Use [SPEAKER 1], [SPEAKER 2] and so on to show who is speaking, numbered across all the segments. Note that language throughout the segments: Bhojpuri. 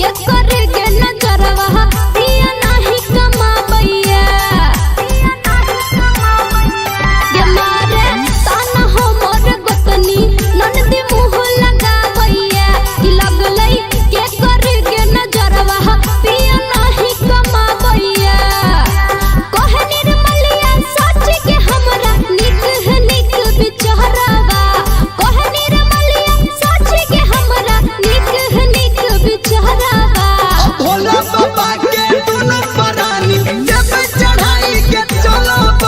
[SPEAKER 1] के कर गे नजरवा पिया नाही कमाबैया। गे मारे ताना हो मोर गोतनी ननदी मुँह लगाबैया। कि लगलै के कर गे नजरवा पिया नाही कमाबैया। कहे निर्मलिया सच के हमरा निक है निक बिचहरावा। कहे निर्मलिया सच के हमरा निक है निक बिचहरावा।
[SPEAKER 2] भोला बाबा के दुनु परानी जब चढ़ाई के चलब।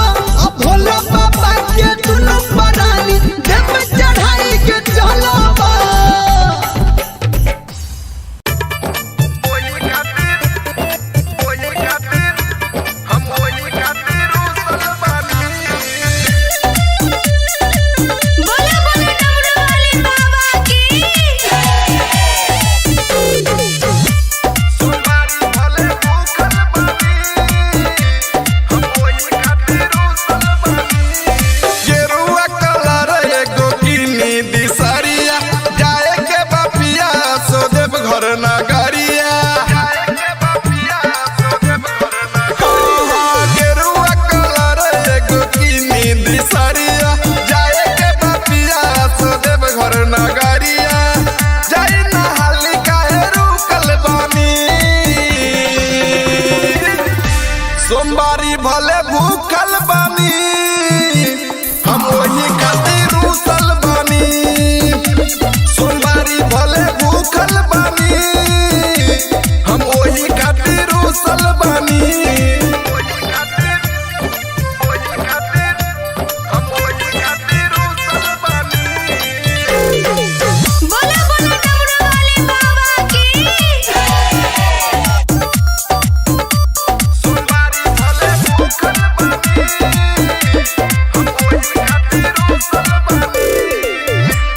[SPEAKER 2] भोला बाबा के दुनु परानी जब चढ़ाई के चलब।
[SPEAKER 1] बोला बोला डमरू वाले बाबा की।
[SPEAKER 3] गेरुआ कलर एगो किनी दिसरिया जाए के बापिया सो देव घर नगरिया। हाँ, गेरुआ कलर एगो किनी दिसरिया जाए के बापिया सो देव घर नगरिया। जाई नहाली काहे रुकल बानी, सोमवारी भले भूखल बानी, हम वही खातिर रूसल बानी। सोमवारी भले भूखल बानी, हम वही खातिर रूसल बानी।
[SPEAKER 1] बोला बोला डमरू वाले बाबा की।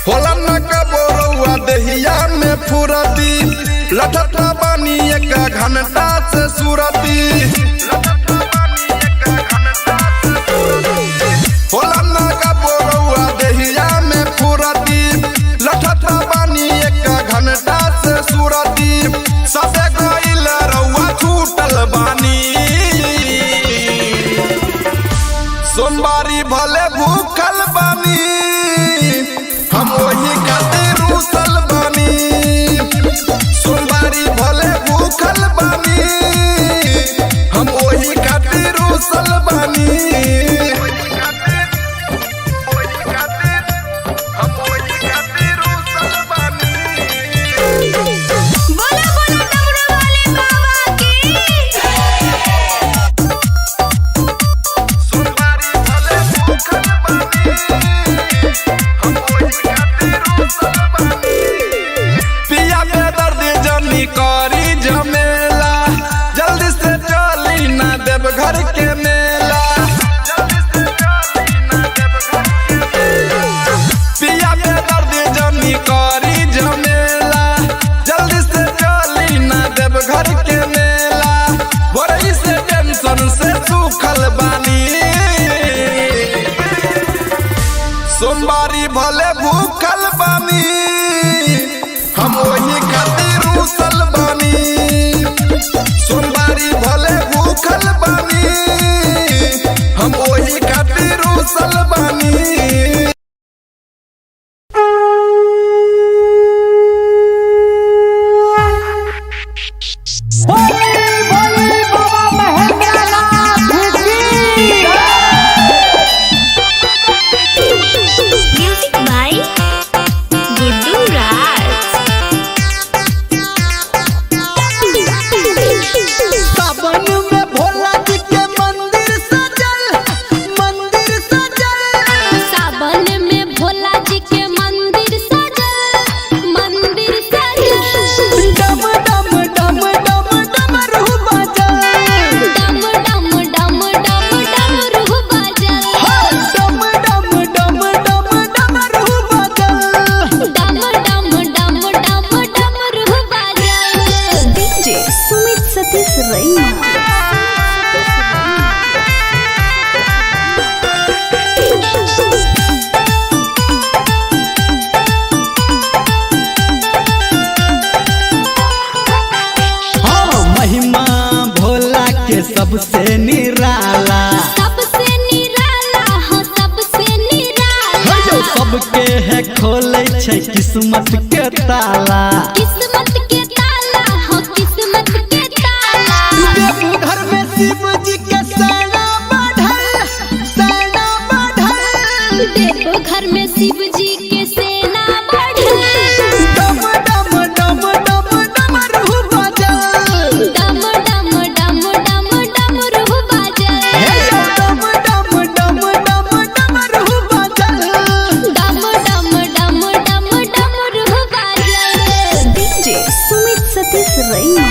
[SPEAKER 3] होला न कबोरौआ दहिया में फुरती, लठता बानी एक घंटा से सुरती। होला न कबोरौआ दहिया में फुरती, लठता बानी एक घंटा से सुरती। सबे गइल रौआ छूटल बानी, सोमवारी भले भूखल बानी, हम वही खातिर रूसल बानी। सोमवारी भले भूखल बानी, हम वही खातिर रूसल बानी।
[SPEAKER 1] बोला बोला डमरू वाले बाबा की।
[SPEAKER 3] पिया के दर्द जनी करी झमेला, जल्दी से चली ना देव घर के मेला। पिया के दर्द जनी करी झमेला, जल्दी से चली ना देव घर के मेला। बोरई से टेंशन से सूखल बानी, सोमवारी भले भूखल बानी, हम वही खातिर रूसल बानी। सोमवारी भले भूखल बानी, हम वही खातिर रूसल बानी।
[SPEAKER 2] भोले भोले बाबा महेंद्रनाथ की।
[SPEAKER 1] म्यूजिक बाय गुड्डू राज।
[SPEAKER 2] सावन में भोला जी के मंदिर सजल, मंदिर सजल।
[SPEAKER 1] सावन में भोला जी के मंदिर सजल, मंदिर सजल।
[SPEAKER 2] डम डम डम डम डमरू बजल।
[SPEAKER 1] डम डम डम डम डमरू बजल।
[SPEAKER 2] डम डम डम डम डमरू बजल।
[SPEAKER 1] डम डम डम डम डमरू बजल।
[SPEAKER 4] डीजे सुमित सतीश रैना।
[SPEAKER 2] सबसे निराला।
[SPEAKER 1] सबसे निराला हो सबसे निराला।
[SPEAKER 2] हे यौ सबके है खोले छै किस्मत के ताला।
[SPEAKER 1] किस्मत के ताला हो किस्मत के ताला।
[SPEAKER 2] देवघर में शिव जी के सेना बढ़ल, सेना बढ़ल।
[SPEAKER 1] देवघर में शिव जी के सेना बढ़ल।
[SPEAKER 2] डम डम डम डम डमरू बाजल।
[SPEAKER 1] डम डम डम डम डमरू बाजल।
[SPEAKER 2] हे यौ डम डम डम डम डमरू बाजल।
[SPEAKER 1] डम डम डम डम डमरू बाजल।
[SPEAKER 4] डीजे सुमित सतीश रैना।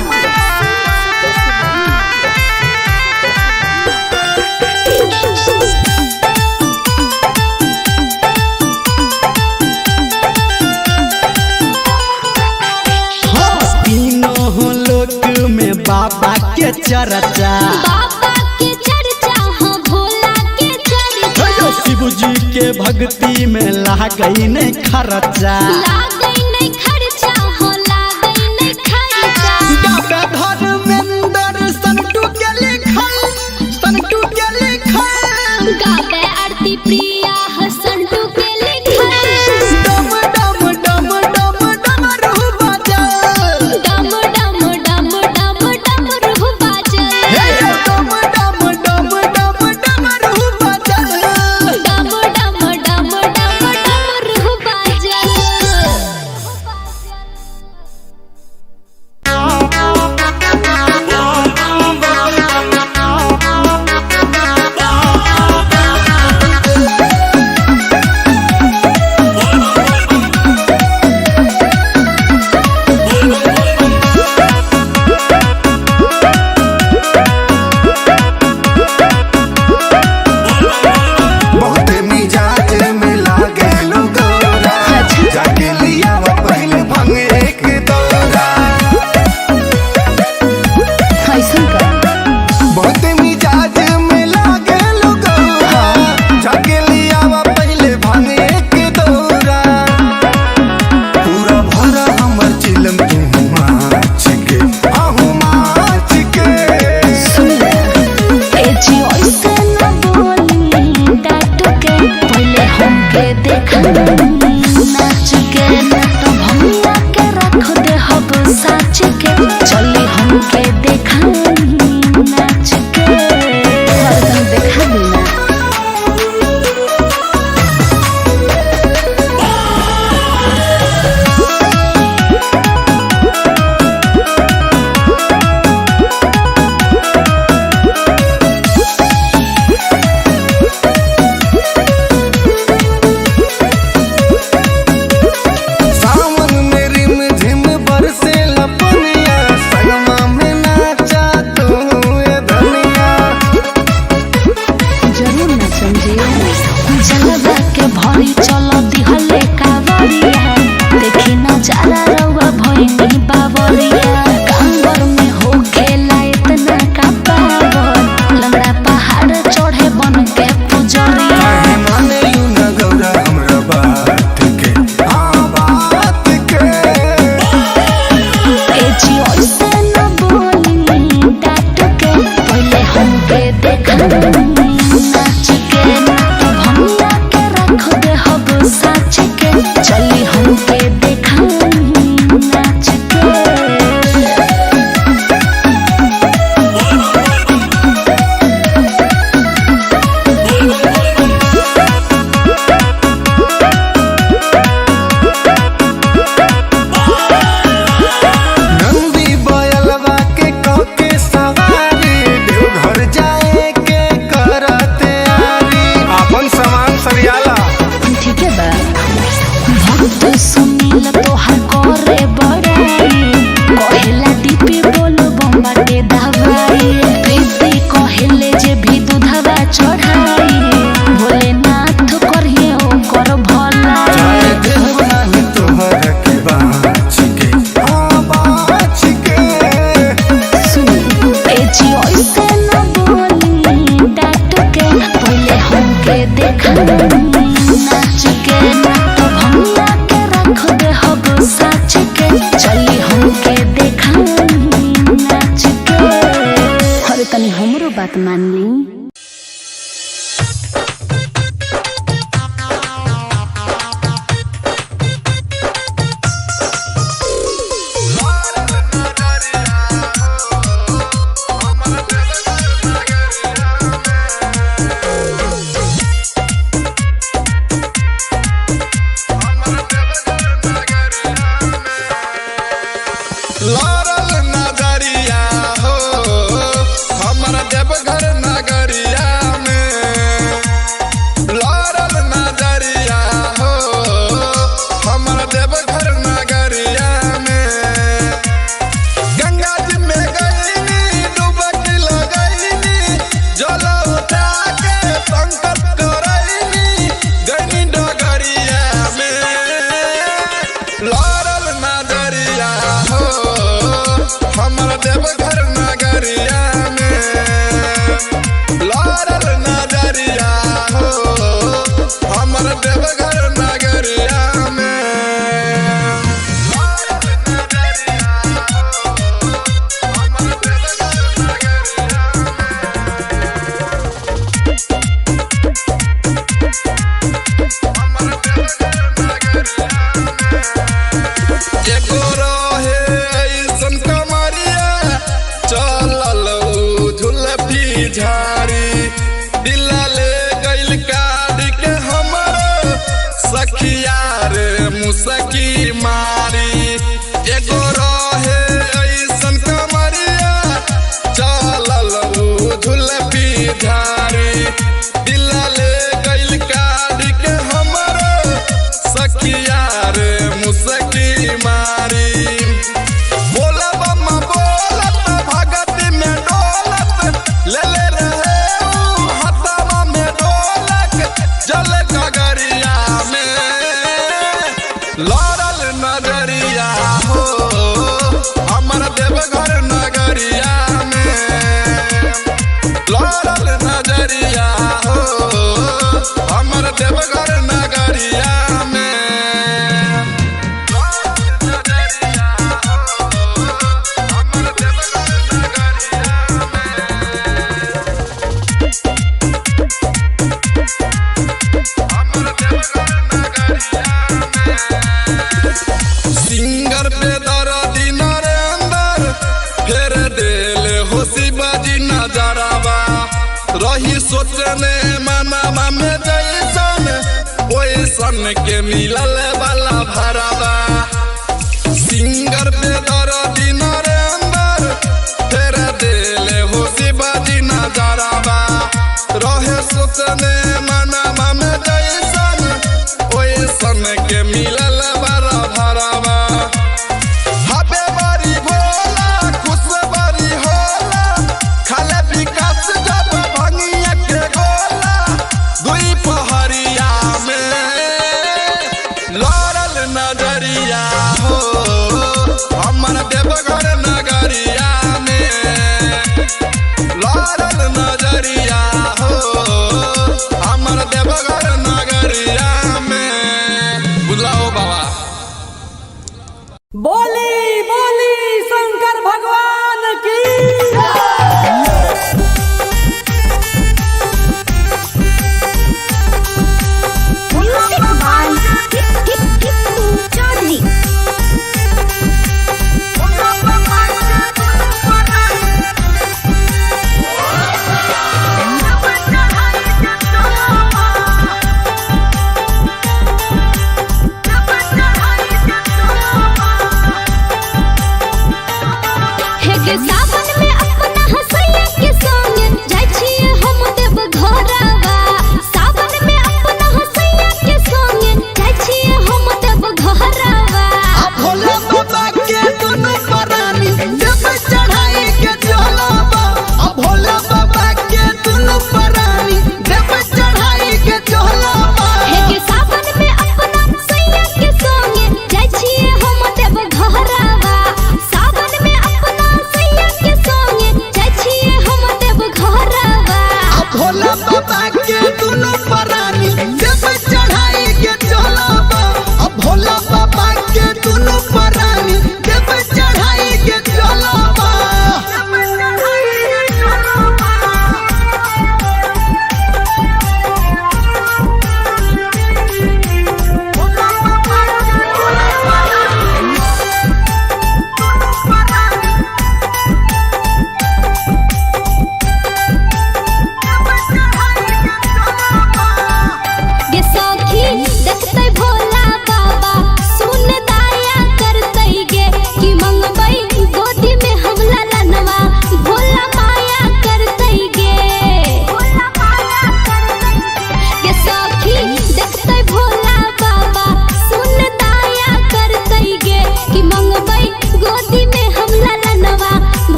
[SPEAKER 2] हाँ, तीनों लोक में बाबा के चर्चा।
[SPEAKER 1] बाबा के चर्चा हो भोला के चर्चा।
[SPEAKER 2] हे यौ शिव जी के भक्ति में लागई नहीं खर्चा।
[SPEAKER 1] लागै नहीं खर्चा हो लागै नहीं खर्चा।
[SPEAKER 2] गावे धर्मेंद्र संटू के लिखल, संटू के लिखल।
[SPEAKER 1] गावे आरती प्रिया हसंटू के लिखल।
[SPEAKER 2] डम डम डम डम डमरू बाजल।
[SPEAKER 1] डम डम डम डम डमरू बाजल।
[SPEAKER 2] हे यौ डम डम डम डम डमरू बाजल।
[SPEAKER 1] डम डम डम डम डमरू बाजल।
[SPEAKER 3] बहुत मिजाज में लागे गोरा, जाके लिया पहले भंग एक दौरा। बहुत मिजाज में लागे गोरा, जाके लिया पहले भंग एक दौरा। पूरा भरा हमर चिलम तू माच के, आहू माच के।
[SPEAKER 4] चली हमके देखा नाच के हरदम देखा देना।
[SPEAKER 3] सावन में रिम झिम बरसे लपनिया, संगमा में नाचा
[SPEAKER 4] बात मान ली।
[SPEAKER 3] लड़ल नजरिया हो हमर देवघर नगरिया में। लड़ल नजरिया हो हमर देवघर नगरिया में। गंगा जी में गईनी डुबकी लगईनी जल उठा के संकल्प करईनी गईनी डगरिया में। लड़ल नजरिया हो हमर देवघर नगरिया में। लड़ल नजरिया हो हमर देवघर नगरिया में। लड़ल नजरिया हो हमर देवघर नगरिया में। हमर देवघर नगरिया में। एगो रहे ऐसन कमरिया चलल उ झुलफी झाड़ी दिला ले गइल काट के हमर सखिया रे मुसकी मारी। एगो रहे ऐसन कमरिया चलल उ झुलफी झाड़ी दिला ले गइल काट के हमर सखिया रे मुसकी मारी। बोला बम्मा बोलत भगत में डोलत ले ले रहे ऊ हथवा में डोलक जल गगरिया में। लड़ल नजरिया हो हमर देवघर नगरिया में। लड़ल नजरिया हो हमर देवघर नगरिया में। नजरिया हो हमर देवघर नगरिया में। हमर देवघर नगरिया में। सिंगर पे दर्दी नरेंद्र फेर देल हो शिवाजी नजरवा रही सोचने मनावा में जैसन ओइसन के मिलल वाला भरावा। सिंगर पे दर्दी नरेंद्र फेर देल हो शिवाजी नजरवा रहे सोचने मनावा में जैसन ओइसन के मिलल वाला भरावा। हबे बारी भोला खुश बारी होला खाले विकास जब भंगिया के गोला दुई पहरिया में। लड़ल नजरिया हो हमर देवघर नगरिया में। लड़ल नजरिया हो हमर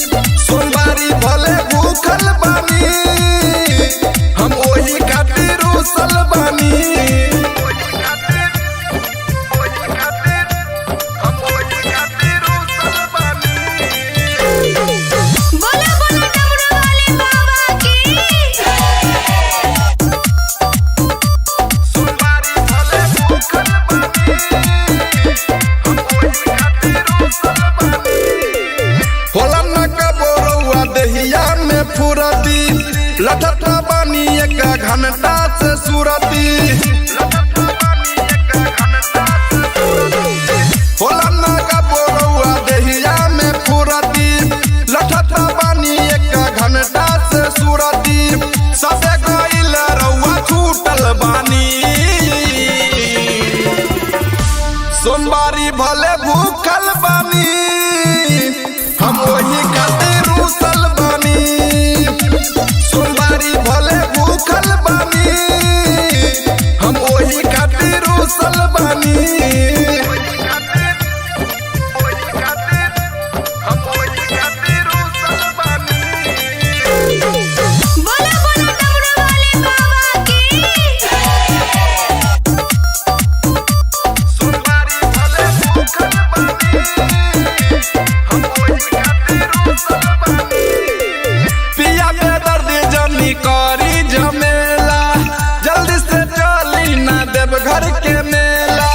[SPEAKER 3] सोमवारी भले भूखल बानी, हम ओही खातिर रूसल बानी।
[SPEAKER 1] बोला बोला डमरू वाले बाबा की।
[SPEAKER 3] सोमवारी भले भूखल बानी, हम ओही खातिर रूसल बानी। होला न कबो रउआ देहिया में फुरती, लठता बानी एक घंटा से सुरती। होला न कबो रउआ देहिया में फुरती, लठता बानी एक घंटा से सुरती। सबे गइल रउआ छूटल बानी। सोमवारी भले भूखल बानी, हम ओही खातिर रूसल बानी। सोमवारी भले भूखल बानी, हम ओही खातिर रूसल बानी।
[SPEAKER 1] बोला बोला डमरू वाले बाबा की।
[SPEAKER 3] सोमवारी भले भूखल बानी, हम ओही खातिर रूसल बानी। पिया के दर्द जनी करी झमेला, जल्दी से चली ना देव घर के मेला।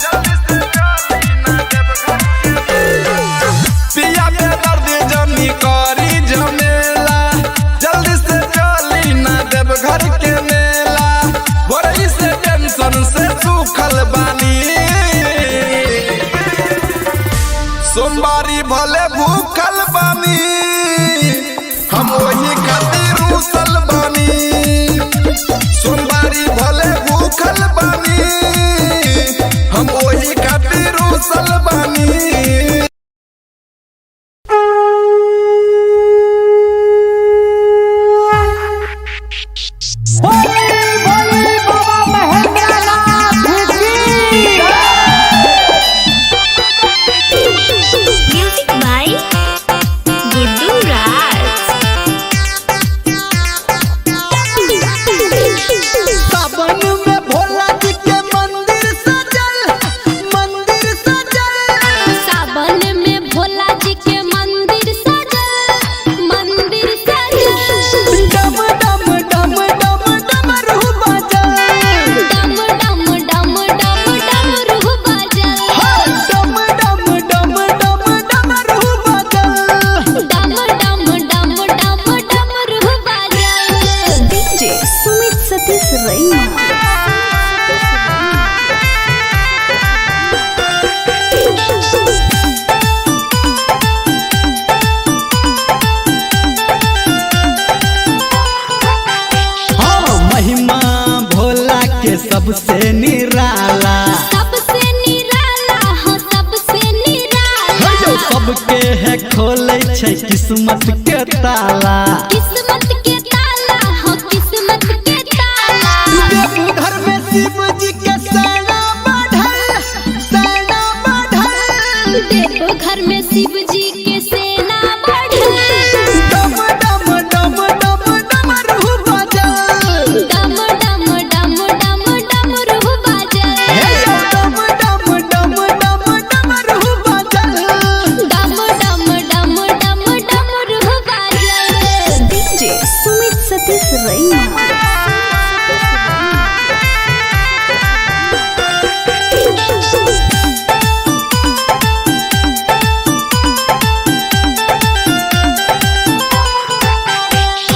[SPEAKER 3] जल्दी से चली ना देव घर के मेला। पिया के दर्द जनी करी झमेला, जल्दी से चली ना देव घर के मेला। बोरई से टेंशन से सूखल बानी। सोमवारी भले भूखल बानी, हम ओही खातिर रूसल बानी। सोमवारी भले भूखल बानी, हम ओही खातिर रूसल बानी।
[SPEAKER 1] म्यूजिक बाय गुड्डू राज।
[SPEAKER 2] सावन में भोला जी के मंदिर सजल, मंदिर सजल।
[SPEAKER 1] सावन में भोला जी के मंदिर सजल, मंदिर सजल।
[SPEAKER 2] डम डम डम डम डमरू बाजल।
[SPEAKER 1] डम डम डम डम डमरू बाजल।
[SPEAKER 2] डम डम डम डम डमरू बाजल।
[SPEAKER 1] डम डम डम डम डमरू बाजल।
[SPEAKER 4] डीजे सुमित सतीश रैना।
[SPEAKER 2] हाँ, महिमा भोला के सबसे निराला।
[SPEAKER 1] सबसे निराला हो, सबसे निराला।
[SPEAKER 2] सबके है खोले छै किस्मत के ताला।
[SPEAKER 1] किस्मत के ताला हो, किस्मत के ताला।
[SPEAKER 2] देवघर में शिव जी के सेना बढ़ल, सेना बढ़ल।
[SPEAKER 1] देवघर में शिव जी के सेना बढ़ल।
[SPEAKER 2] डम डम डम डम डमरू बाजल।
[SPEAKER 1] डम डम डम डम डमरू बाजल।
[SPEAKER 2] डम डम डम डम डमरू बाजल।
[SPEAKER 1] डम डम डम डम डमरू बाजल।
[SPEAKER 4] डीजे सुमित सतीश रैना।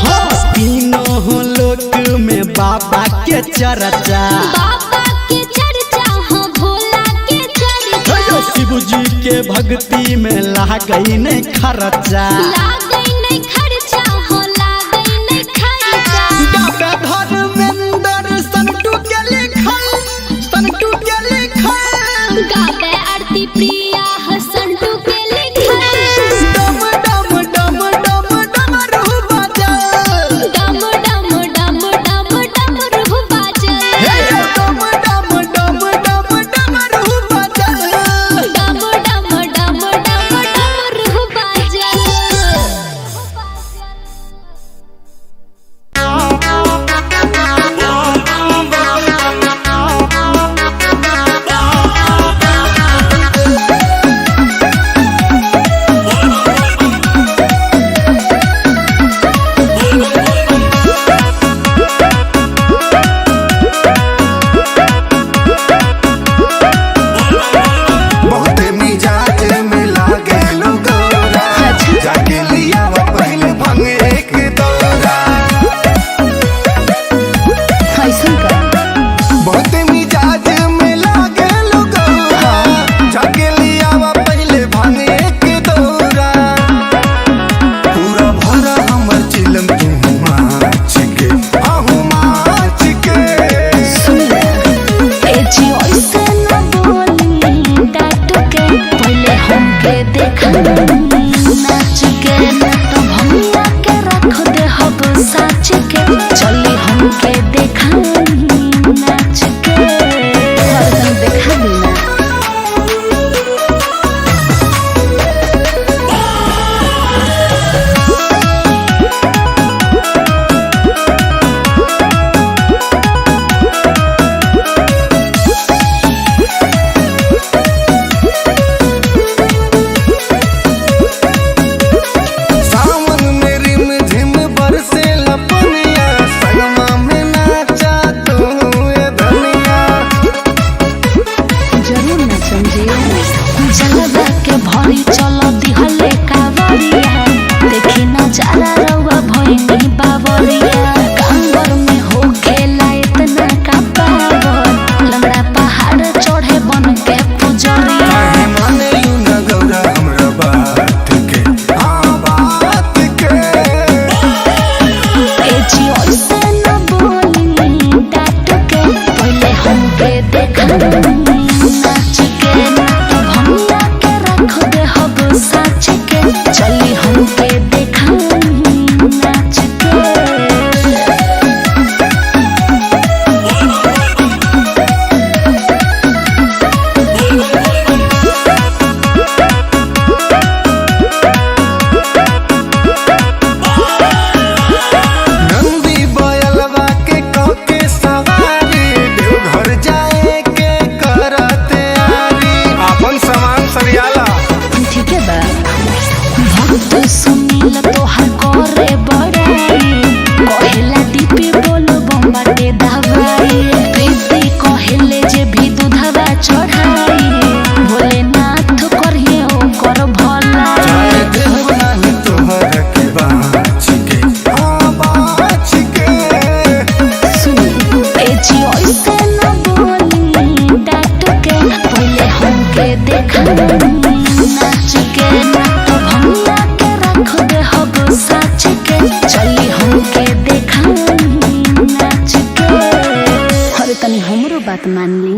[SPEAKER 2] हाँ, तीनों लोक में बाबा के चर्चा।
[SPEAKER 1] बाबा के चर्चा हो, भोला के चर्चा।
[SPEAKER 2] शिव जी के भक्ति में लागई नहीं खर्चा।
[SPEAKER 1] लागै नहीं खर्चा हो, लागै नहीं खर्चा।
[SPEAKER 2] गावे धर्मेंद्र संटू के लिखल, संटू के लिखल।
[SPEAKER 1] गावे आरती प्रिया हसंटू के लिखल।
[SPEAKER 2] डम डम डम डम डमरू बाजल।
[SPEAKER 1] डम डम डम डम डमरू बाजल।
[SPEAKER 2] डम डम डम डम डमरू बाजल।
[SPEAKER 1] डम डम डम डम डमरू बाजल।
[SPEAKER 4] बात मान ली।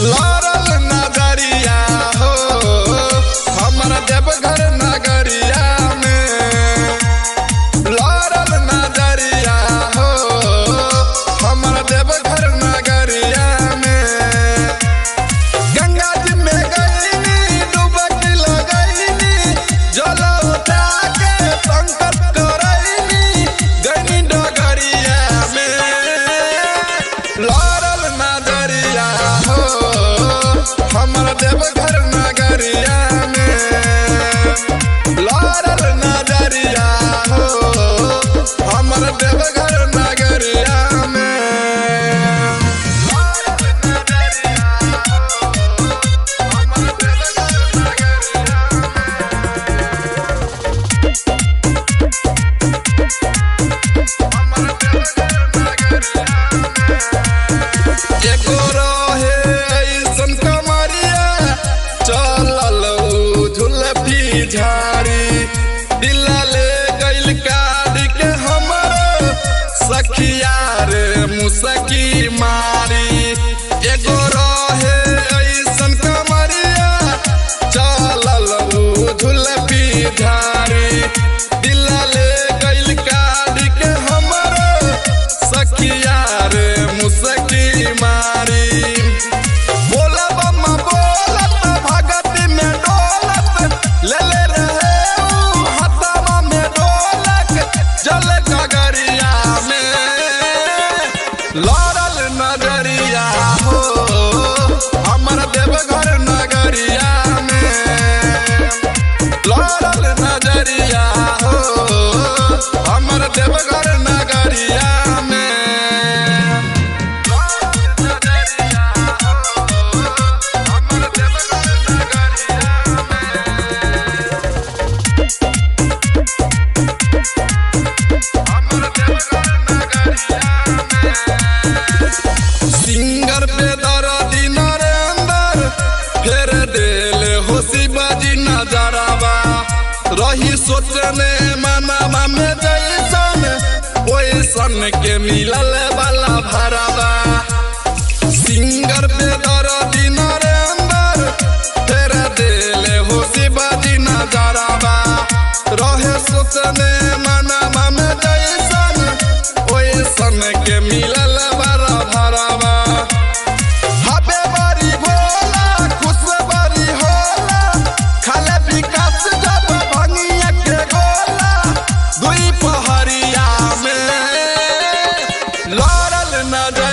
[SPEAKER 3] लड़ल नजरिया हो हमर देवघर नगरिया में। लड़ल नजरिया हो हमर देवघर नगरिया में। गंगा जी में गईनी डुबकी लगईनी जल उठा के संकल्प करईनी गईनी डगरिया में। लड़ल नजरिया हो हमर देवघर नगरिया में। लड़ल नजरिया हो हमर देवघर नगरिया में। लड़ल नजरिया हो हमर देवघर नगरिया हमर देवघर नगरिया। एगो रहे ऐसन कमरिया चलल उ झुलफी झाड़ी दिला ले गइल काट के हमर सखिया रे मुसकी मारी। एगो रहे ऐसन कमरिया चलल उ झुलफी झाड़ी दिला ले गइल काट के हमर सखिया रे मुसकी मारी। बोला बम्मा बोलत भगत में डोलत ले ले रहे ऊ हथवा में डोलक जल गगरिया में। लड़ल नजरिया हो हमर देवघर नगरिया में। लड़ल नजरिया हो हमर देवघर नगरिया में। नजरिया हो हमर देवघर नगरिया हमर देवघर नगरिया। सिंगर पे दर्दी नरेंद्र फेर देल हो शिवाजी नजरवा रही सोचने मनावा में जैसन ओइसन के मिलल वाला भरवा। सिंगर पे दर्दी नरेंद्र फेर देल हो शिवाजी नजरवा रहे सोचने मनावा में जैसन ओइसन के मिलल वाला भरवा। हबे बारी भोला खुश बारी होला खाले विकास जब भंगिया के गोला दुई पहरिया में। लड़ल नजरिया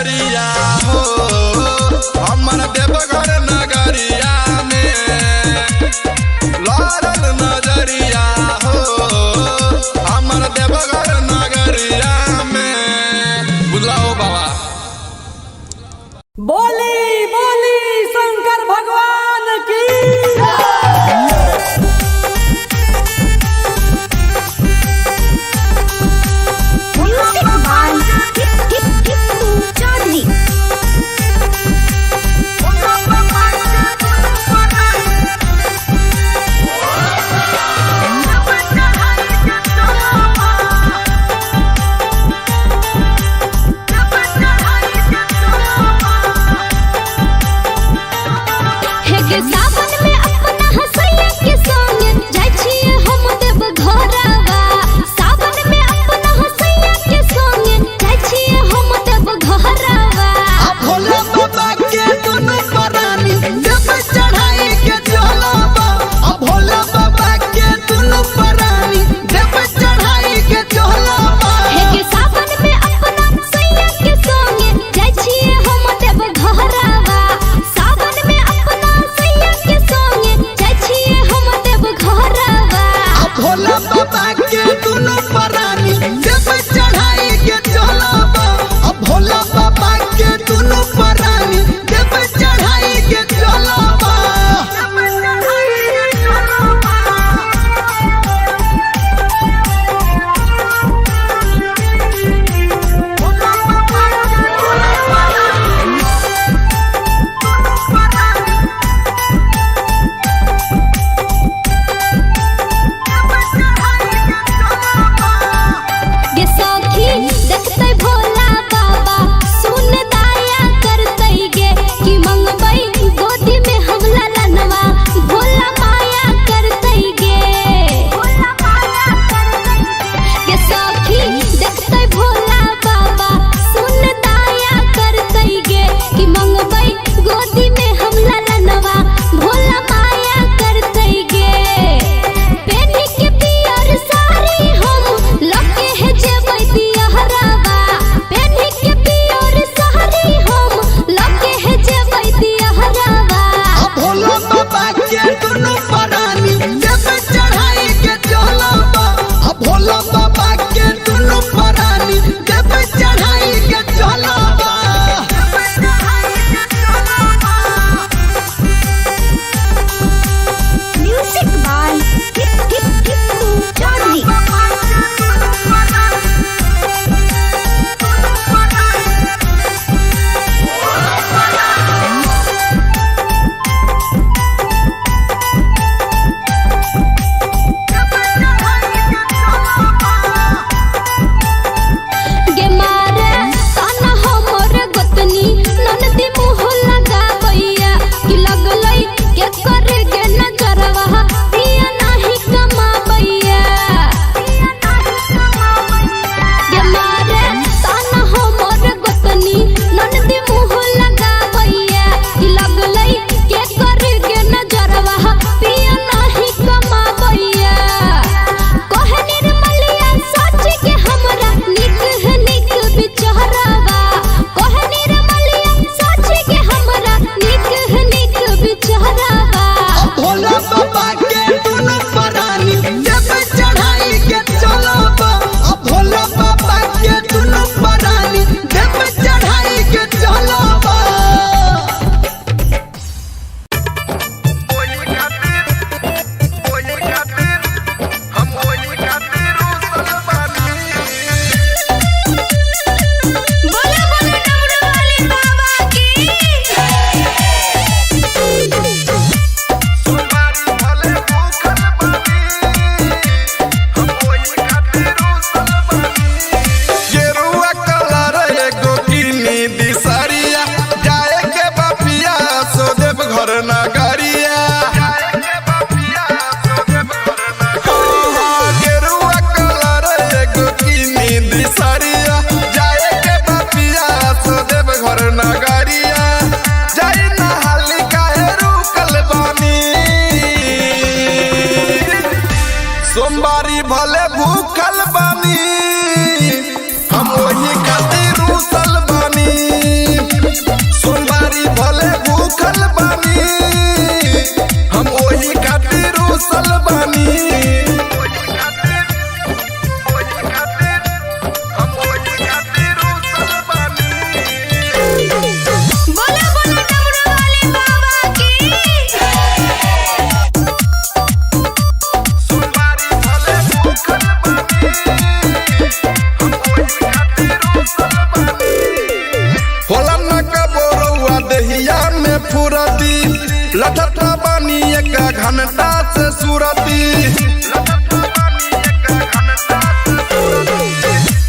[SPEAKER 3] लठत बानी एक घंटा से सुरती।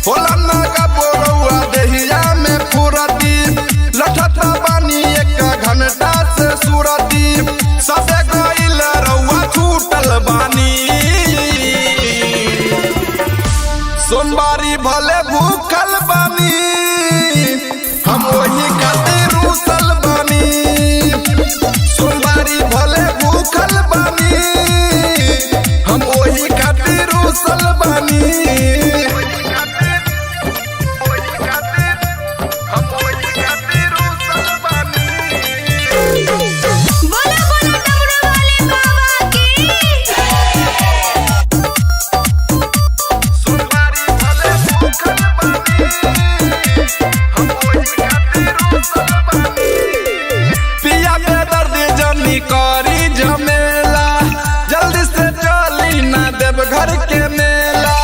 [SPEAKER 3] होला ना कबो रउआ देहिया में फुरती, लठत बानी एक घंटा से सुरती। सबे गइल रउआ छूटल बानी, सोमवारी भले भूखल बानी, हम वही खातिर रूसल बानी। सोमवारी भले भूखल बानी, हम वही खातिर रूसल बानी।
[SPEAKER 1] बोला बोला डमरू वाले बाबा की।
[SPEAKER 3] सोमवारी भले भूखल बानी, हम वही खातिर रूसल बानी। पिया के दर्द जनी करी झमेला, जल्दी से चली ना देव घर के मेला।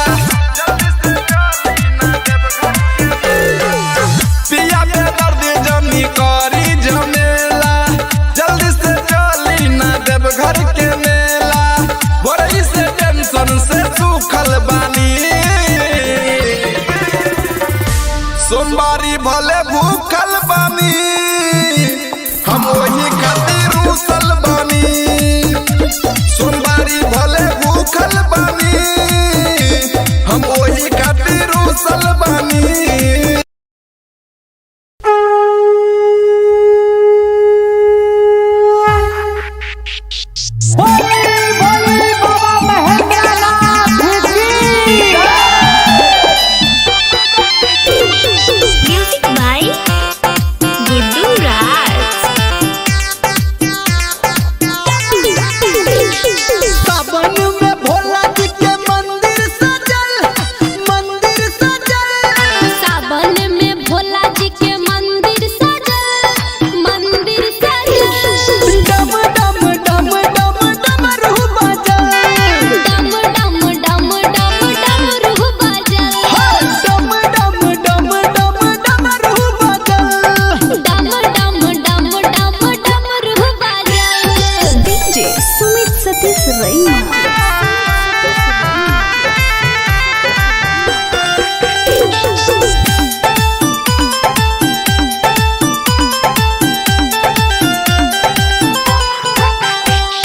[SPEAKER 3] पिया के दर्द जनी करी झमेला, जल्दी से चली ना देव घर के मेला। बोरई से टेंशन से सूखल बानी, सोमवारी भले भूखल बानी, हम वही खातिर रूसल बानी। सोमवारी भले भूखल बानी, हम वही खातिर रूसल बानी।
[SPEAKER 1] म्यूजिक बाय गुड्डू राज।
[SPEAKER 2] सावन में भोला जी के मंदिर सजल, मंदिर सजल।
[SPEAKER 1] सावन में भोला जी के मंदिर सजल, मंदिर सजल।
[SPEAKER 2] डम डम डम डम डमरू बाजल।
[SPEAKER 1] डम डम डम डम डमरू बाजल।
[SPEAKER 2] डम डम डम डम डमरू बाजल।
[SPEAKER 1] डम डम डम डम डमरू बाजल।
[SPEAKER 4] डीजे सुमित सतीश रैना।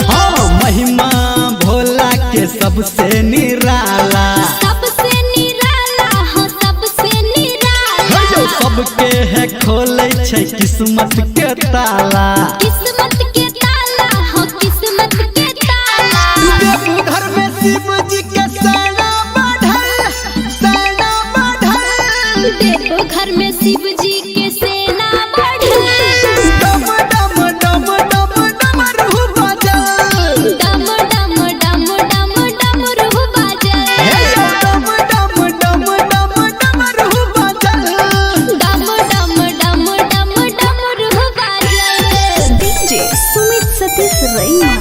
[SPEAKER 2] हाँ, महिमा भोला के सबसे निराला।
[SPEAKER 1] सबसे निराला हो, सबसे निराला।
[SPEAKER 2] सबके है खोले छै किस्मत के ताला।
[SPEAKER 1] किस्मत के ताला हो, किस्मत के ताला।
[SPEAKER 2] घर में शिव जी के सेना बढ़ल, सेना बढ़ल।
[SPEAKER 1] देखो घर में शिव जी के सेना बढ़ल।
[SPEAKER 2] डम डम डम डम डमरू बाजल।
[SPEAKER 1] डम डम डम डम डमरू बाजल।
[SPEAKER 2] डम डम डम डम डमरू बाजल।
[SPEAKER 1] डम डम डम डम डमरू बाजल।
[SPEAKER 4] डीजे सुमित सतीश रैना।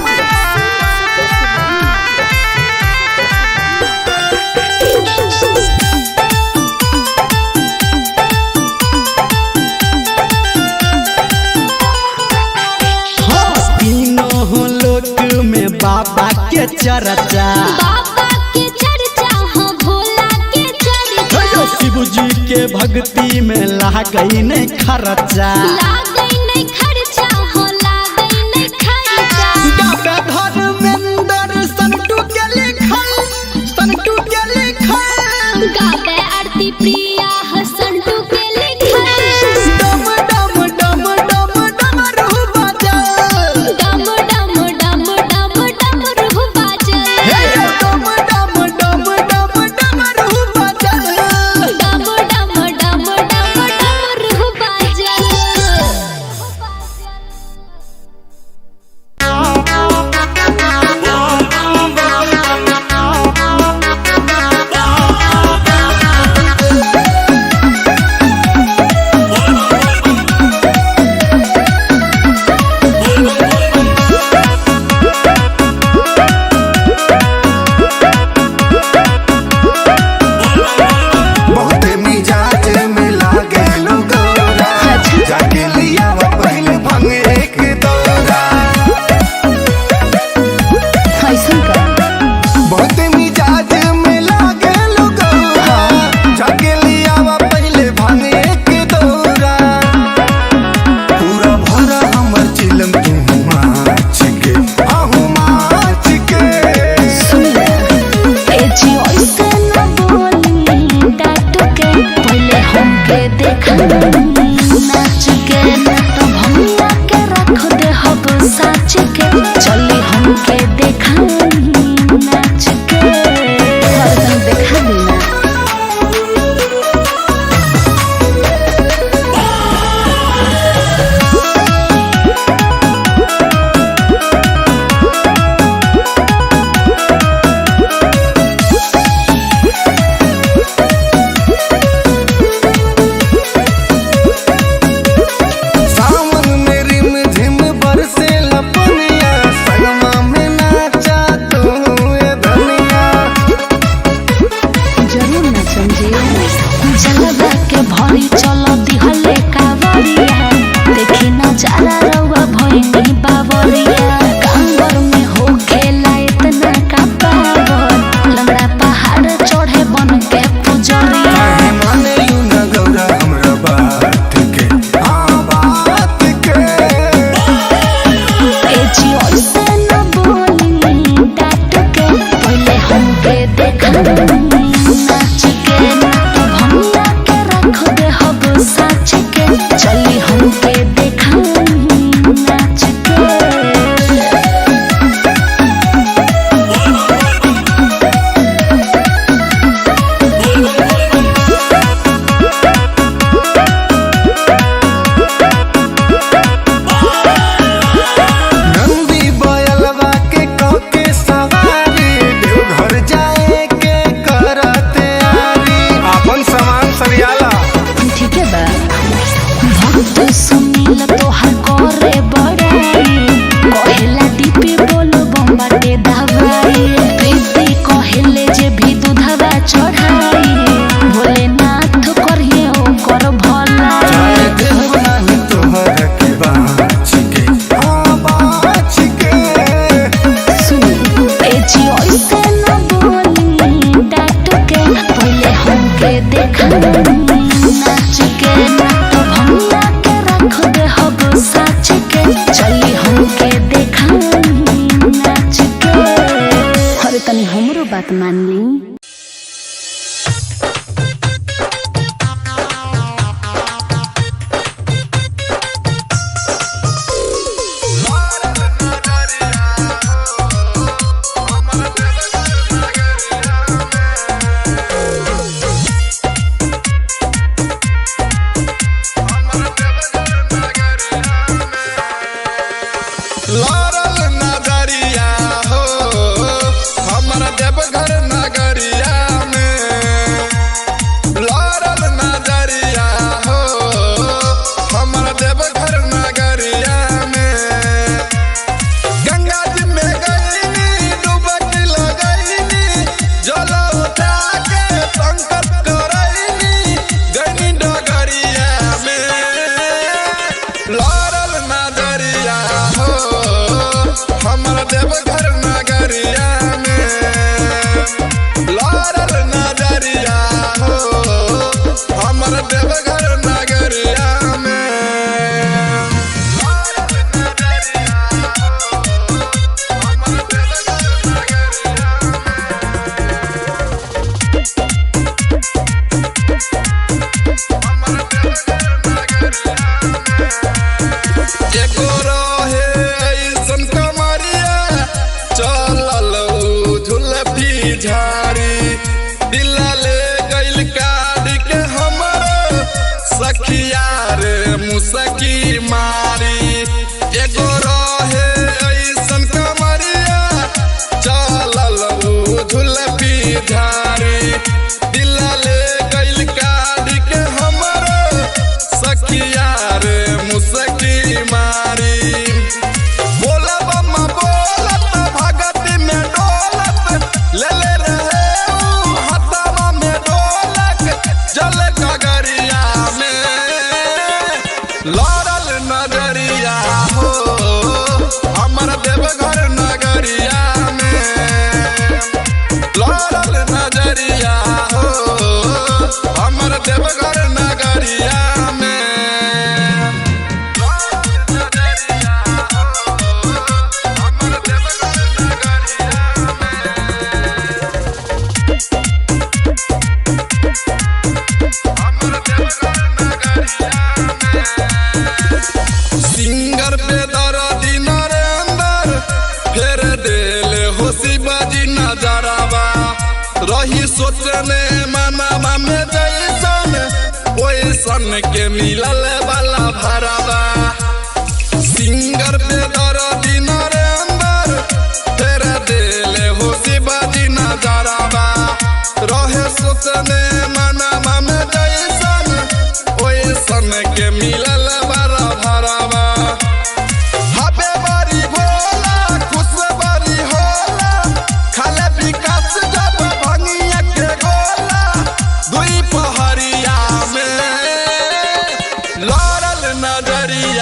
[SPEAKER 2] हाँ, तीनों लोक में बाबा के चर्चा।
[SPEAKER 1] बाबा के चर्चा हो, भोला के चर्चा।
[SPEAKER 2] शिव जी के भक्ति में लागई नहीं खर्चा।
[SPEAKER 1] लागै नहीं खर्चा हो, लागै नहीं खर्चा।
[SPEAKER 2] गावे धर्मेंद्र संटू के लिखल, संटू के लिखल।
[SPEAKER 1] गावे आरती प्रिया हसंटू के लिखल।
[SPEAKER 2] डम डम डम डम डमरू बाजल।
[SPEAKER 1] डम डम डम डम डमरू बाजल।
[SPEAKER 2] डम डम डम डम डमरू बाजल।
[SPEAKER 1] डम डम डम डम डमरू बाजल। बीपी बोलो बम बाटे दवाई। प्रीति कहेले जे भी दूधवा चढ़ाई, भोलेनाथ करिए ओकर भलाई।
[SPEAKER 3] जाए देहब नाही तोहर के बाँच के, हाँ बाँच के।
[SPEAKER 1] सुनी ए जी ऐसे न बोली डांट के, पहले हमके देखाई नाच के। ना तो भंगा के रख दे हब साच के, चली हमके देखाई नाच के। अरे तनी हमरो बात मान ली।
[SPEAKER 3] लड़ल नजरिया हो हमर देवघर नगरिया में। लड़ल नजरिया हो हमर देवघर नगरिया में। गंगा जी में गईनी डुबकी लगईनी, जल उठा के संकल्प करईनी, गईनी डगरिया में। लड़ल नजरिया हो हमर देवघर नगरिया में। लड़ल नजरिया हो हमर देवघर नगरिया में। एगो रहे ऐसन कमरिया, चलल उ झुलफी झाड़ी, दिल ले गइल काट के हमर सखिया रे मुसकी मारी। एगो रहे ऐसन कमरिया, चलल उ झुलफी झाड़ी, दिल ले गइल काट के हमर सखिया रे मुसकी मारी। बोलब बोलत भगत में डोलत, ले ले रहे ऊ हथवा में डोलक, जल गगरिया में। लड़ल नजरिया हो हमर देवघर नगरिया में। लड़ल नजरिया हो हमर देवघर नगरिया में। सिंगर पे दर्दी नरेंद्र फेर देल हो शिवाजी नजरवा, रही सोचने मनावा में जैसन ओइसन के मिलल वाला भरवा। सिंगर पे दर्दी नरेंद्र फेर देल हो शिवाजी नजरवा, रहे सोचने मनावा में जैसन ओइसन के मिलल वाला भरवा। हबे बारी भोला खुश बारी होला, खाले विकास जब भंगिया के गोला, दुई पहरिया में लड़ल नजरिया।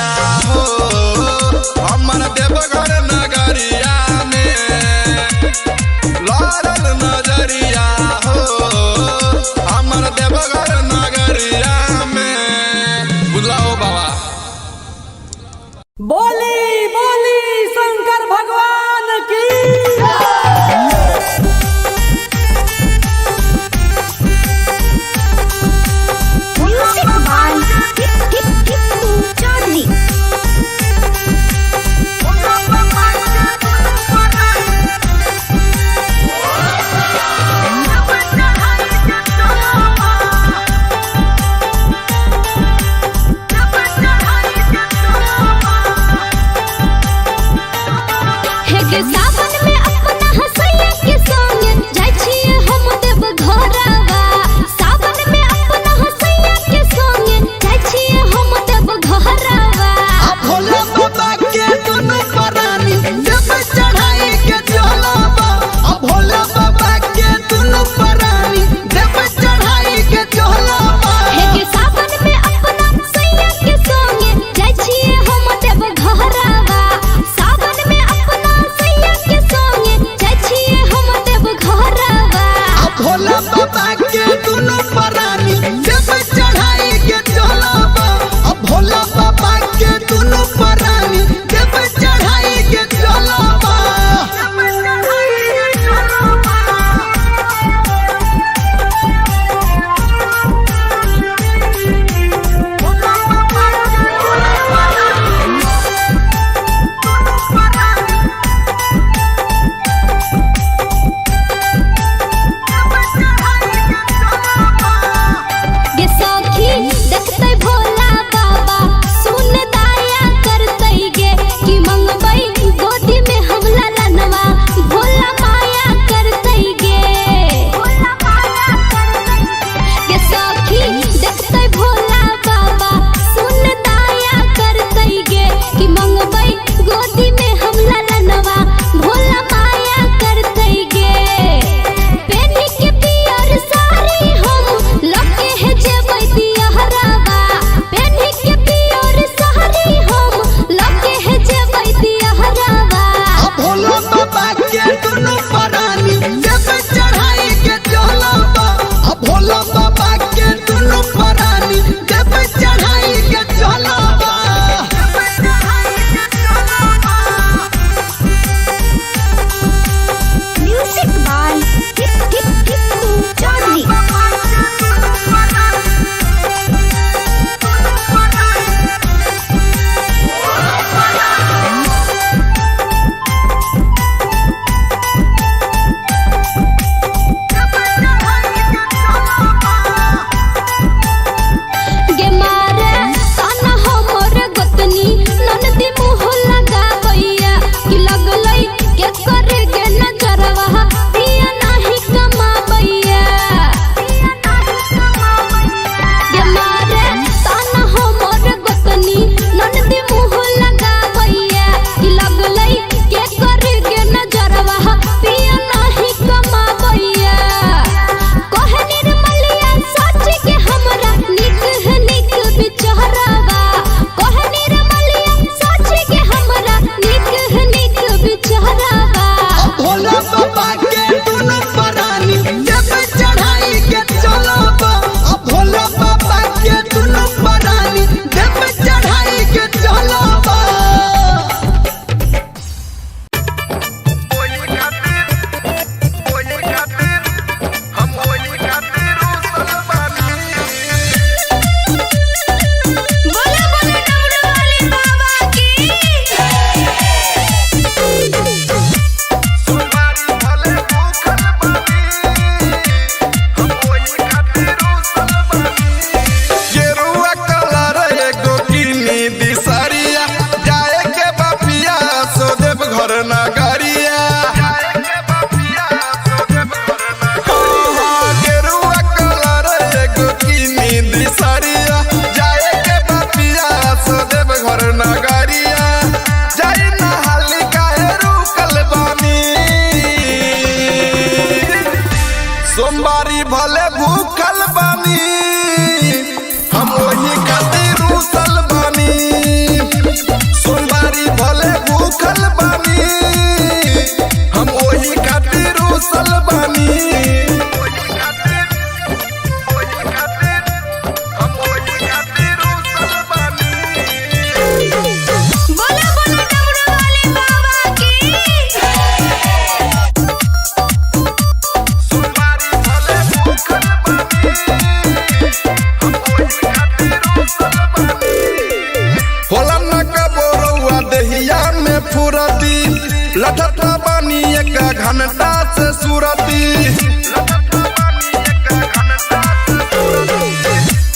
[SPEAKER 3] लठत बानी एक घंटा से सुरती।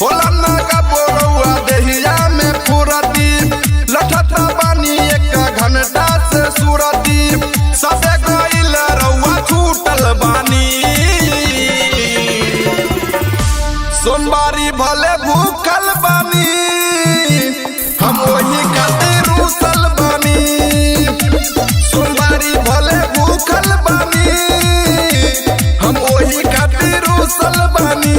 [SPEAKER 3] होला ना का बोरौआ देहिया में फुरती, लठत बानी एक घंटा से सुरती। सबे गइल रउआ छूटल बानी, सोमवारी भले भूखल बानी, हम वही खातिर रूसल बानी। सोमवारी भले भूखल बानी, हम वही खातिर रूसल बानी।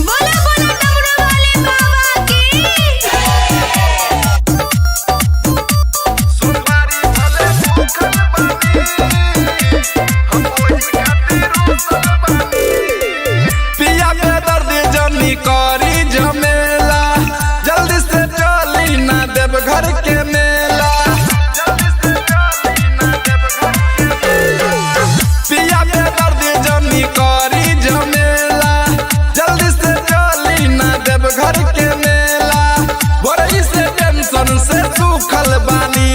[SPEAKER 1] बोला बोला डमरू वाले बाबा की।
[SPEAKER 3] सोमवारी भले भूखल बानी, हम वही खातिर रूसल बानी। पिया के दर्द जनी करी झमेला, जल्दी से चली ना देव घर के मेला। पिया के दर्द जनी करी झमेला, जल्दी से चली ना देव घर के मेला। बोरई से टेंशन से सूखल बानी,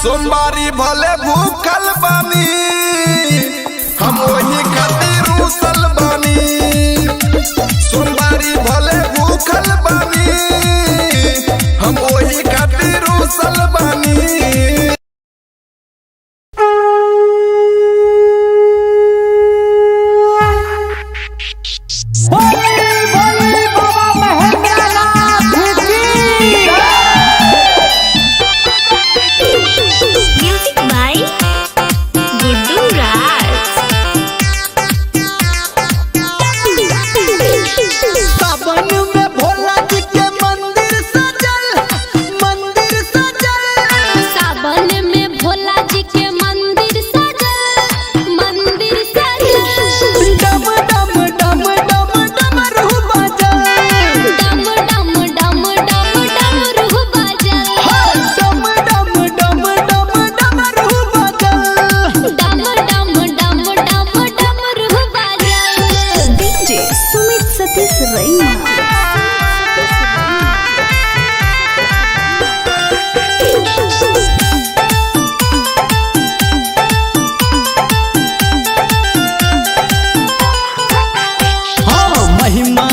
[SPEAKER 3] सोमवारी भले भूखल बानी, हम वही खातिर रूसल बानी। सोमवारी भले भूखल बानी, हम वही खातिर रूसल बानी।
[SPEAKER 1] म्यूजिक बाय गुड्डू राज।
[SPEAKER 2] सावन में भोला जी के मंदिर सजल, मंदिर सजल।
[SPEAKER 1] सावन में भोला जी के मंदिर सजल, मंदिर सजल।
[SPEAKER 2] डम डम डम डम डमरू बजल।
[SPEAKER 1] डम डम डम डम डमरू बजल।
[SPEAKER 2] डम डम डम डम डमरू बजल।
[SPEAKER 1] डम डम डम डम डमरू बजल।
[SPEAKER 4] डीजे सुमित सतीश रैना।
[SPEAKER 2] हाँ, महिमा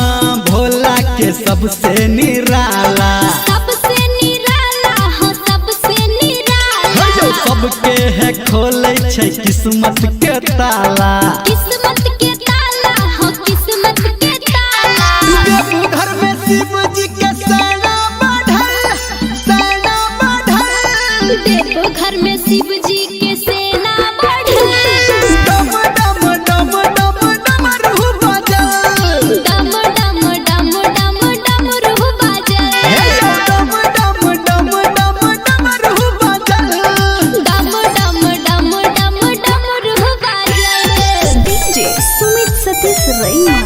[SPEAKER 2] भोला के सबसे निराला।
[SPEAKER 1] सबसे निराला हो, सबसे निराला।
[SPEAKER 2] हे सबके है खोले छै किस्मत के ताला।
[SPEAKER 1] किस्मत के ताला हो, किस्मत के ताला।
[SPEAKER 2] देवघर में शिव जी के सेना बढ़ल, सेना बढ़ल।
[SPEAKER 1] देवघर में शिव जी के सेना बढ़ल।
[SPEAKER 2] डम डम डम डम डमरू बजल।
[SPEAKER 1] डम डम डम डम डमरू बजल।
[SPEAKER 2] हे डम डम डम डम डमरू बजल।
[SPEAKER 1] डम डम डम डम डमरू बजल।
[SPEAKER 4] डीजे सुमित सतीश रैना।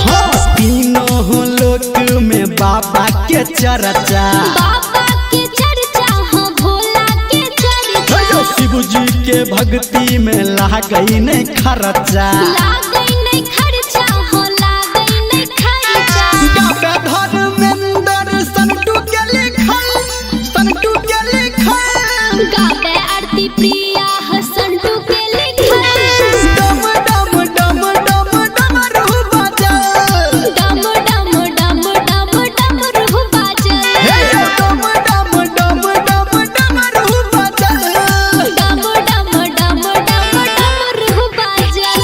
[SPEAKER 2] हाँ, तीनों लोक में बाबा के चर्चा।
[SPEAKER 1] बाबा के चर्चा हो, भोला के चर्चा।
[SPEAKER 2] हे शिव जी के भक्ति में लागई नहीं खर्चा।
[SPEAKER 1] लागै नहीं खर्चा हो, लागै नहीं खर्चा।
[SPEAKER 2] गावे धर्मेंद्र संटू के लिखल, संटू के लिखल।
[SPEAKER 1] गावे आरती प्रिया हसंटू के लिखल।
[SPEAKER 2] डम डम डम डम डमरू बजल।
[SPEAKER 1] डम डम डम डम डमरू बाजल।
[SPEAKER 2] हे डम डम डम डम डमरू बजल।
[SPEAKER 1] डम डम डम डम डमरू बाजल।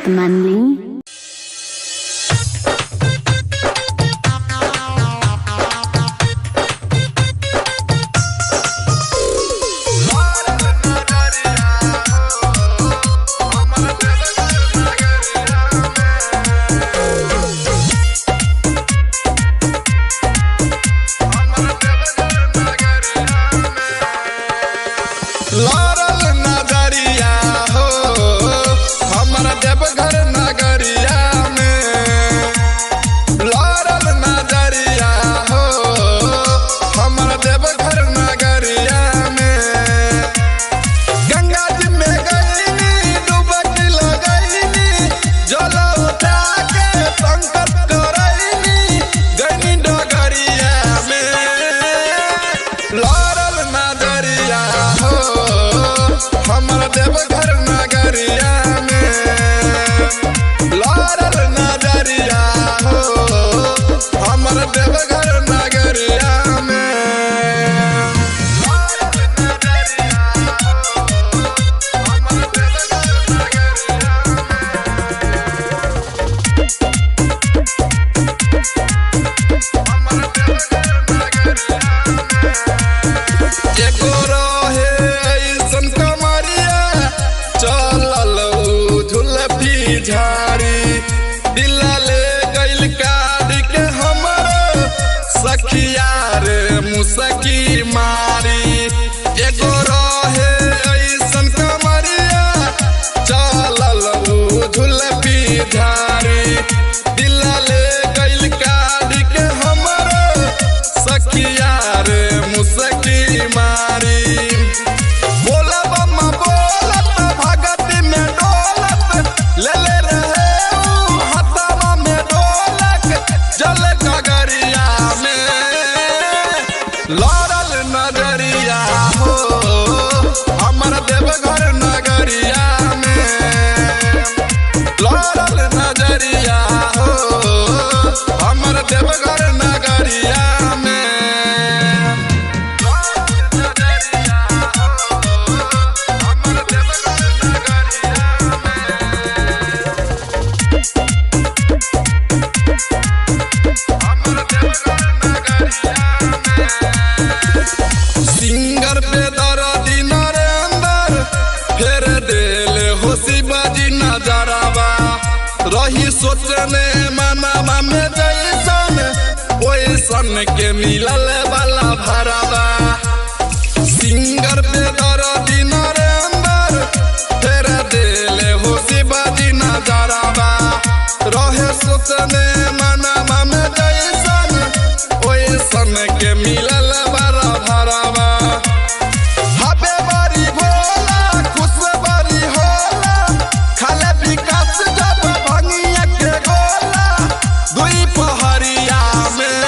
[SPEAKER 1] बात मान ली।
[SPEAKER 3] लड़ल नगरिया हो हमर देवघर नगरिया में। लड़ल नगरिया हो हमर देवघर नगरिया में। गंगा जी में गईनी डुबकी लगईनी जल उठा के संकल्प करईनी गईनी डगरिया में। लड़ल नगरिया हो हमर देवघर नगरिया में। लड़ल नगरिया हो हमर देवघर नगरिया में। एगो रहे ऐसन कमरिया चलल उ झुलफी झाड़ी दिल ले गइल काट के हमर सखिया रे मुसकी मारी। एगो रहे ऐसन कमरिया चलल उ झुलफी झाड़ी दिल ले गइल काट के हमर सखिया रे मुसकी मारी। बोलब बोलत भगत में डोलत ले ले रहे उ हथवा में डोलक जल गगरिया में। लड़ल नगरिया हो हमर देवघर नगरिया में। लड़ल नजरिया हो हमर देवघर नगरिया में। सिंगर पे दर्दी नरेंद्र फेर देल हो शिवाजी नजरवा रही सोचने मनावा में जैसन ओइसन के मिलल वाला भरवा। सिंगर पे दर्दी नरेंद्र फेर देल हो शिवाजी नजरवा रहे सोचने मनावा में जैसन ओइसन के मिलल वाला भरवा। हबे बारी भोला खुश बारी होला खाले विकास जब भंगिया के गोला दुई पहरिया में।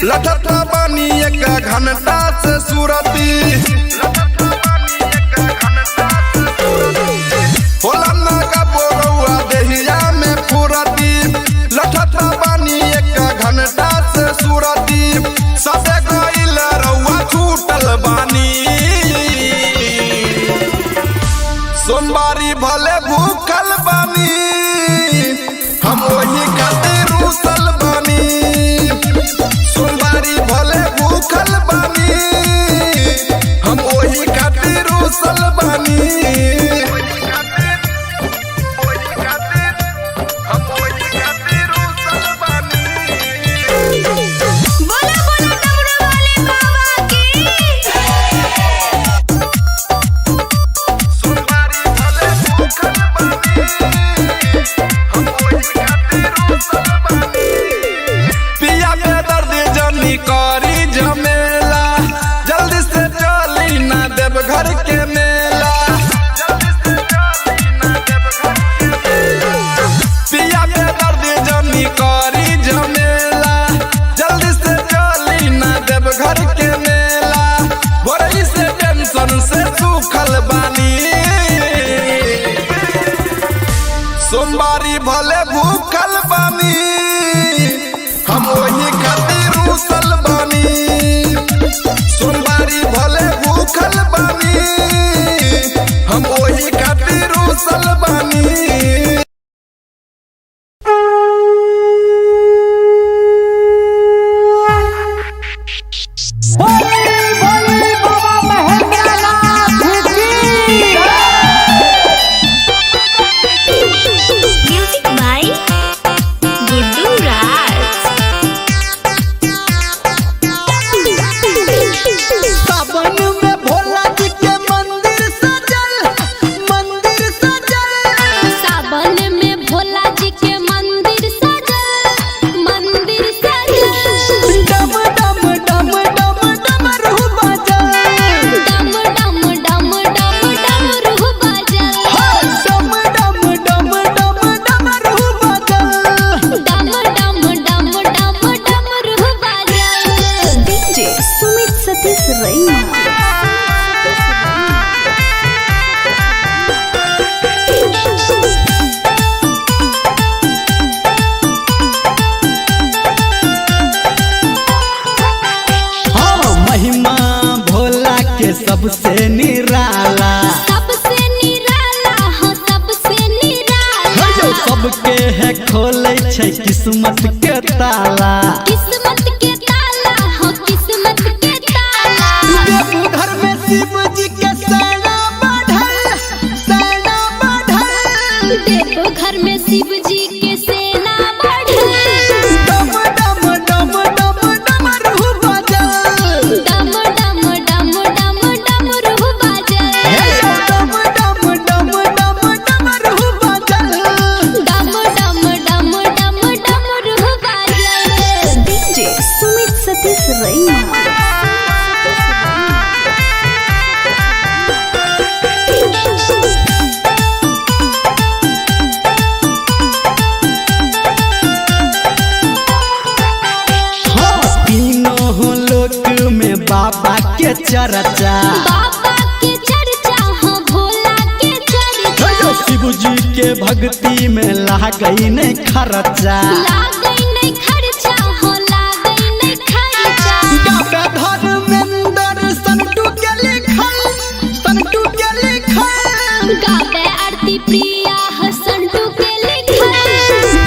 [SPEAKER 3] लठत बानी एक घंटा से सुरती। होला ना का बोरौआ देहिया में फुरती, लठत बानी एक घंटा से सुरती। सबे गइल रउआ छूटल बानी, सोमवारी भले भूखल बानी, हम वही खातिर रूसल बानी। सोमवारी भले भूखल बानी, हम वही खातिर रूसल बानी।
[SPEAKER 1] बोला बोला डमरू वाले बाबा की।
[SPEAKER 3] सोमवारी भले भूखल बानी, हम वही खातिर रूसल बानी। पिया के दर्द जनी करी झमेला, जल्दी से चली ना देव घर के मेला। पिया के दर्द जनी करी झमेला, जल्दी से चली ना देव घर के मेला। बोरई से टेंशन से सूखल बानी, सोमवारी भले भूखल बानी, हम वही खातिर रूसल बानी। सोमवारी भले भूखल बानी, हम वही खातिर रूसल बानी।
[SPEAKER 1] म्यूजिक बाय गुड्डू राज।
[SPEAKER 2] सावन में भोला जी के मंदिर सजल, मंदिर सजल।
[SPEAKER 1] सावन में भोला जी के मंदिर सजल, मंदिर सजल।
[SPEAKER 2] डम डम डम डम डमरू बजल।
[SPEAKER 1] डम डम डम डम डमरू बजल।
[SPEAKER 2] डम डम डम डम डमरू बजल।
[SPEAKER 1] डम डम डम डम डमरू बजल।
[SPEAKER 4] डीजे सुमित सतीश रैना।
[SPEAKER 2] हाँ, महिमा भोला के सबसे निराला।
[SPEAKER 1] सबसे निराला हो, सबसे निराला।
[SPEAKER 2] हे सबके है खोले छै किस्मत के ताला।
[SPEAKER 1] किस्मत के ताला हो, किस्मत के ताला।
[SPEAKER 2] देवघर में शिव जी के सेना बढ़ल, सेना बढ़ल।
[SPEAKER 1] देवघर में शिव जी के सेना बढ़ल।
[SPEAKER 2] डम डम डम डम डमरू बजल।
[SPEAKER 1] डम डम डम डम डमरू बजल।
[SPEAKER 2] हे डम डम डम डम डमरू बजल।
[SPEAKER 1] डम डम डम डम डमरू बजल।
[SPEAKER 4] डीजे सुमित सतीश रैना।
[SPEAKER 2] हाँ, तीनों लोक में बाबा के चर्चा।
[SPEAKER 1] बाबा के चर्चा हो, भोला के चर्चा।
[SPEAKER 2] हे शिव जी के भक्ति में लागई नहीं खर्चा।
[SPEAKER 1] लागै नहीं खर्चा हो, लागै नहीं खर्चा।
[SPEAKER 2] गावे धर्मेंद्र संटू के लिखल, संटू के लिखल।
[SPEAKER 1] गावे आरती प्रिया हसंटू के लिखल।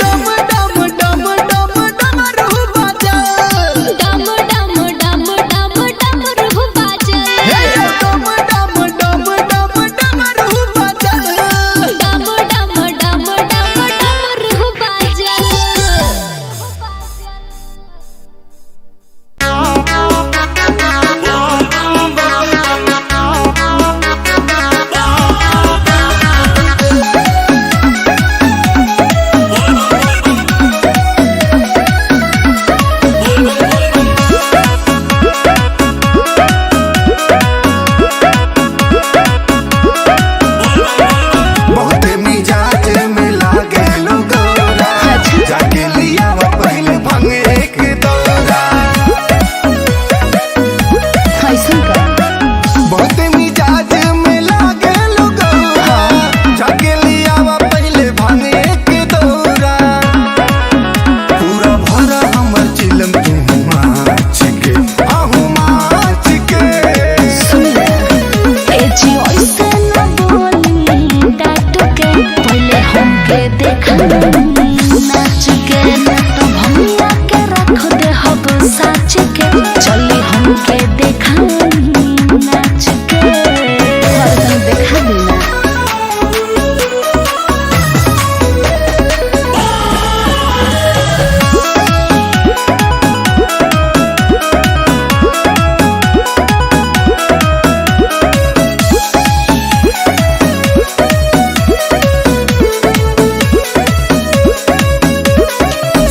[SPEAKER 2] डम डम डम डम डमरू बजल।
[SPEAKER 1] डम डम डम डम डमरू बाजल।
[SPEAKER 2] हे डम डम डम डम डमरू बजल।
[SPEAKER 1] डम डम डम डम डमरू बाजल। के चली हमके देखाई नाच के।
[SPEAKER 4] अरे तनी देखा दी ना।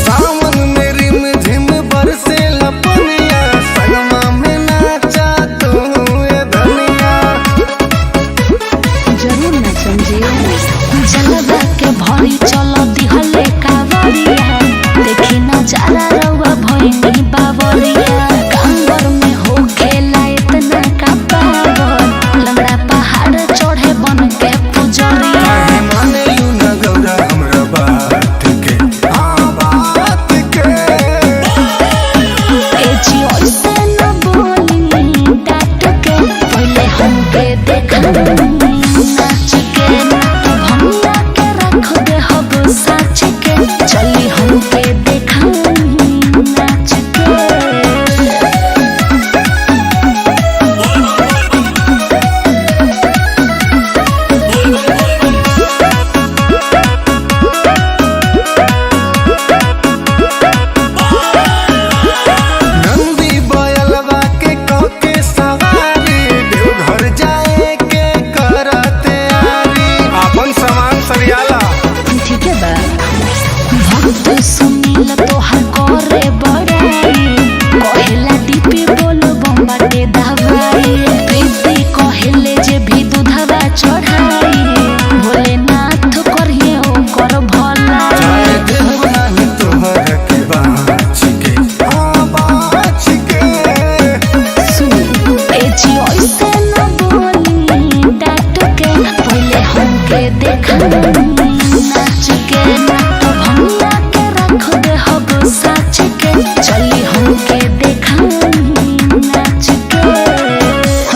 [SPEAKER 2] सावन में रिम झिम बरसे लपनिया, संगमा में नाचा तू ए धनिया।
[SPEAKER 4] जरूर नाचम जी।
[SPEAKER 1] जलवा के भरी चल दिहले कावरिया, देखी नजारा रउआ भइनी बावरिया। कांवर में हो खेला इतना का पावर, लंगड़ा पहाड़ चढ़े बन के पुजरिया।
[SPEAKER 2] काहे माने you न गौरा हमरा बात के, हाँ बात के।
[SPEAKER 1] ए जी ऐसे न बोली डांट के, पहले हमके देखाई नाच के। ना तो भंगा के रख दे हब साच के, चली हमके देखाई नाच के।
[SPEAKER 2] नंदी बयलवा के कके सवारी, देवघर जाए के करते आरी।
[SPEAKER 3] अपन सामान सरियाला।
[SPEAKER 4] ठीक है बा।
[SPEAKER 1] भक्त सुनील तोहर करे बड़ाई, कहेला डीपी बोल बम्बाटे दवाई। प्रीति कहेले जे भी दूधवा चढ़ाई, भोलेनाथ करिए ओकर भलाई।
[SPEAKER 2] जाए देव नाही तोहर के बाँच के, हाँ बाँच के।
[SPEAKER 4] सुनी।
[SPEAKER 1] ए जी ऐसे न बोली डांट के, पहले हमके देखाई नाच के। ना तो भंगा के रख दे हब साच के, चली हमके देखाई नाच के।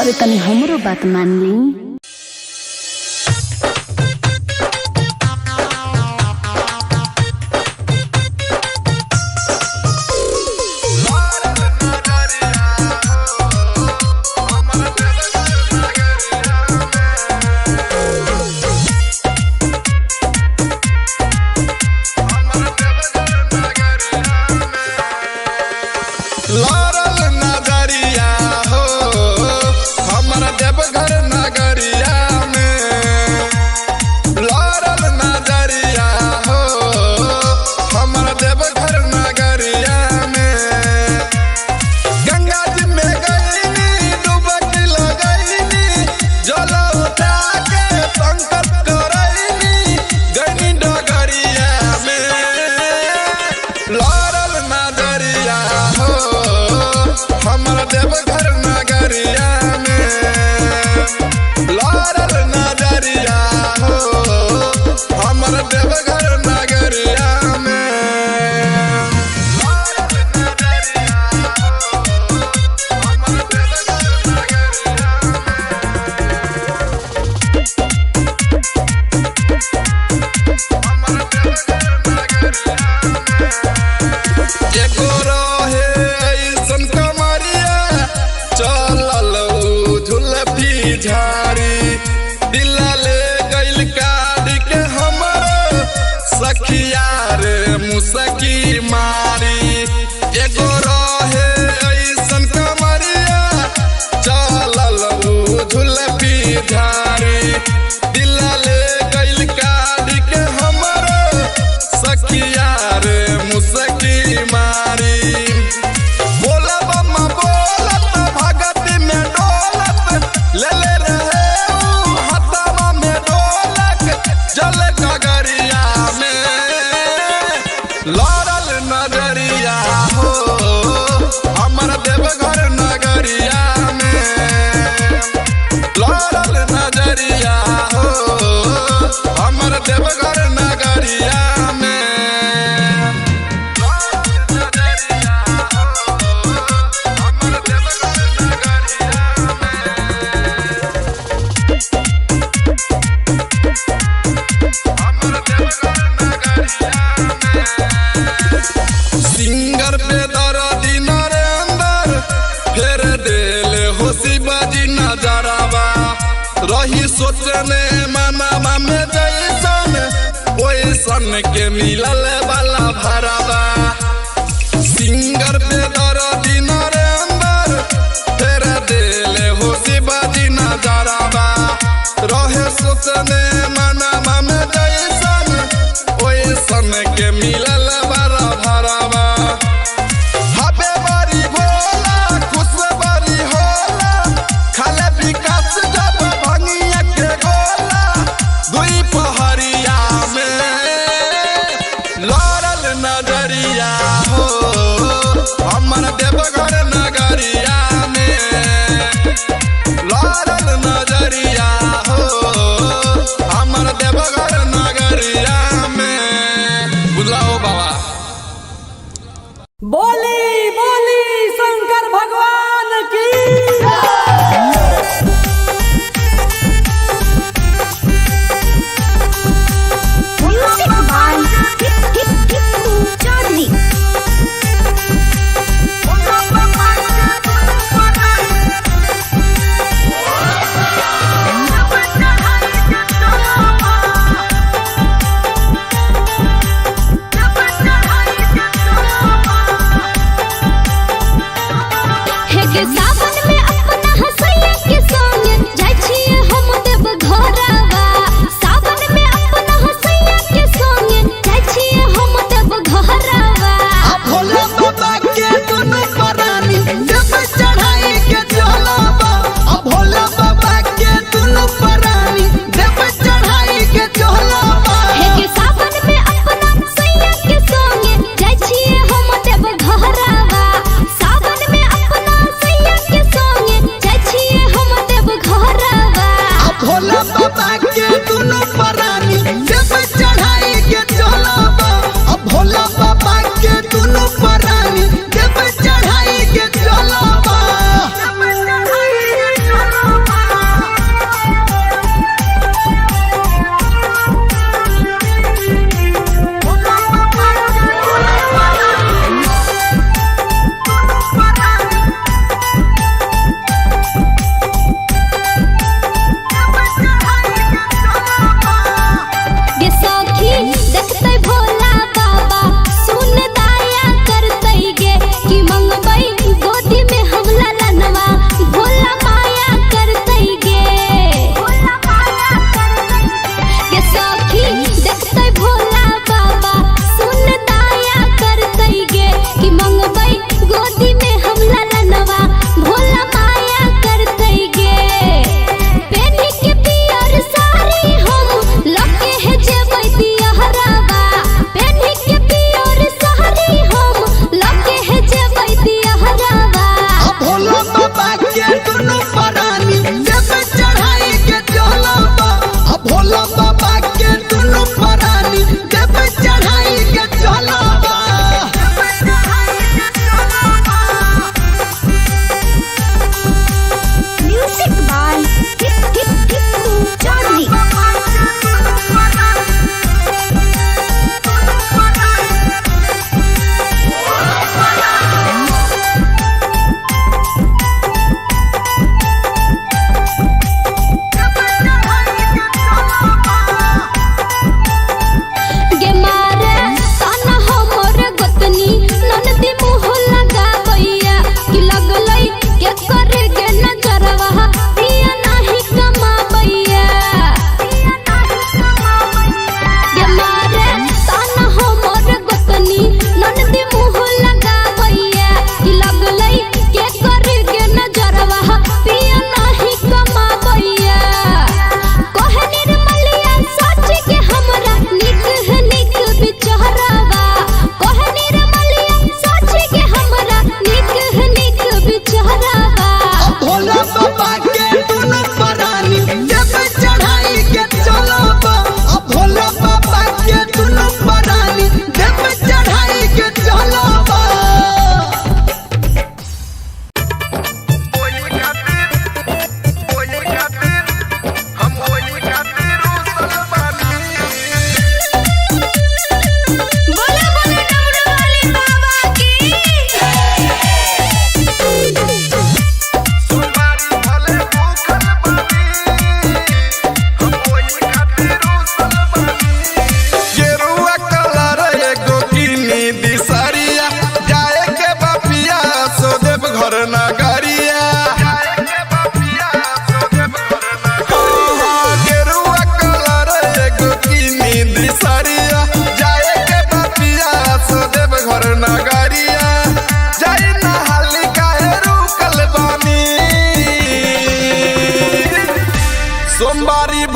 [SPEAKER 4] अरे तनी हमरो बात मान ली।
[SPEAKER 3] लड़ल नजरिया हो हमर देवघर नगरिया में। लड़ल नजरिया हो हमर देवघर नगरिया में। गंगा जी में गईनी डुबकी लगईनी, जल उठा के संकल्प करईनी, गईनी डगरिया में। लड़ल नजरिया हो हमर देवघर नगरिया में। लड़ल नजरिया हो हमर देवघर नगरिया में। लड़ल नजरिया हो हमर देवघर नगरिया में। हमर देवघर नगरिया में। एगो रहे ऐसन कमरिया, रही सोचने मनावा में जैसन ओइसन के मिलल वाला भरावा। सिंगर पे दर्दी नरेंद्र फेर देले हो शिवाजी नजरावा। रहे सोचने मनावा में जैसन ओइसन के मिलल वाला भरावा। हबे बारी भोला खुश बारी होला, खाले विकास जब भंगिया के गोला। दुई पहरिया में लड़ल नजरिया हो, हमर देवघर नगरिया में लड़ल नजरिया हो,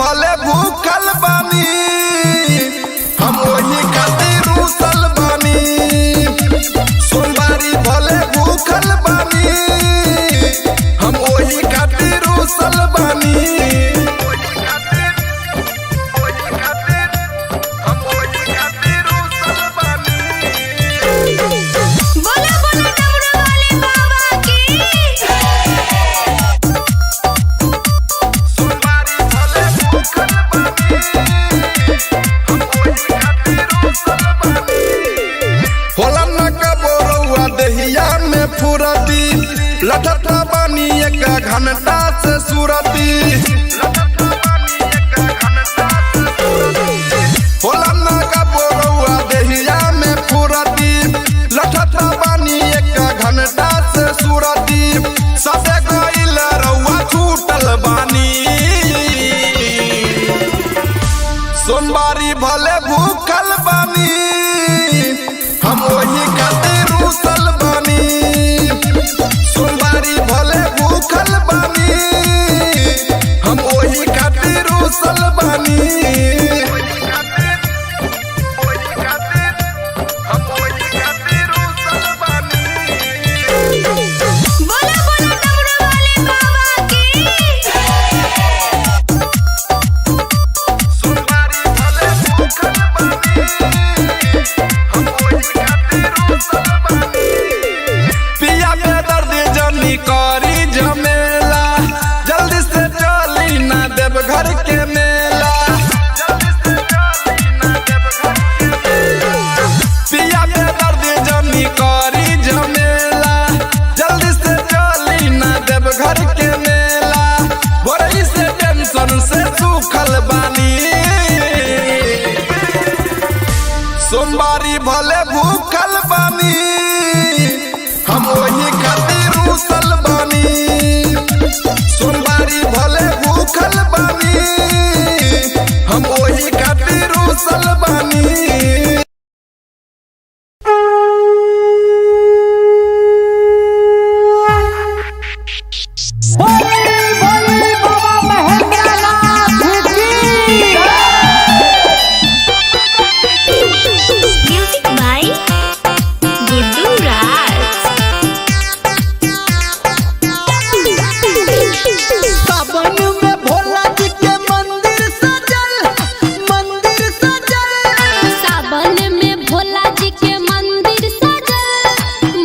[SPEAKER 3] भले भूखल बानी, हम वही खातिर रूसल बानी। सोमवारी भले भूखल बानी, हम वही खातिर रूसल बानी।
[SPEAKER 1] बोला बोला डमरू वाले बाबा की।
[SPEAKER 3] सोमवारी भले भूखल बानी, हम वही खातिर रूसल बानी। होला न कबो रउआ देहिया में फुरती, लठता बानी एक घंटा से सुरती। होला न कबो रउआ देहिया में फुरती, लठता बानी एक घंटा से सुरती। सबे गइल रउआ छूटल बानी। सोमवारी भले भूखल बानी, हम वही खातिर रूसल बानी। सोमवारी भले भूखल बानी, हम वही खातिर रूसल बानी।
[SPEAKER 1] बोला बोला डमरू वाले बाबा की।
[SPEAKER 3] सोमवारी भले भूखल बानी, हम वही खातिर रूसल बानी। पिया के दर्द जनी करी झमेला, जल्दी से चली ना देवघर के मेला। पिया के दर्द जनी करी झमेला, जल्दी से चली ना देवघर के मेला। बोरई से टेंशन से सूखल बानी। सोमवारी भले भूखल बानी, हम वही खातिर रूसल बानी। सोमवारी भले भूखल बानी, हम वही खातिर रूसल बानी।
[SPEAKER 1] म्यूजिक बाय गुड्डू राज।
[SPEAKER 2] सावन में भोला जी के मंदिर सजल, मंदिर सजल।
[SPEAKER 1] सावन में भोला जी के मंदिर सजल,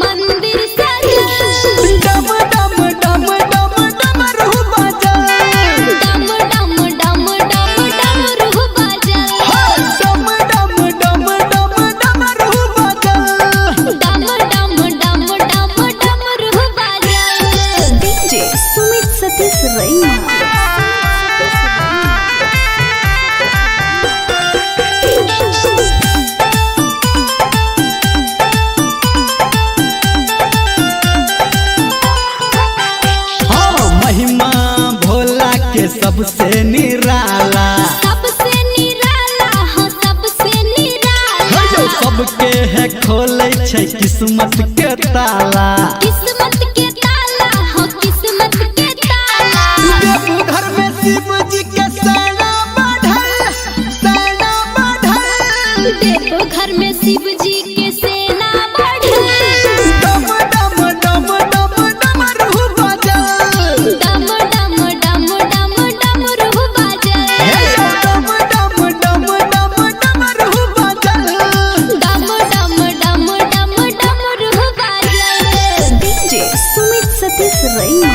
[SPEAKER 1] मंदिर सजल।
[SPEAKER 2] डम डम डम डम डमरू बजल।
[SPEAKER 1] डम डम डम डम डमरू बजल।
[SPEAKER 2] डम डम डम डम डमरू बजल।
[SPEAKER 1] डम डम डम डम डमरू बजल।
[SPEAKER 4] डीजे सुमित सतीश रैना।
[SPEAKER 2] हाँ, महिमा भोला के सबसे निराला।
[SPEAKER 1] सबसे निराला हो, सबसे निराला।
[SPEAKER 2] सबके है खोले छै किस्मत के ताला।
[SPEAKER 1] किस्मत के ताला हो, किस्मत के ताला।
[SPEAKER 2] देवघर में शिव जी के सेना बढ़ल, सेना बढ़ल।
[SPEAKER 1] देवघर में शिव जी के सेना बढ़ल।
[SPEAKER 2] डम डम डम डम डमरू बजल।
[SPEAKER 1] डम डम डम डम डमरू बजल।
[SPEAKER 2] डम डम डम डम डमरू बजल।
[SPEAKER 1] डम डम डम डम डमरू बजल।
[SPEAKER 4] डीजे सुमित सतीश रैना।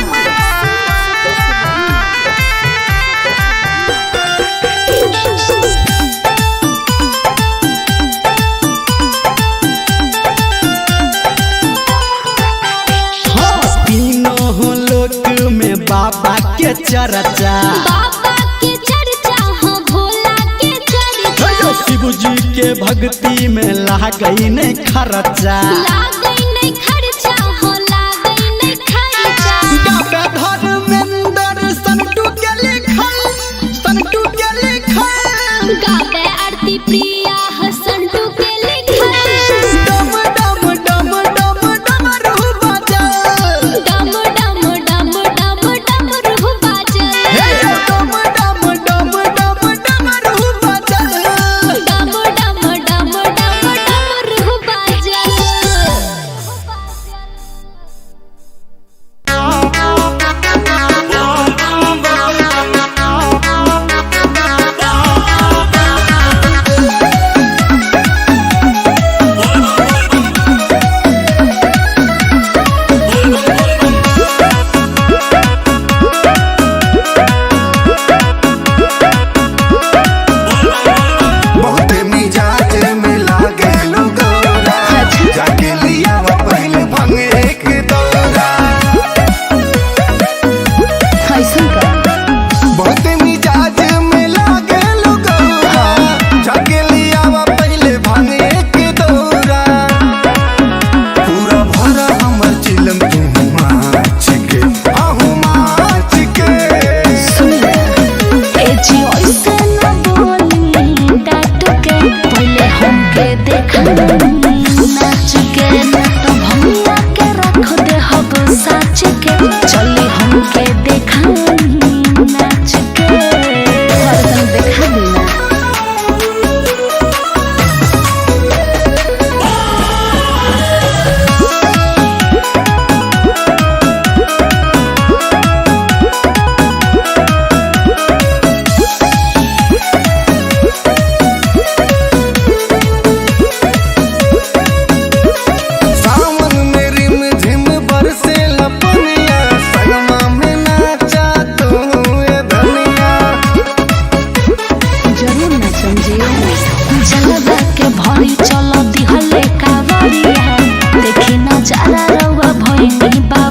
[SPEAKER 2] हाँ, तीनों लोक में बाबा के चर्चा।
[SPEAKER 1] बाबा के चर्चा हो, भोला के चर्चा।
[SPEAKER 2] शिव जी के भक्ति में लागई नहीं खर्चा।
[SPEAKER 1] लागै नहीं खर्चा हो, लागै नहीं खर्चा।
[SPEAKER 2] गावे धर्मेंद्र संटू के लिखल, संटू के लिखल।
[SPEAKER 1] गावे आरती प्रिया हसंटू के लिखल।
[SPEAKER 2] डम डम डम डम डमरू बजल।
[SPEAKER 1] डम डम डम डम डमरू बाजल।
[SPEAKER 2] डम डम डम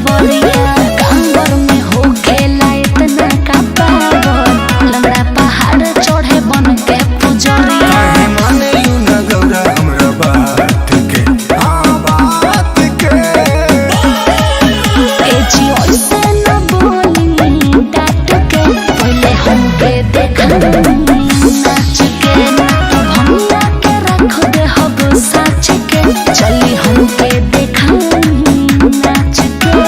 [SPEAKER 1] कांवरिया। कांवर में हो खेला इतना का पावर, लंगड़ा पहाड़ चढ़े बन के पुजरिया।
[SPEAKER 5] काहे मानेलू न गौरा हमरा बात के, हाँ बात के।
[SPEAKER 1] ए जी ऐसे न बोली डांट के, पहले हमके देखाई नाच के। ना तो भंगा के रख दे हब साच के, चली हमके देखाई नाच के।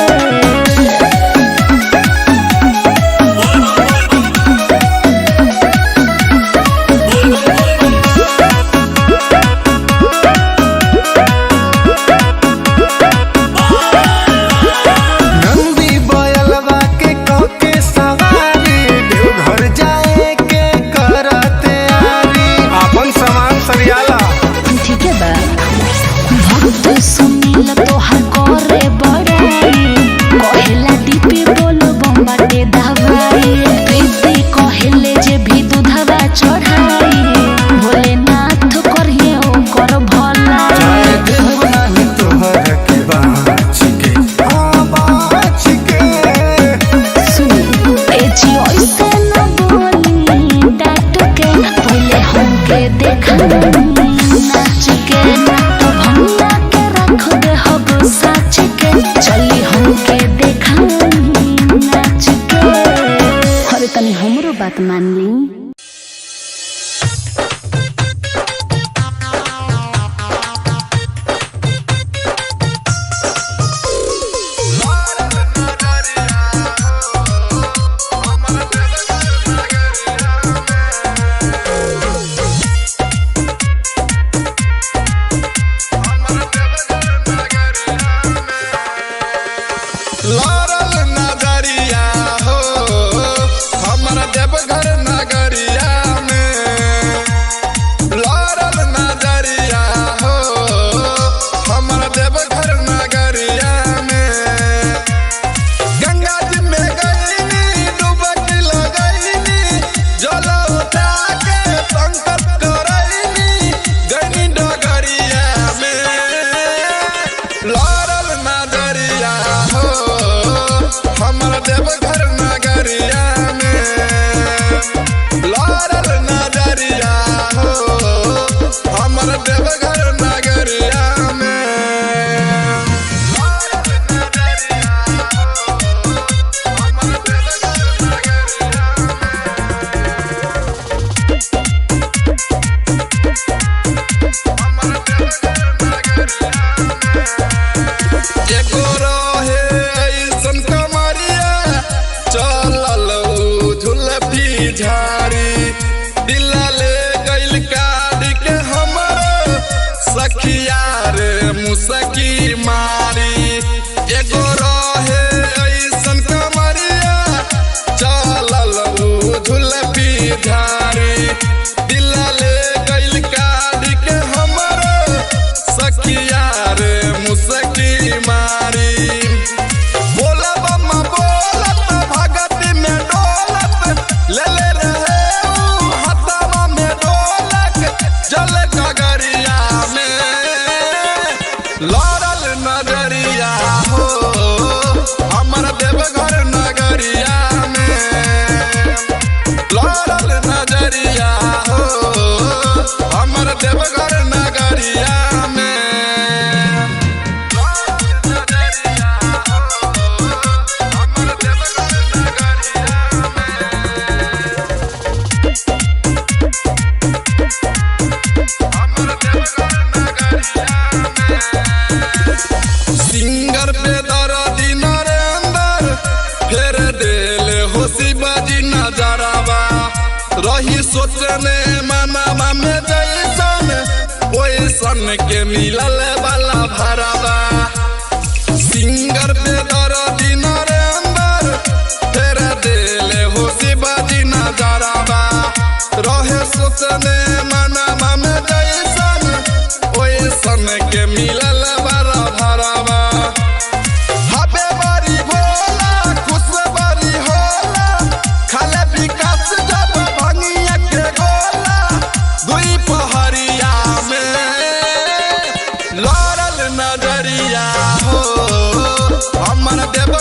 [SPEAKER 5] नंदी बयलवा के कके सवारी, देवघर जाए के करते आरी।
[SPEAKER 3] अपन सामान सरियाला।
[SPEAKER 1] ठीक है बा। भक्त सुनील तोहर करे बड़ाई, कहेला डीपी बोल बम्बाटे दवाई। प्रीति कहेले जे भी दूधवा चढ़ाई, भोलेनाथ करिए ओकर भलाई।
[SPEAKER 5] जाए देव नाही तोहर के बाँच के, हाँ बाँच के।
[SPEAKER 1] सुनी ए जी ऐसे न बोली डांट के, पहले हमके देखाई नाच के। ना तो भंगा के रख दे हब साच के, चली हमके देखाई नाच के। अरे तनी हमरो बात मान ली।
[SPEAKER 3] लड़ल नजरिया हो हमर देवघर नगरिया में। लड़ल नजरिया हो हमर देवघर नगरिया में। गंगा जी में गईनी डुबकी लगईनी, जल उठा के संकल्प करईनी, गईनी डगरिया में। लड़ल नजरिया हो हमर देवघर नगरिया में। लड़ल नजरिया हो हमर देवघर नगरिया में। लड़ल नजरिया हो हमर देवघर नगरिया में। हमर देवघर नगरिया में। एगो रहे ऐसन कमरिया, चलल उ झुलफी झाड़ी। दिल ले गइल काट के हमर सखिया रे मुसकी मारी। एगो रहे ऐसन कमरिया, चलल उ झुलफी झाड़ी। दिल ले गइल काट के हमर सखिया रे मुसकी मारी। बोलब बोलत भगत में डोलत, ले ले रहे ऊ हथवा में डोलक, जल गगरिया में। लड़ल नजरिया हो हमर देवघर नगरिया में। लड़ल नजरिया हो हमर देवघर नगरिया में। नजरिया हो हमर देवघर नगरिया में। हमर देवघर नगरिया में। सिंगर पे दर्दी नरेंद्र फेर देल हो शिवाजी नजरवा। रही सोचने मनावा में जैसन ओइसन के मिलल वाला भरवा। सिंगर पे दर्दी नरेंद्र फेर देल हो शिवाजी नजरवा। रहे सोचने मनावा में जैसन ओइसन के मिलल वाला भरवा। हबे बारी भोला खुश बारी होला, खाले विकास जब भंगिया के गोला। दुई पहरिया में लड़ल नजरिया हो हमर देव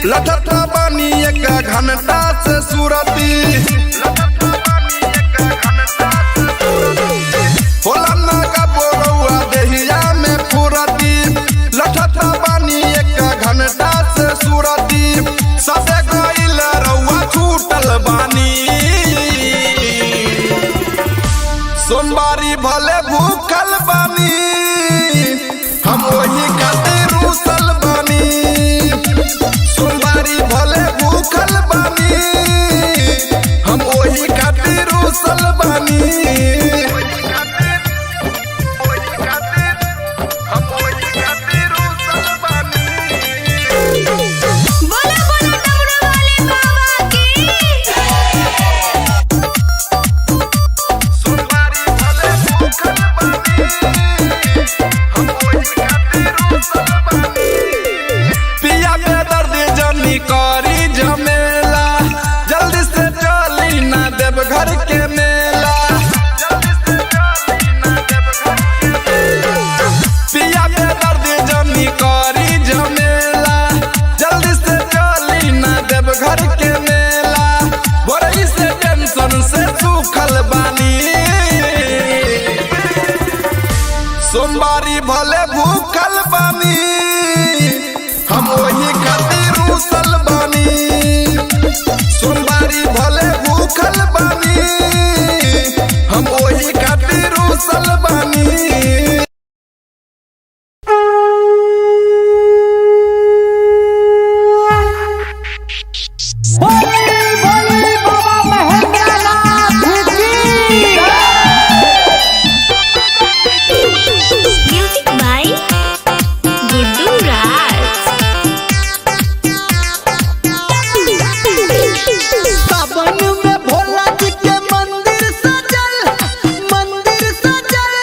[SPEAKER 3] लठता बानी एक घंटा से सुरती। होला ना का बोरौआ देहिया में फुरती, लठता बानी एक घंटा से सुरती। सबे गइल रउआ छूटल बानी, सोमवारी भले भूखल बानी, हम वही खातिर रूसल बानी। सोमवारी भले भूखल बानी, हम वही खातिर रूसल बानी।
[SPEAKER 1] बोला बोला डमरू वाले बाबा की।
[SPEAKER 3] सोमवारी भले भूखल बानी, हम वही खातिर रूसल बानी। पिया पे दर्द जनी करी झमेला, जल्दी से चली ना देव घर के मेला। जल्दी से चली ना देव घर के मेला। पिया पे दर्द जनी करी झमेला, जल्दी से चली ना देव घर के मेला। बोरई से टेंशन से सूखल बानी, सोमवारी भले भूखल बानी, हम वही खातिर रूसल बानी। सोमवारी भले भूखल बानी, हम वही खातिर रूसल बानी।
[SPEAKER 1] म्यूजिक बाय गुड्डू राज।
[SPEAKER 2] सावन में भोला जी के मंदिर सजल, मंदिर सजल।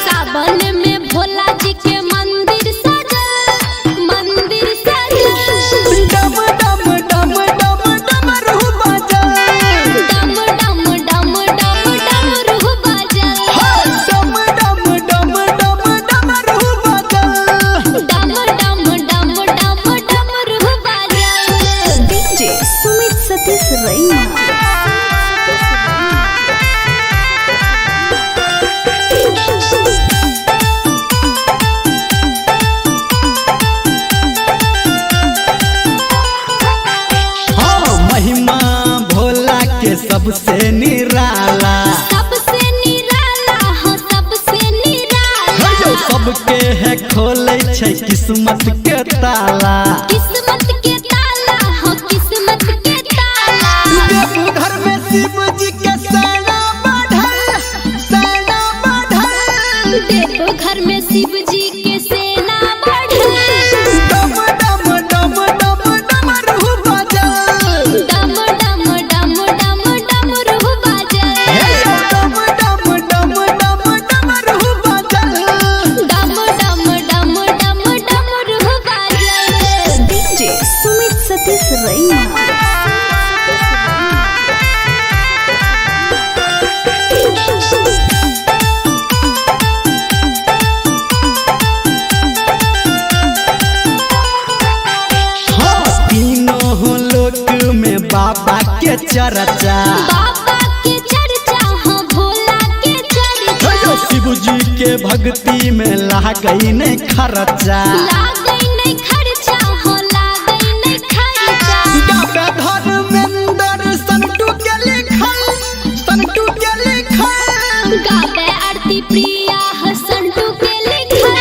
[SPEAKER 1] सावन में भोला जी के मंदिर सजल, मंदिर सजल।
[SPEAKER 2] डम डम डम डम डमरू बाजल।
[SPEAKER 1] डम डम डम डम डमरू बाजल।
[SPEAKER 2] डम डम डम डम डमरू बाजल।
[SPEAKER 1] डम डम डम डम डमरू बाजल।
[SPEAKER 4] डीजे सुमित सतीश रैना।
[SPEAKER 2] हाँ, महिमा भोला के सबसे निराला।
[SPEAKER 1] सबसे निराला हो, सबसे निराला।
[SPEAKER 2] हे सबके है खोले छै किस्मत के ताला।
[SPEAKER 1] किस्मत के ताला हो, किस्मत के ताला।
[SPEAKER 2] देवघर में शिव जी के सेना बढ़ल, सेना बढ़ल।
[SPEAKER 1] देवघर में शिव जी के सेना बढ़ल।
[SPEAKER 2] डम डम डम डम डमरू बाजल।
[SPEAKER 1] डम डम डम डम डमरू बाजल।
[SPEAKER 2] हे डम डम डम डम डमरू बाजल।
[SPEAKER 1] डम डम डम डम डमरू बाजल।
[SPEAKER 4] डीजे सुमित सतीश रैना।
[SPEAKER 2] हाँ, तीनों लोक में बाबा के चर्चा।
[SPEAKER 1] बाबा के चर्चा हो, भोला के चर्चा।
[SPEAKER 2] हे शिव जी के भक्ति में लागई ने खर्चा।
[SPEAKER 1] लागै नहीं खर्चा हो, लागै नहीं खर्चा।
[SPEAKER 2] गावे धर्मेंद्र संटू के लिखल, संटू के लिखल।
[SPEAKER 1] गावे आरती प्रिया हसंटू के लिखल।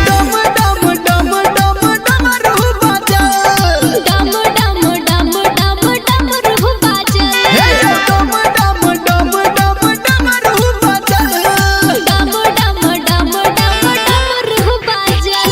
[SPEAKER 2] डम डम डम डम डमरू बाजल।
[SPEAKER 1] डम डम डम डम डमरू बाजल।
[SPEAKER 2] हे डम डम डम डम डमरू बाजल।
[SPEAKER 1] डम डम डम डम डमरू बाजल।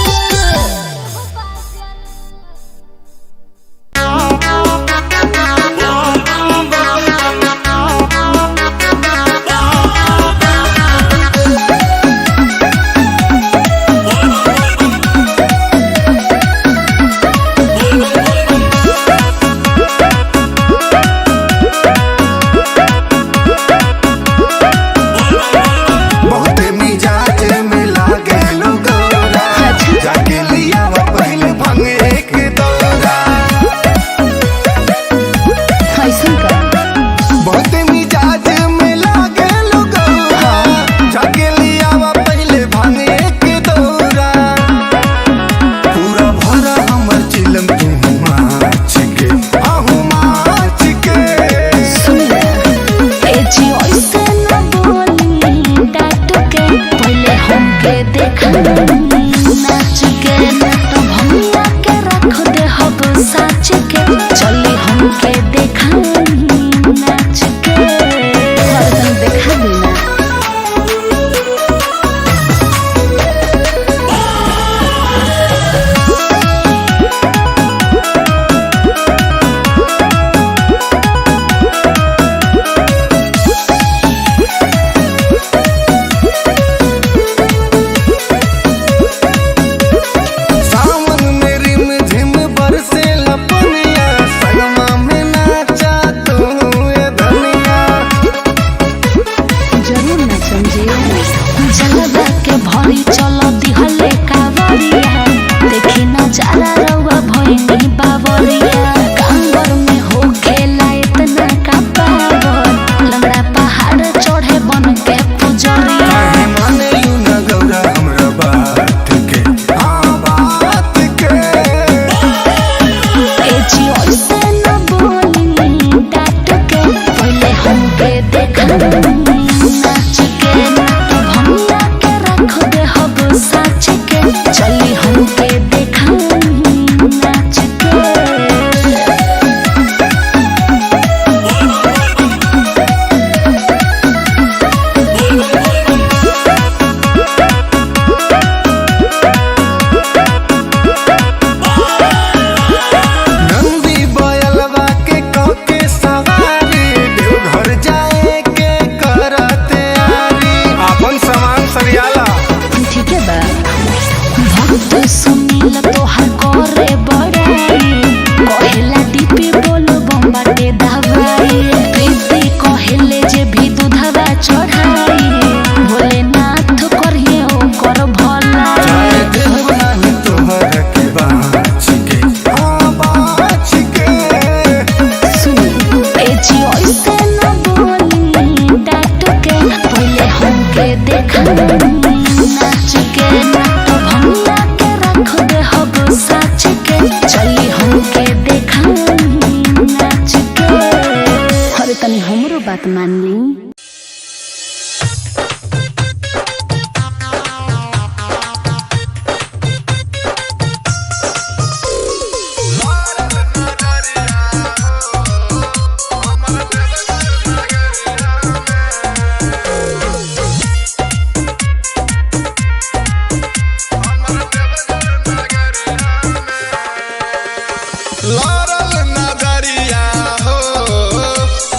[SPEAKER 1] साच के चली हमके देखाई नाच के हरदम देखा देना।
[SPEAKER 5] सावन में रिम झिम बरसे लपनिया, संगमा में नाचा तू ए धनिया।
[SPEAKER 1] जरूर नाचम जी। जलवा के भरी चल दिहले कावरिया, देखी नजारा रउआ भइनी बावरिया। कांवर में हो खेला इतना का पावर, लंगड़ा पहाड़ चढ़े बन के पुजरिया।
[SPEAKER 5] काहे माने you न गौरा हमरा बात के, हाँ बात के।
[SPEAKER 1] ए जी ऐसे न बोली डांट के, पहले हमके देखाई नाच के। भंगा के रख दे हब साच के, चली हमके देखाई नाच के।
[SPEAKER 5] नंदी बयलवा के कके सवारी, देवघर जाए के करते आरी। अपन सामान सरियाला।
[SPEAKER 1] ठीक है बा। भक्त सुनील तोहर करे बड़ाई, कहेला डीपी बोल बम्बाटे दवाई। प्रीति कहेले जे भी दूधवा चढ़ाई, भोलेनाथ करिए ओकर भलाई।
[SPEAKER 5] जाए देव नाही तोहर के बाँच के, हाँ बाँच के।
[SPEAKER 1] सुनी ए जी ऐसे न बोली डांट के, पहले हमके देखाई नाच के। भंगा के रख दे हब साच के, चली हमके देखाई नाच के। अरे तनी हमरो बात मान ली।
[SPEAKER 3] लड़ल नजरिया हो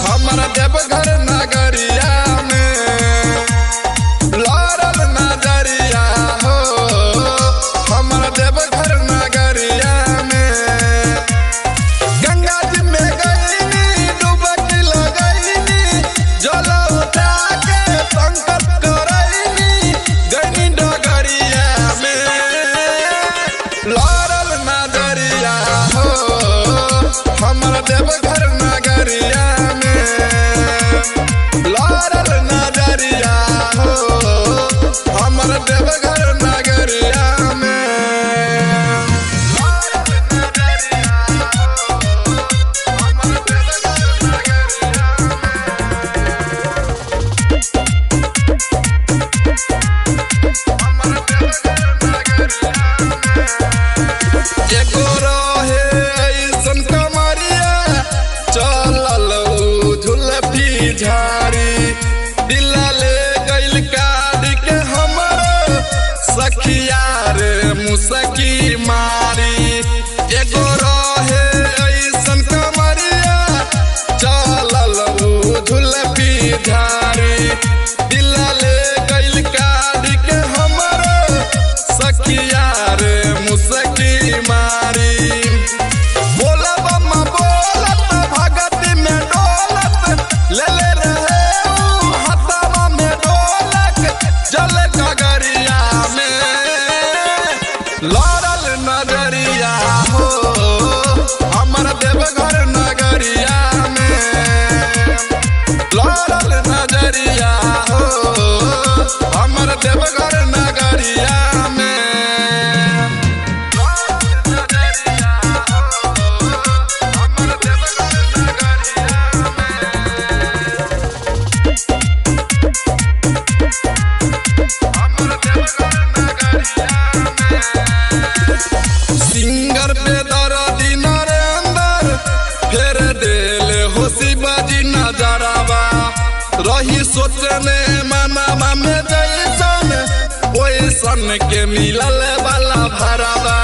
[SPEAKER 3] हमर देवघर नगरिया में। लड़ल नजरिया हो हमर देवघर नगरिया में। गंगा जी में गईनी डुबकी लगईनी, जल उठा के संकल्प करईनी, गईनी डगरिया में। लड़ल नजरिया हो हमर देवघर नगरिया में। लड़ल नजरिया हो हमर देवघर नगरिया में। एगो रहे ऐसन कमरिया, चलल उ झुलफी झाड़ी। दिल ले गइल काट के हमर सखिया रे मुसकी मारी। एगो रहे ऐसन कमरिया, चलल उ झुलफी झाड़ी। दिल ले गइल काट के हमर सखिया रे मुसकी मारी। बोलब बोलत भगत में डोलत, ले ले रहे ऊ हथवा में डोलक, जल गगरिया में। लड़ल नजरिया सोचने मनावा में जैसन ओइसन के मिलल वाला भरावा।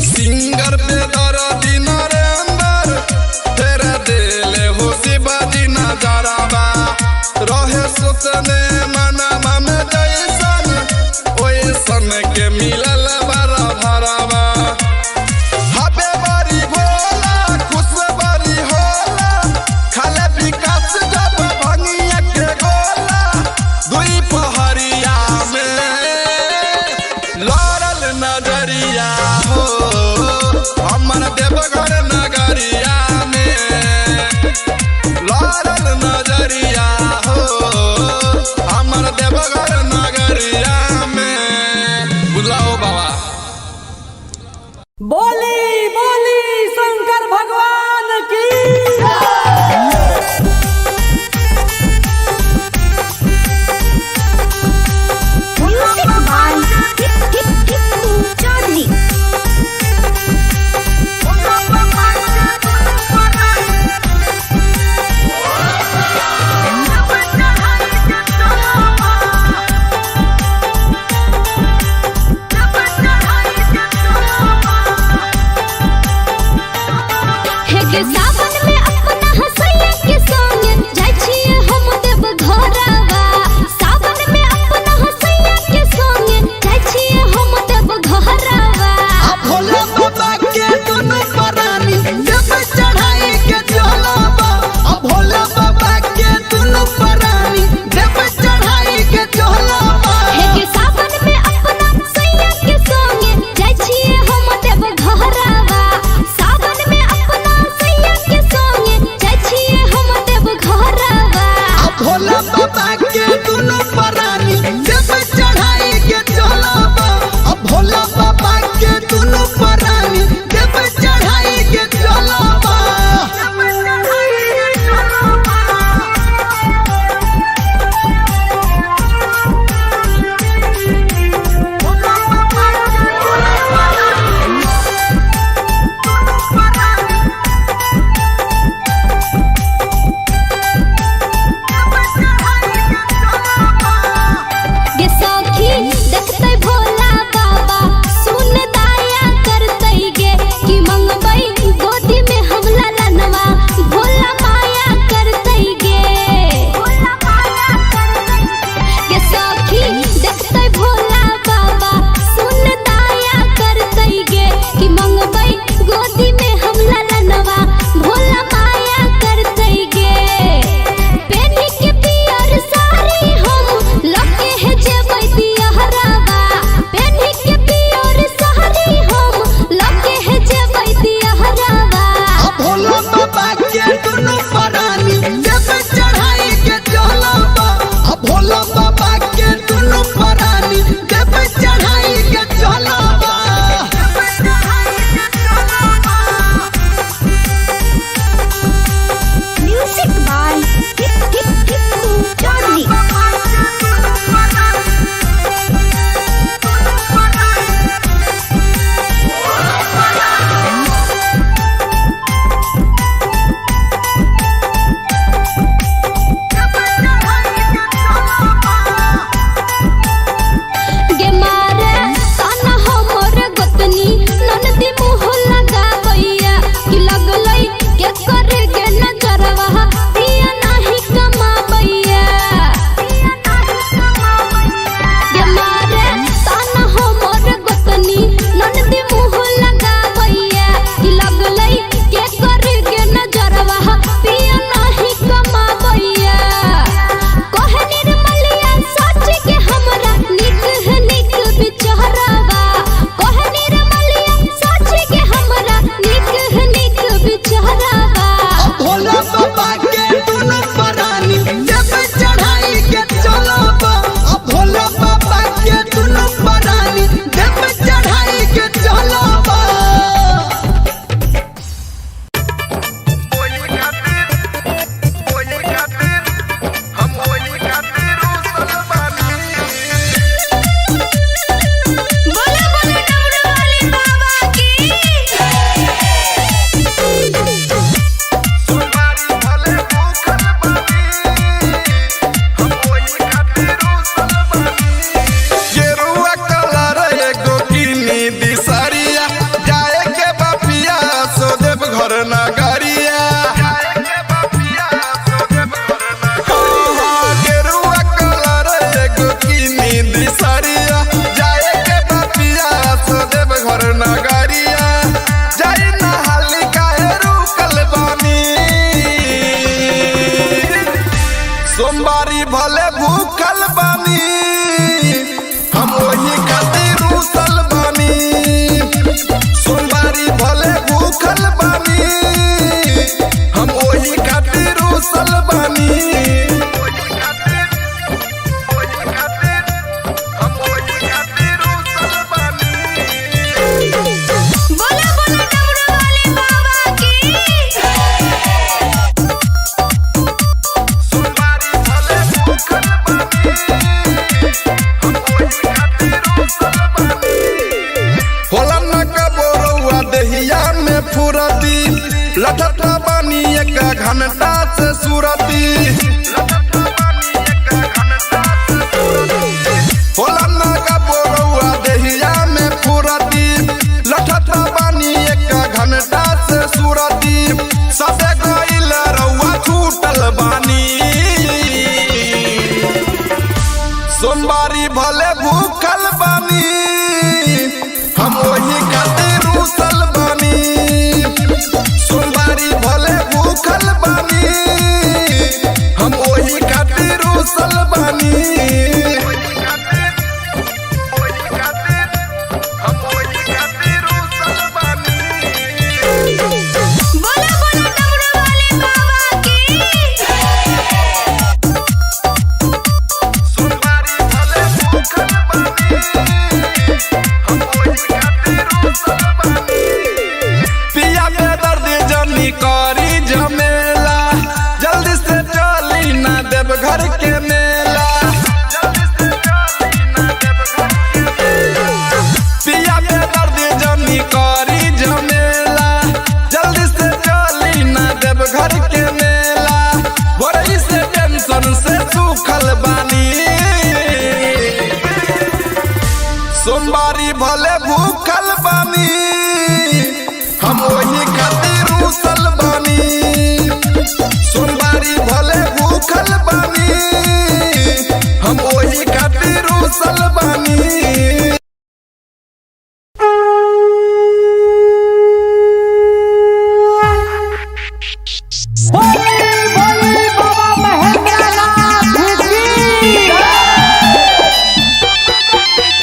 [SPEAKER 3] सिंगर पे दर्दी नरेंद्र फेर देले हो शिवाजी नजरवा। रहे सोचने मनावा में जैसन ओइसन के मिलल वाला भरावा। हबे बड़ी भोला खुश बड़ी होला, खाले विकास जब भंगिया के गोला। दुई पहरिया में लड़ल नजर लठत बानी एक घंटा से सुरती। होला ना का बोरौआ देहिया में फुरती, लठत बानी एक घंटा से सुरती। सबे गइल रउआ छूटल बानी, सोमवारी भले भूखल बानी, हम वही खातिर रूसल बानी। सोमवारी भले भूखल बानी, हम वही खातिर रूसल बानी।
[SPEAKER 1] बोला बोला डमरू वाले बाबा की।
[SPEAKER 3] सोमवारी भले भूखल बानी, हम वही खातिर रूसल बानी। पिया के दर्द जनी करी झमेला, जल्दी से चली ना देव घर के मेला। पिया के दर्द जनी करी झमेला, जल्दी से चली ना देव घर के मेला। भोरही से टेंशन से सूखल बानी, सोमवारी भले भूखल बानी, हम वही खातिर रूसल बानी। सोमवारी भले भूखल बानी, हम वही खातिर रूसल बानी।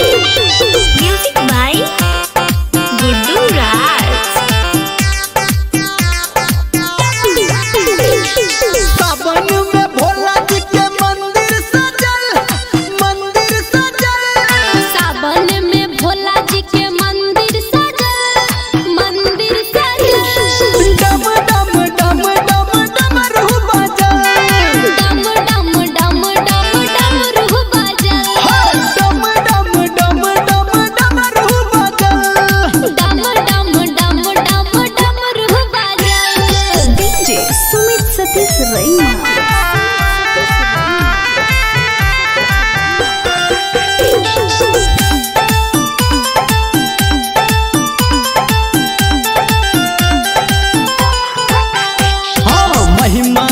[SPEAKER 1] म्यूजिक बाय गुड्डू राज।
[SPEAKER 2] सावन में भोला जी के मंदिर सजल, मंदिर सजल।
[SPEAKER 1] सावन में भोला जी के मंदिर सजल, मंदिर सजल।
[SPEAKER 2] डम डम डम डम डमरू बजल।
[SPEAKER 1] डम डम डम डम डमरू बजल।
[SPEAKER 2] डम डम डम डम डमरू बजल।
[SPEAKER 1] डम डम डम डम डमरू बजल।
[SPEAKER 4] डीजे सुमित सतीश रैना।
[SPEAKER 2] हाँ, महिमा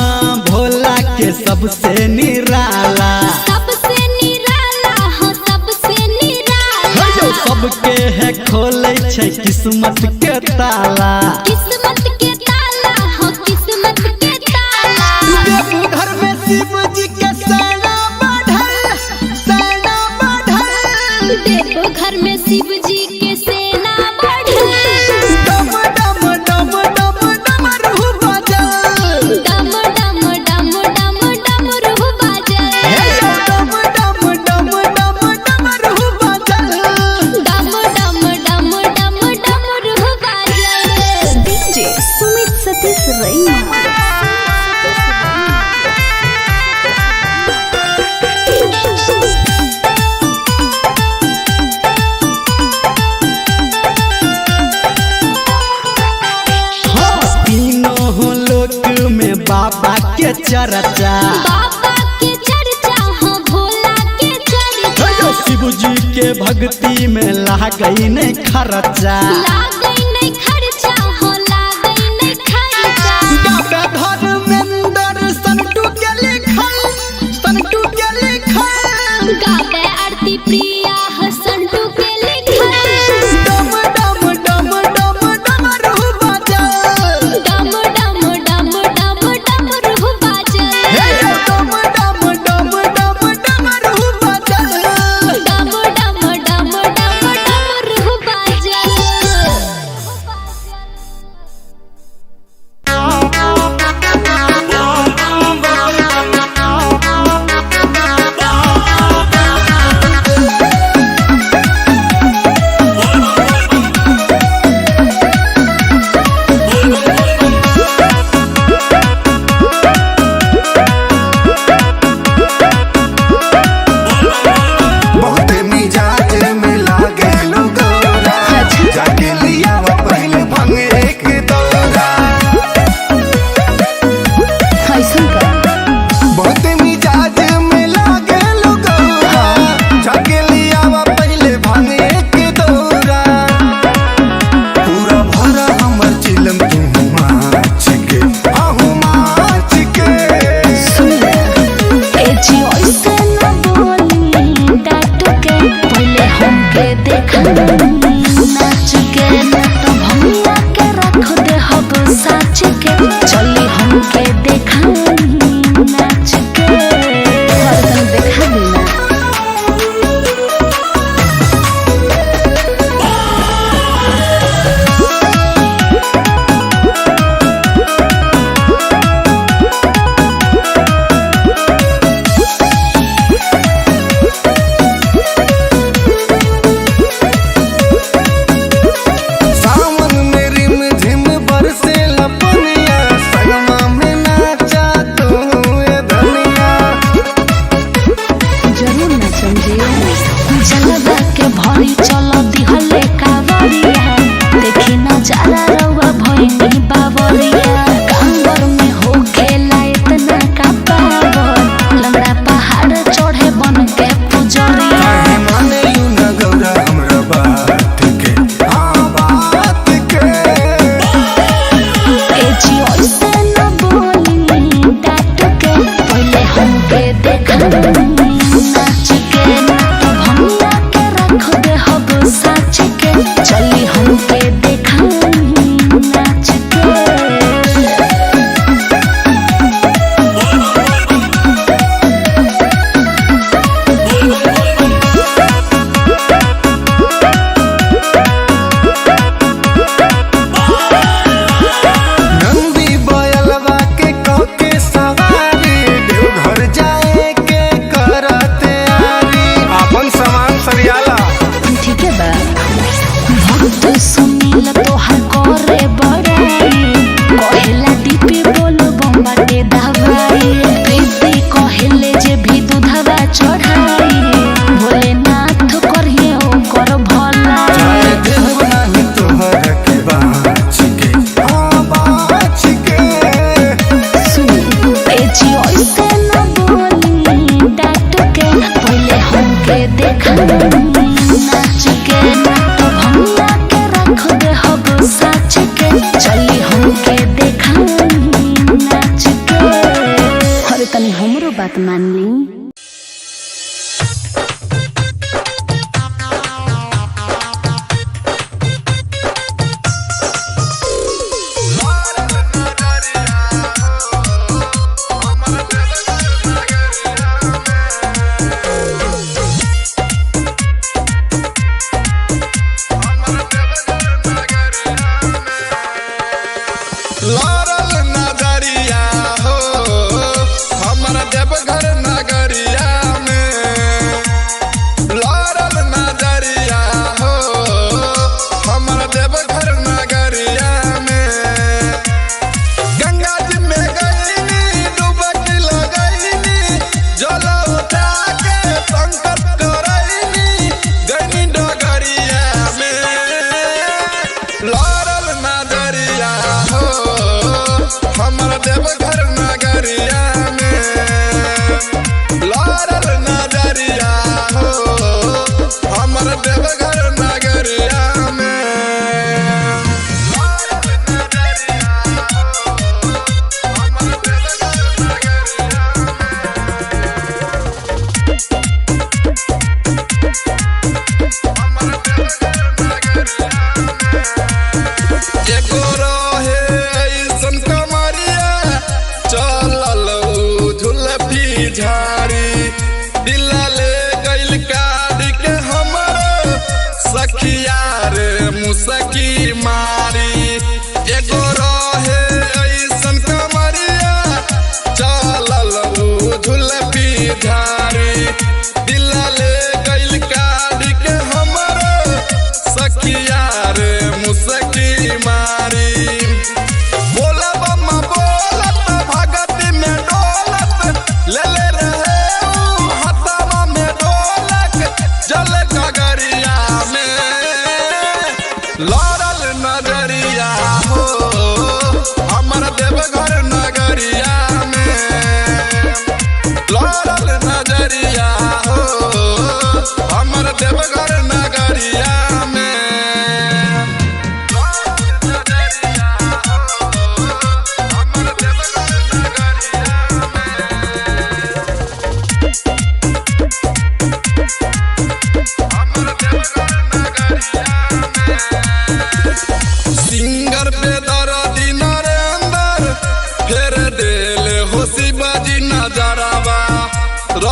[SPEAKER 2] भोला के सबसे निराला।
[SPEAKER 1] सबसे निराला हो, सबसे निराला।
[SPEAKER 2] हे सबके है खोले छै किस्मत के ताला।
[SPEAKER 1] किस्मत के ताला हो, किस्मत के ताला।
[SPEAKER 2] देवघर में शिव जी के सेना बढ़ल, सेना बढ़ल।
[SPEAKER 1] देवघर में शिव जी के सेना बढ़ल।
[SPEAKER 2] डम डम डम डम डमरू बजल।
[SPEAKER 1] डम डम डम डम डमरू बजल।
[SPEAKER 2] हे डम डम डम डम डमरू बजल।
[SPEAKER 1] डम डम डम डम डमरू बजल।
[SPEAKER 4] डीजे सुमित सतीश रैना।
[SPEAKER 2] हाँ, तीनों लोक में बाबा के चर्चा।
[SPEAKER 1] बाबा के चर्चा हो, भोला के चर्चा।
[SPEAKER 2] हे शिव जी के भक्ति में लागई नहीं खर्चा।
[SPEAKER 1] लागै नहीं खर्चा हो, लागै नहीं खर्चा।
[SPEAKER 2] गाता धर्मेंद्र संटू के लिखल, संटू के लिखल।
[SPEAKER 1] गावे आरती प्रिया हसंटू के लिखल।
[SPEAKER 2] डम डम डम डम डमरू बजल।
[SPEAKER 1] डम डम डम डम डमरू बजल।
[SPEAKER 2] हे डम डम डम डम डमरू बजल।
[SPEAKER 1] डम डम डम डम डमरू बजल। के चली हमके देखाई नाच के।
[SPEAKER 4] और तनी देखा देना।
[SPEAKER 5] सावन में रिम झिम बरसे लपनिया, संगमा में नाचा तू ए धनिया।
[SPEAKER 4] जरूर नाचम जी।
[SPEAKER 1] जलवा के भरी चल दिहले कावरिया, देखी नजारा रउआ भइनी बावरिया। कांवर में हो खेला इतना का पावर, लंगड़ा पहाड़ चढ़े बन के पुजरिया।
[SPEAKER 5] काहे माने you न गौरा हमरा बात के, हाँ बात के।
[SPEAKER 1] ए जी ऐसे न बोली डांट के, पहले हमके देखाई नाच के। ना तो भंगा के रख दे हब साच के, चली हमके देखाई नाच के।
[SPEAKER 5] नंदी बयलवा के कके सवारी, देवघर जाए के करते आरी। आपन सामान सरियाला।
[SPEAKER 4] ठीक है बा।
[SPEAKER 1] भक्त सुनील तोहार करे बड़ाई, कहेला डीपी बोल बम्बाटे दवाई। प्रीति कहेले जे भी दूधवा चढ़ाई, भोलेनाथ करिए ओकर भलाई।
[SPEAKER 5] जाए देव नाही तोहर के बाँच के, हाँ बाँच के।
[SPEAKER 4] सुनी।
[SPEAKER 1] ए जी ऐसे न बोली डांट के, पहले हमके देखाई नाच के। ना तो भंगा के रख दे हब साच के, चली हमके देखाई नाच के।
[SPEAKER 4] अरे तनी हमरो बात मान ली।
[SPEAKER 3] लड़ल नजरिया हो हमर देवघर नगरिया में। लड़ल नजरिया हो हमर देवघर नगरिया में। गंगा जी में गईनी डुबकी लगईनी, जल उठा के संकल्प करईनी, गईनी डगरिया में। लड़ल नजरिया हो हमर देवघर नगरिया में। लड़ल नजरिया हो हमर देवघर नगरिया में। लड़ल नजरिया हो हमर देवघर नगरिया में। हमर देवघर नगरिया में। एगो रहे ऐसन कमरिया, चलल उ झुलफी झाड़ी। दिल ले गइल काट के हमर सखिया रे मुसकी मारी। एगो रहे ऐसन कमरिया, चलल उ झुलफी झाड़ी। दिल ले गइल काट के हमर सखिया रे मुसकी मारी। बोलब बोलत भगत में डोलत, ले ले रहे ऊ हथवा में डोलक, जल गगरिया में। लड़ल नजरिया हो हमर देवघर नगरिया में। लड़ल नजरिया हो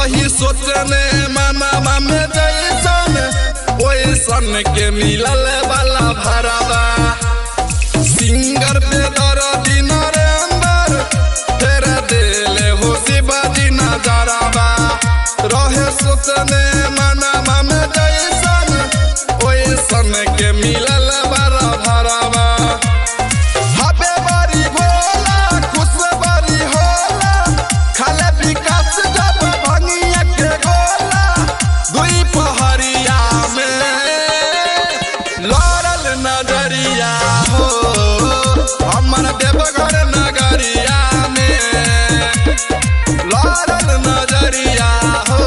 [SPEAKER 3] रही सोचने मनावा में जैसन ओइसन के मिलल वाला भरावा। सिंगर पे दर्दी नरेंद्र फेर देले हो शिवाजी नजरावा। रहे सोचने मनावा में जैसन ओइसन के मिलल वाला भरावा। हबे बारी भोला खुश बारी होला खाले विकास जब भंगिया के गोला। दुई पहरिया में लड़ल नजरिया हो हमर देवघर नगरिया में लड़ल नजरिया हो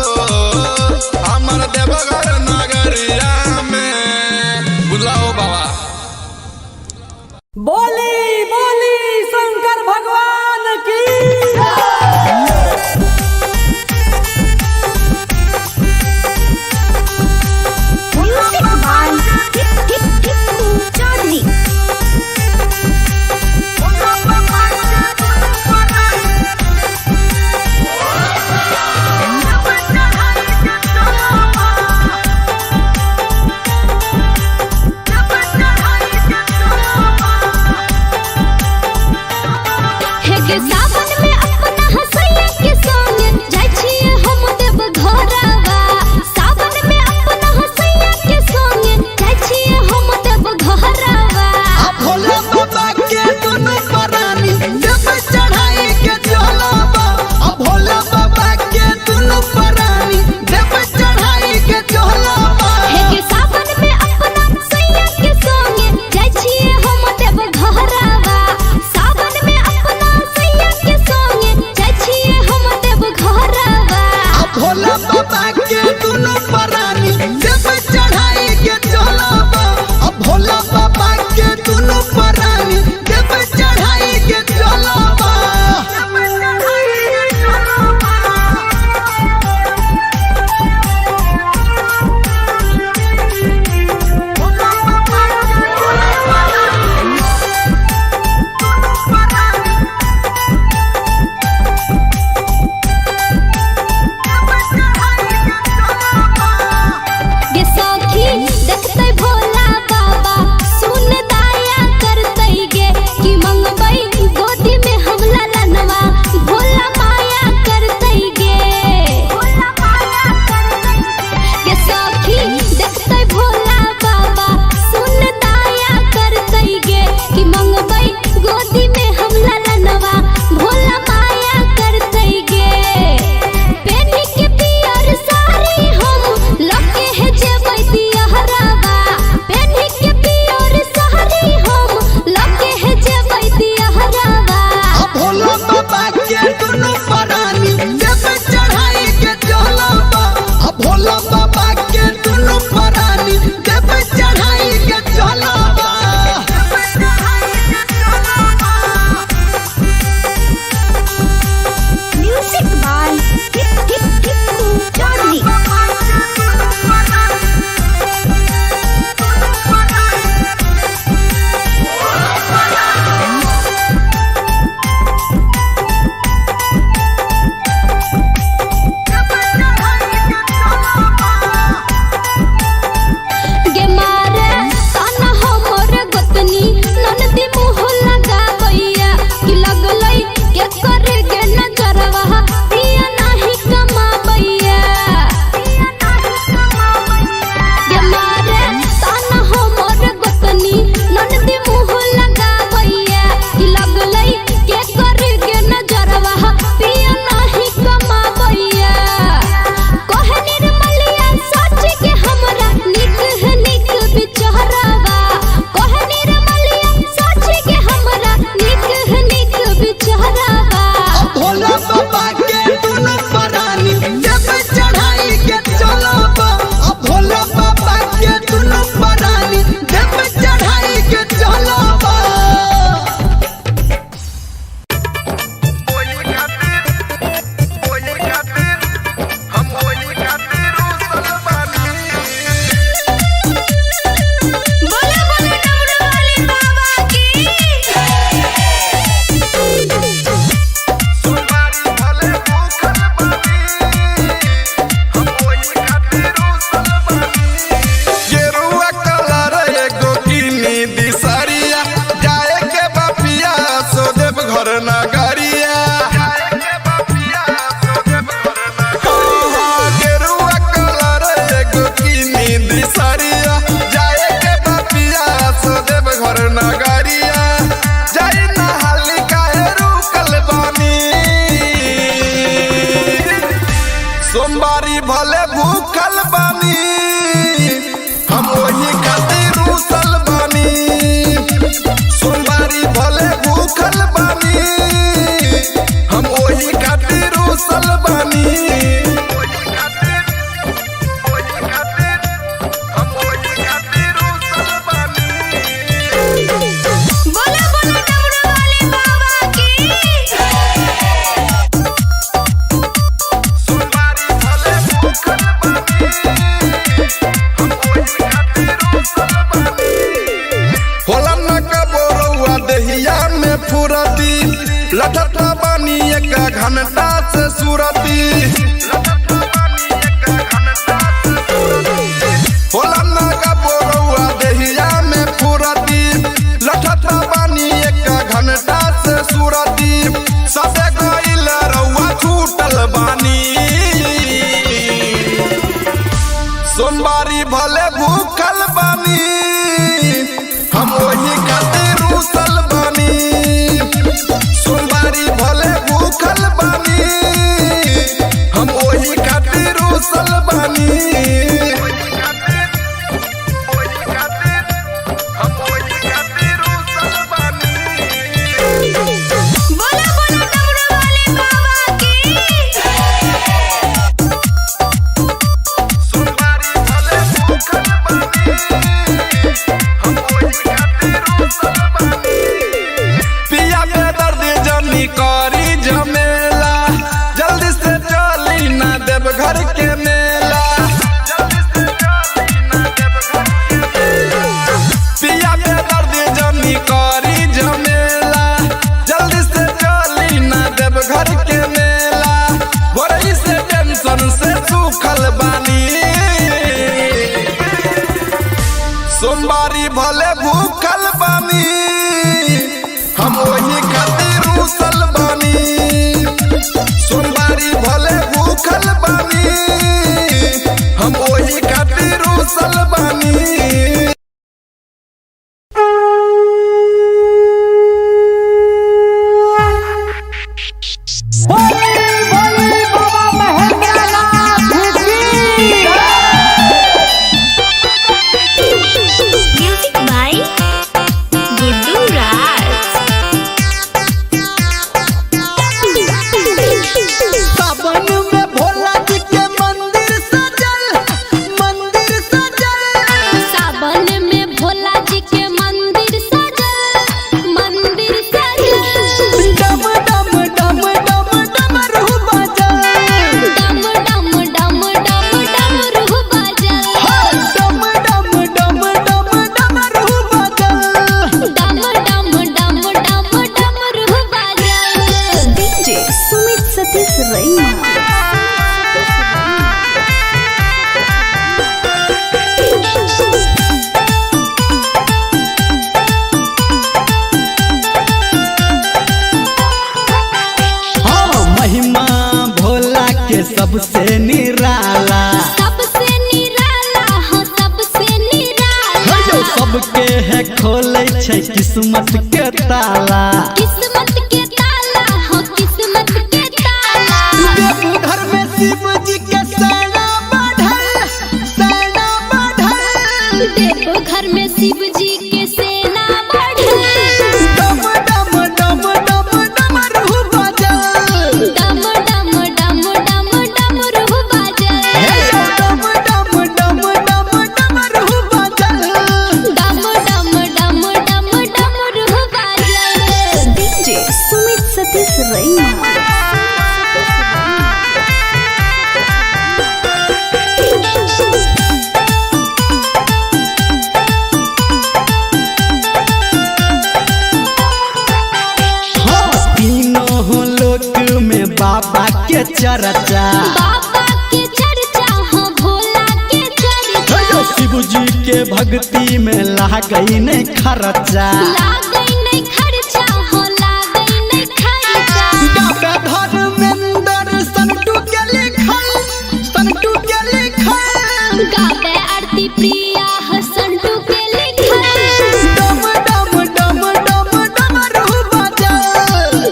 [SPEAKER 3] हमर देवघर नगरिया में। बुझलाओ बाबा।
[SPEAKER 6] बोली बोली शंकर भगवान की।
[SPEAKER 1] Music by Tippu Chaudhary. हे के सावन में अपना हसैया के संग जाइ छियै हम देव घरवा। सावन में अपना हसैया के संग जाइ छियै हम देव घरवा।
[SPEAKER 2] आ भोला बाबा के दुनु परानी देव चढ़ाई के चलबा। आ भोला बाबा के दुनु परानी देव चढ़ाई के चलबा।
[SPEAKER 1] हे के सावन में अपना सैया के संग जाइ छियै हम देव घरवा। सावन में अपना सैया
[SPEAKER 3] लठत बानी एक घंटा से सुरती। होला ना का बोरौआ देहिया में फुरती, लठत बानी एक घंटा से सुरती। सबे गइल रउआ छूटल बानी, सोमवारी भले भूखल बानी, हम वही खातिर रूसल बानी। सोमवारी भले भूखल बानी, हम वही खातिर रूसल बानी।
[SPEAKER 1] बोला बोला डमरू वाले बाबा की।
[SPEAKER 3] सोमवारी भले भूखल बानी, हम वही खातिर रूसल बानी। पिया के दर्द जनी करी झमेला, जल्दी से चली ना देव घर के मेला। जल्दी से चली ना देव घर के मेला। पिया के दर्द जनी करी झमेला, जल्दी से चली ना देव घर के मेला। भोरही से टेंशन से सूखल बानी, सोमवारी भले भूखल बानी, हम वही खातिर रूसल बानी। सोमवारी भले भूखल बानी, हम वही खातिर रूसल बानी।
[SPEAKER 6] बोली बोली बाबा महेंद्रनाथ की।
[SPEAKER 1] म्यूजिक बाय गुड्डू राज।
[SPEAKER 2] सावन में भोला जी के मंदिर सजल, मंदिर सजल।
[SPEAKER 1] सावन में भोला जी के मंदिर सजल, मंदिर सजल।
[SPEAKER 2] डम डम डम डम डमरू बजल।
[SPEAKER 1] डम डम डम डम डमरू बजल।
[SPEAKER 2] डम डम डम डम डमरू बजल।
[SPEAKER 1] डम डम डम डम डमरू बजल।
[SPEAKER 4] डीजे सुमित सतीश रैना।
[SPEAKER 2] हाँ, महिमा भोला के सबसे निराला।
[SPEAKER 1] सबसे निराला हो, सबसे निराला।
[SPEAKER 2] यो सबके है खोले छै किस्मत के ताला।
[SPEAKER 1] किस्मत के ताला हो, किस्मत के ताला।
[SPEAKER 2] देवघर में शिव जी के सेना बढ़ल, सेना बढ़ल।
[SPEAKER 1] देवघर में शिव जी के सेना बढ़ल।
[SPEAKER 2] डम डम डम डम डमरू बजल।
[SPEAKER 1] डम डम डम डम डमरू बजल।
[SPEAKER 2] हे यो डम डम डम डम डमरू बजल।
[SPEAKER 1] डम डम डम डम डमरू बजल।
[SPEAKER 4] डीजे सुमित सतीश रैना।
[SPEAKER 2] हाँ, तीनों लोक में बाबा के चर्चा।
[SPEAKER 1] बाबा के चर्चा हो, भोला के चर्चा।
[SPEAKER 2] हे यो शिव जी के भक्ति में लागई नहीं खर्चा।
[SPEAKER 1] लागै नहीं खर्चा हो, लागै नहीं खर्चा।
[SPEAKER 2] गावे धर्मेंद्र संटू के लिखल, संटू के लिखल।
[SPEAKER 1] गावे आरती प्रिया हसंटू के लिखल।
[SPEAKER 2] डम डम डम डम डमरू बजल।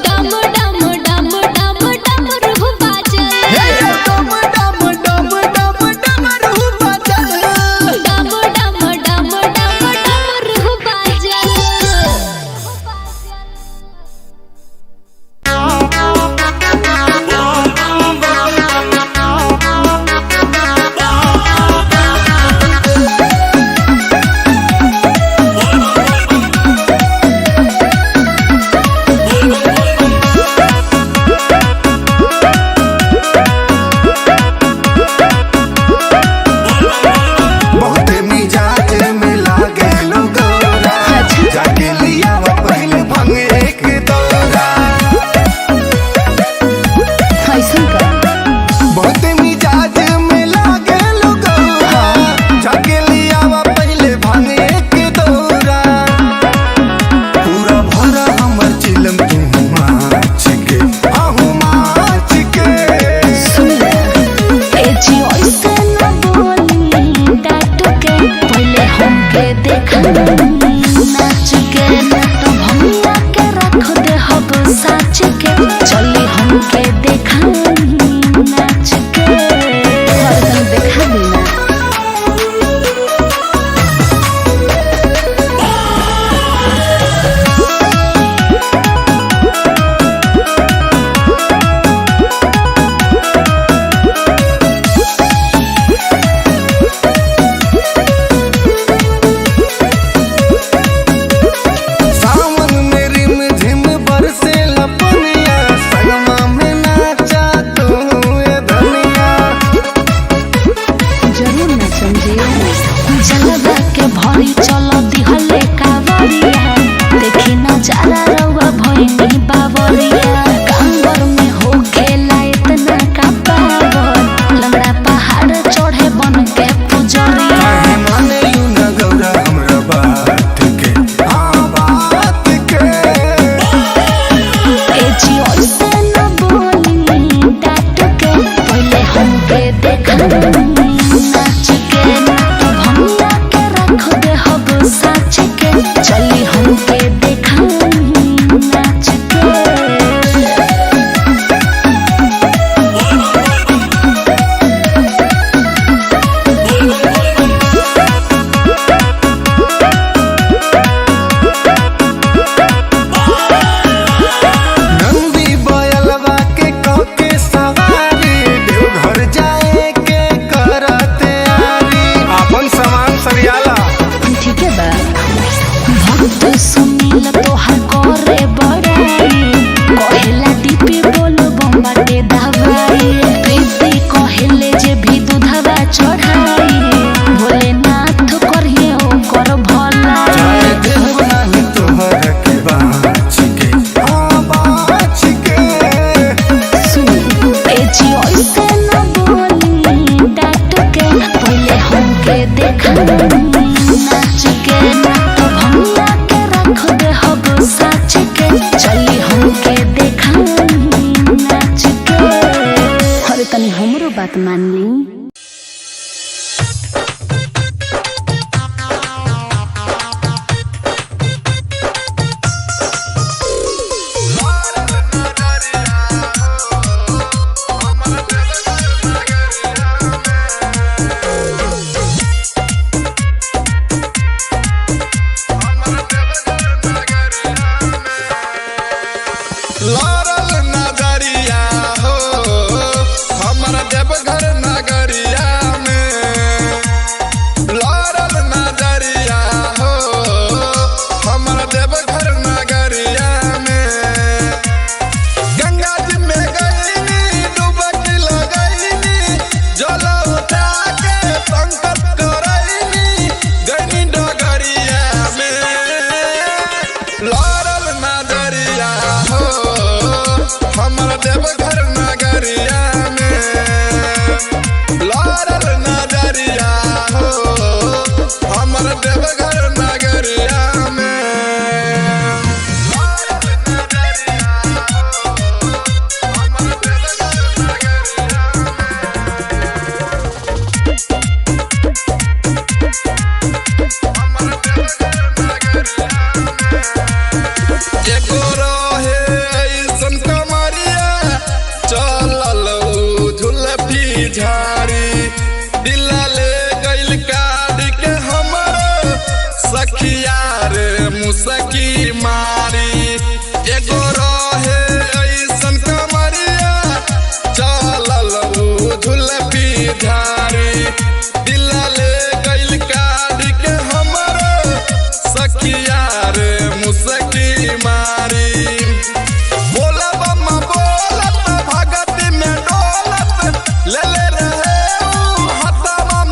[SPEAKER 1] डम डम डम डम डमरू बजल।
[SPEAKER 2] हे यो डम डम डम डम डमरू बजल।
[SPEAKER 1] डम डम डम डम डमरू बजल। चली हमके देखाई नाच के।
[SPEAKER 4] हरदम देखा देना।
[SPEAKER 5] सावन में रिम झिम बरसे लपनिया, संगमा में नाचा तू ए धनिया।
[SPEAKER 4] जरूर नाचम जी।
[SPEAKER 1] जलवा के भरी चल दिहले कावरिया, देखी नजारा रउआ भइनी बावरिया। कांवर में हो खेला इतना का पावर, लंगड़ा पहाड़ चढ़े बन के पुजरिया।
[SPEAKER 5] काहे माने you न गौरा हमरा बात के, हाँ बात के।
[SPEAKER 1] ए जी ऐसे न बोली डांट के, पहले हमके देखाई नाच के। ना तो भंगा के रख दे हब साच के, चली हमके देखाई नाच के।
[SPEAKER 5] नंदी बयलवा के कके सवारी, देवघर जाए के करते आरी। आपन सामान सरियाला।
[SPEAKER 4] ठीक है बा।
[SPEAKER 1] भक्त सुनील तोहार करे बड़ाई, कहेला डीपी बोल बम्बाटे दवाई। प्रीति कहेले जे भी दूधवा चढ़ाई, भोलेनाथ करिए ओकर भलाई।
[SPEAKER 5] जाए देव नाही तोहर के बाँच के, हाँ बाँच के।
[SPEAKER 4] सुनी।
[SPEAKER 1] ए जी ऐसे न बोली डांट के, पहले हमके देखाई नाच के। ना तो भंगा के रख दे हब साच के, चली हमके देखाई नाच के।
[SPEAKER 4] अरे तनी हमरो बात मान ली।
[SPEAKER 3] लड़ल नजरिया हो हमर देवघर नगरिया में। लड़ल नजरिया हो हमर देवघर नगरिया में। गंगा जी में गईनी डुबकी लगईनी, जल उठा के संकल्प करईनी, गईनी डगरिया में। लड़ल नजरिया हो हमर देवघर नगरिया में। लड़ल नजरिया हो हमर देवघर नगरिया में। एगो रहे ऐसन कमरिया, चलल उ झुलफी झाड़ी। दिल ले गइल काट के हमर सखिया रे मुसकी मारी। एगो रहे ऐसन कमरिया, चलल उ झुलफी झाड़ी। दिल ले गइल काट के हमर सखिया रे मुसकी मारी। बोलब बोलत भगत में डोलत, ले ले रहे उ हथवा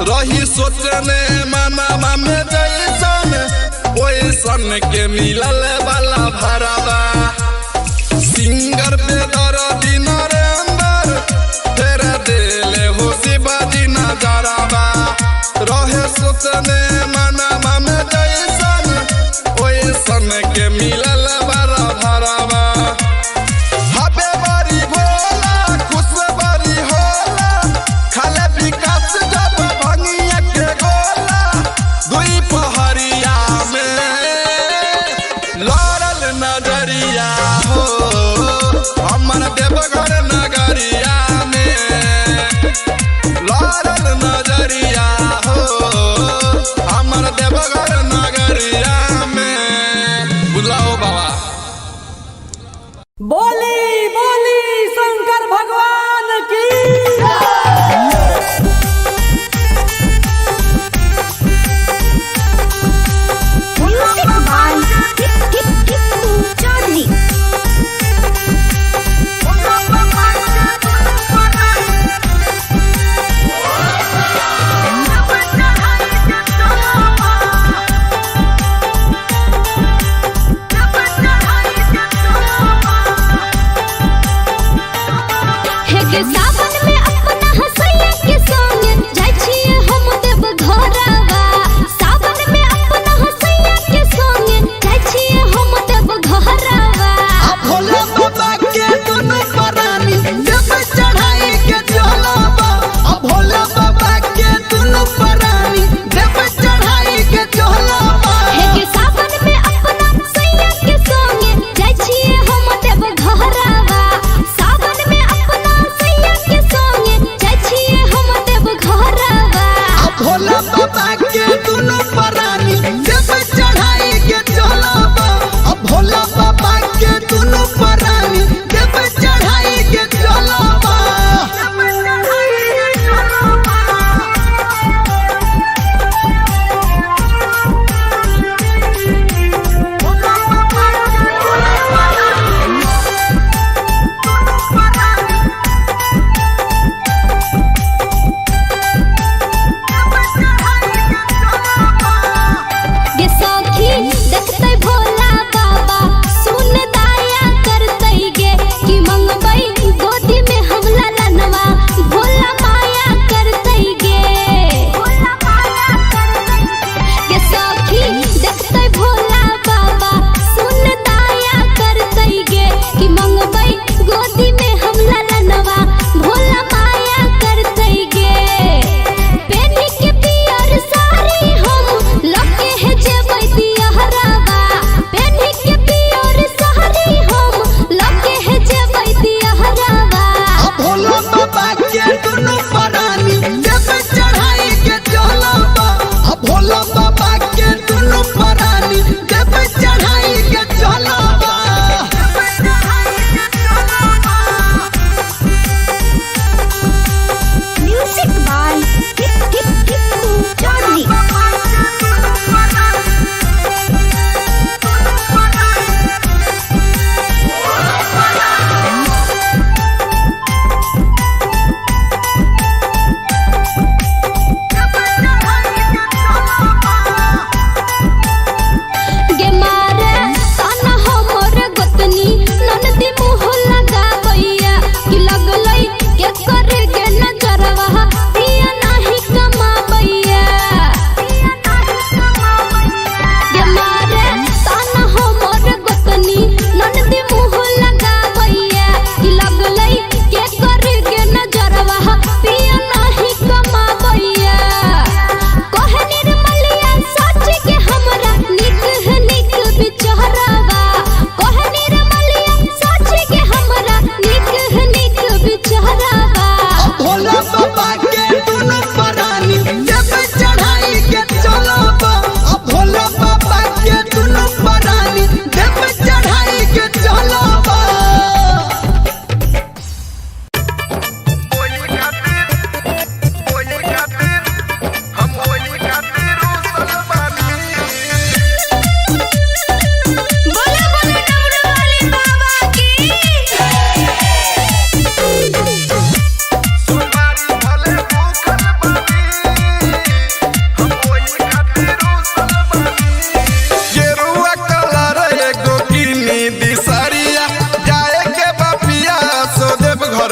[SPEAKER 3] रही सोचने मनावा में जैसन ओइसन के मिलल वाला भरावा। सिंगर पे दर्दी नरेंद्र फेर देले हो शिवाजी नजरावा। रहे सोचने मनावा में जैसन ओइसन के मिलल वाला भरावा। हबे बड़ी भोला खुश बड़ी होला, खाले विकास जब भंगिया के गोला। दुई पहरिया में लड़ल नजरिया हो, हमर देवघर नगरिया में लड़ल नजरिया हो, हमर देवघर नगरिया में। बुझलाओ बाबा।
[SPEAKER 6] बोली बोली शंकर भगवान की।
[SPEAKER 1] Music by Tipu Chaudhary.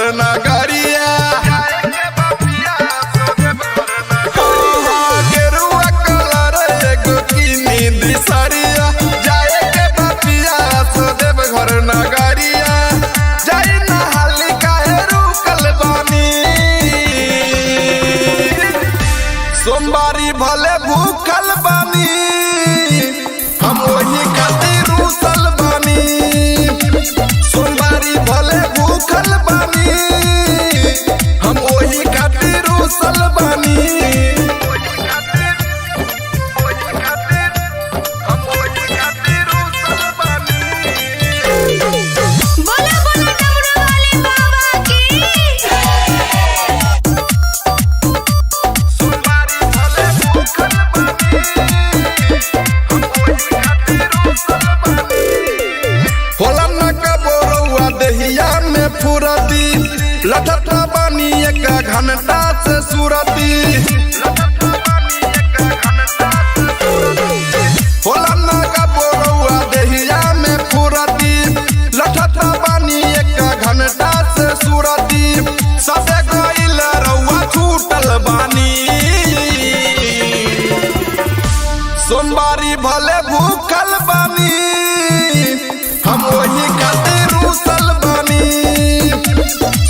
[SPEAKER 3] Deoghar नगरिया। हाँ, गेरुआ कलर एगो किनी दिसरिया, जाए के बापिया सो देवघर नगरिया। जाई नहाली काहे रुकल बानी, सोमवारी भले भूखल बानी, हम वही खातिर रूसल बानी। सोमवारी भले भूखल बानी, हम वही खातिर रूसल बानी।
[SPEAKER 1] बोला बोला डमरू वाले बाबा की।
[SPEAKER 3] सोमवारी भले भूखल बानी, हम वही खातिर रूसल बानी। होला न कबो रउआ देहिया में फुरती, लठता बानी एक घंटा से सुरती। होला न कबो रउआ देहिया में फुरती, लठता बानी एक घंटा से सुरती। सबे गइल रउआ छूटल बानी, सोमवारी भले भूखल बानी, हम वही खातिर रूसल बानी।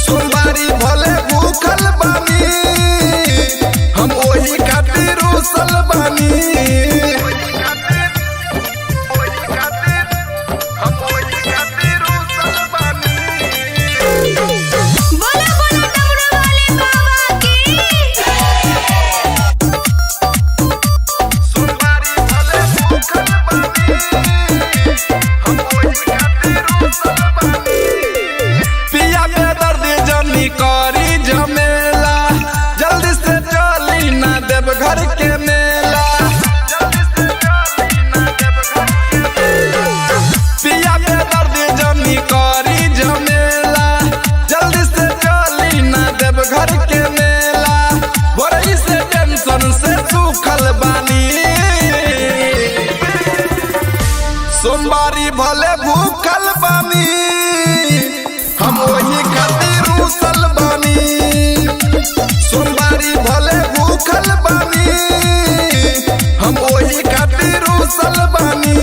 [SPEAKER 3] सोमवारी भले भूखल बानी, हम वही खातिर रूसल बानी।
[SPEAKER 1] बोला बोला डमरू वाले बाबा की।
[SPEAKER 3] सोमवारी भले भूखल बानी, हम वही खातिर रूसल बानी। पिया बेदर्द जनी करी झमेला, जल्दी से चली ना देवघर के मेला। पिया बेदर्द जनी करी झमेला, जल्दी से चली ना देवघर के मेला। बोरई से टेंशन से सूखल बानी, सोमवारी भले भूखल बानी, हम वही खातिर रूसल बानी। सोमवारी भले भूखल बानी, हम वही खातिर रूसल बानी।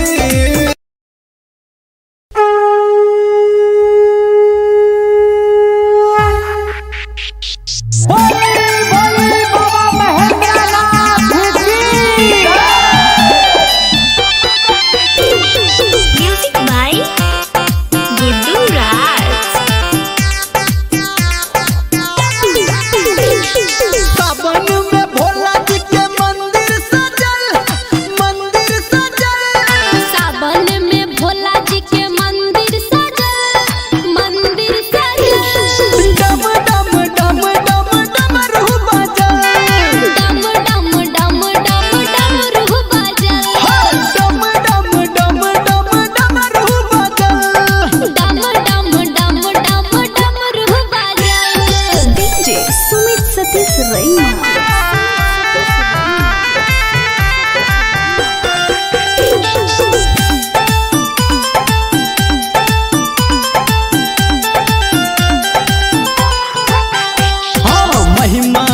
[SPEAKER 6] बोली बोली बाबा महेंद्रनाथ की।
[SPEAKER 1] म्यूजिक बाय गुड्डू राज।
[SPEAKER 2] सावन में भोला जी के मंदिर सजल, मंदिर सजल।
[SPEAKER 1] सावन में भोला जी के मंदिर सजल, मंदिर सजल।
[SPEAKER 2] डम डम डम डम डमरू बजल।
[SPEAKER 1] डम डम डम डम डमरू बजल।
[SPEAKER 2] डम डम डम डम डमरू बजल।
[SPEAKER 1] डम डम डम डम डमरू बजल।
[SPEAKER 4] डीजे सुमित सतीश रैना।
[SPEAKER 2] हाँ, महिमा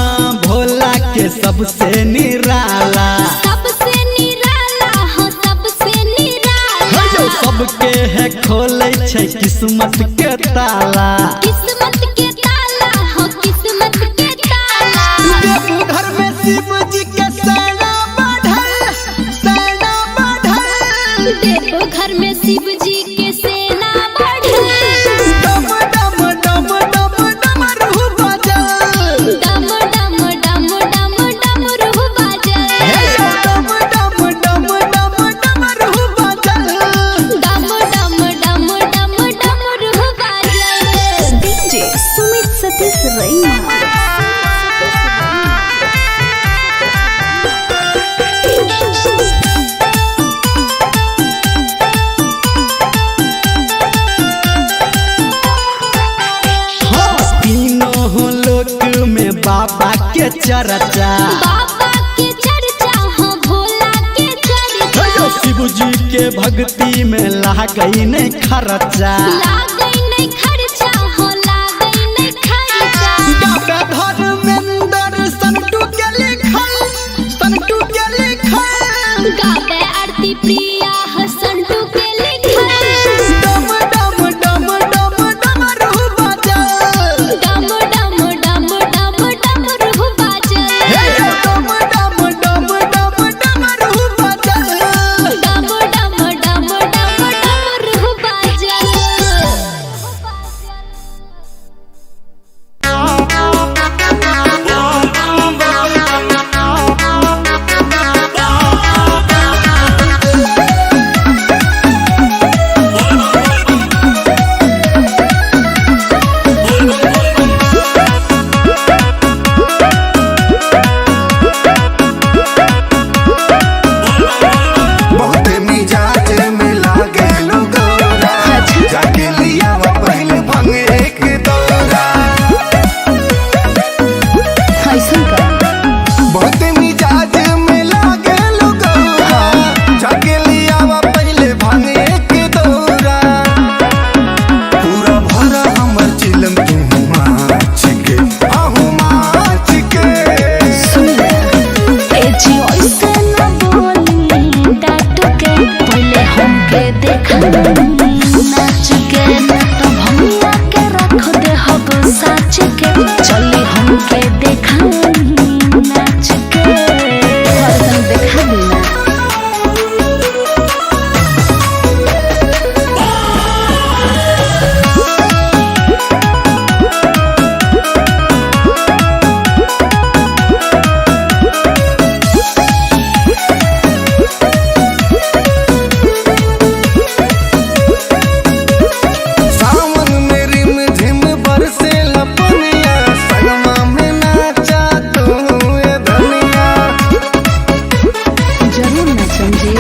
[SPEAKER 2] भोला के सबसे निराला।
[SPEAKER 1] सबसे निराला हो, सबसे निराला।
[SPEAKER 2] हे सबके है खोले छै किस्मत के ताला।
[SPEAKER 1] किस्मत के ताला हो, किस्मत के ताला।
[SPEAKER 2] देवघर में शिव जी के सेना बढ़ल, सेना बढ़ल।
[SPEAKER 1] देवघर में शिव जी के सेना बढ़ल।
[SPEAKER 2] डम डम डम डम डमरू बजल।
[SPEAKER 1] डम डम डम डम डमरू बजल।
[SPEAKER 2] हे डम डम डम डम डमरू बजल।
[SPEAKER 1] डम डम डम डम डमरू बजल।
[SPEAKER 4] डीजे सुमित सतीश रैना।
[SPEAKER 2] हाँ, तीनों लोक में बाबा के चर्चा।
[SPEAKER 1] बाबा के चर्चा हो, भोला के चर्चा।
[SPEAKER 2] हे शिव जी के भक्ति में लागई नहीं खर्चा।
[SPEAKER 1] लागई नहीं खर्चा हो, लागई नहीं। साच के चली हमके देखाई नाच के हरदम देखा देना।
[SPEAKER 5] सावन में रिम झिम बरसे लपनिया, संगमा में नाचा तू ए धनिया।
[SPEAKER 1] जरूर नाचम जी।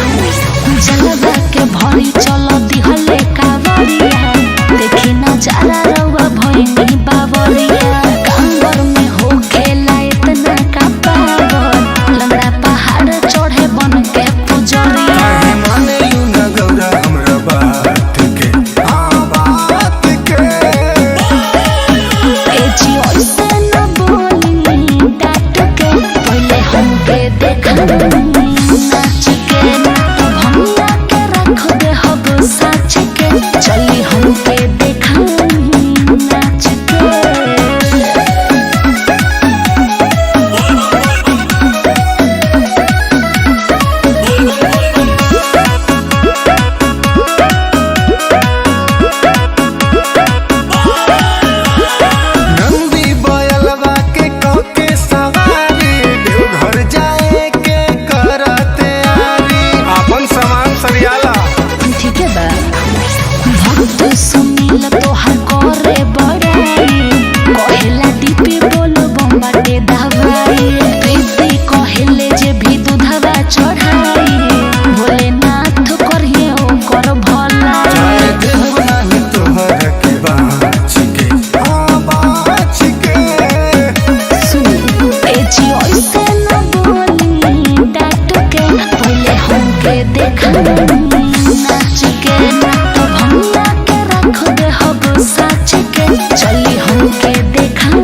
[SPEAKER 1] जलवा के भरी चल दिहले कावरिया, देखी नजारा रउआ भइनी बावरिया। कांवर में हो खेला इतना का पावर, लंगड़ा पहाड़ चढ़े बन के पुजरिया।
[SPEAKER 5] काहे माने you न गौरा हमरा बात के, हाँ बात के।
[SPEAKER 1] ए जी ऐसे न बोली डांट के, पहले हमके देखाई नाच के। ना तो भंगा के रख दे हब साच के, चली हमके देखाई नाच के।
[SPEAKER 5] नंदी बयलवा के कके सवारी, देवघर जाए के करते आरी। आपन सामान सरियाला।
[SPEAKER 1] ठीक है बा। भक्त सुनील तोहार करे बड़ाई, कहेला डीपी बोल बम्बाटे दवाई। प्रीति कहेले जे भी दूधवा चढ़ाई, भोलेनाथ करिए ओकर भलाई।
[SPEAKER 5] जाए देव नाही तोहर के बाँच के, हाँ बाँच के।
[SPEAKER 1] सुनी ए जी ऐसे न बोली डांट के, पहले हमके देखाई नाच के। ना तो भंगा के रख दे हब साच के, चली हमके देखाई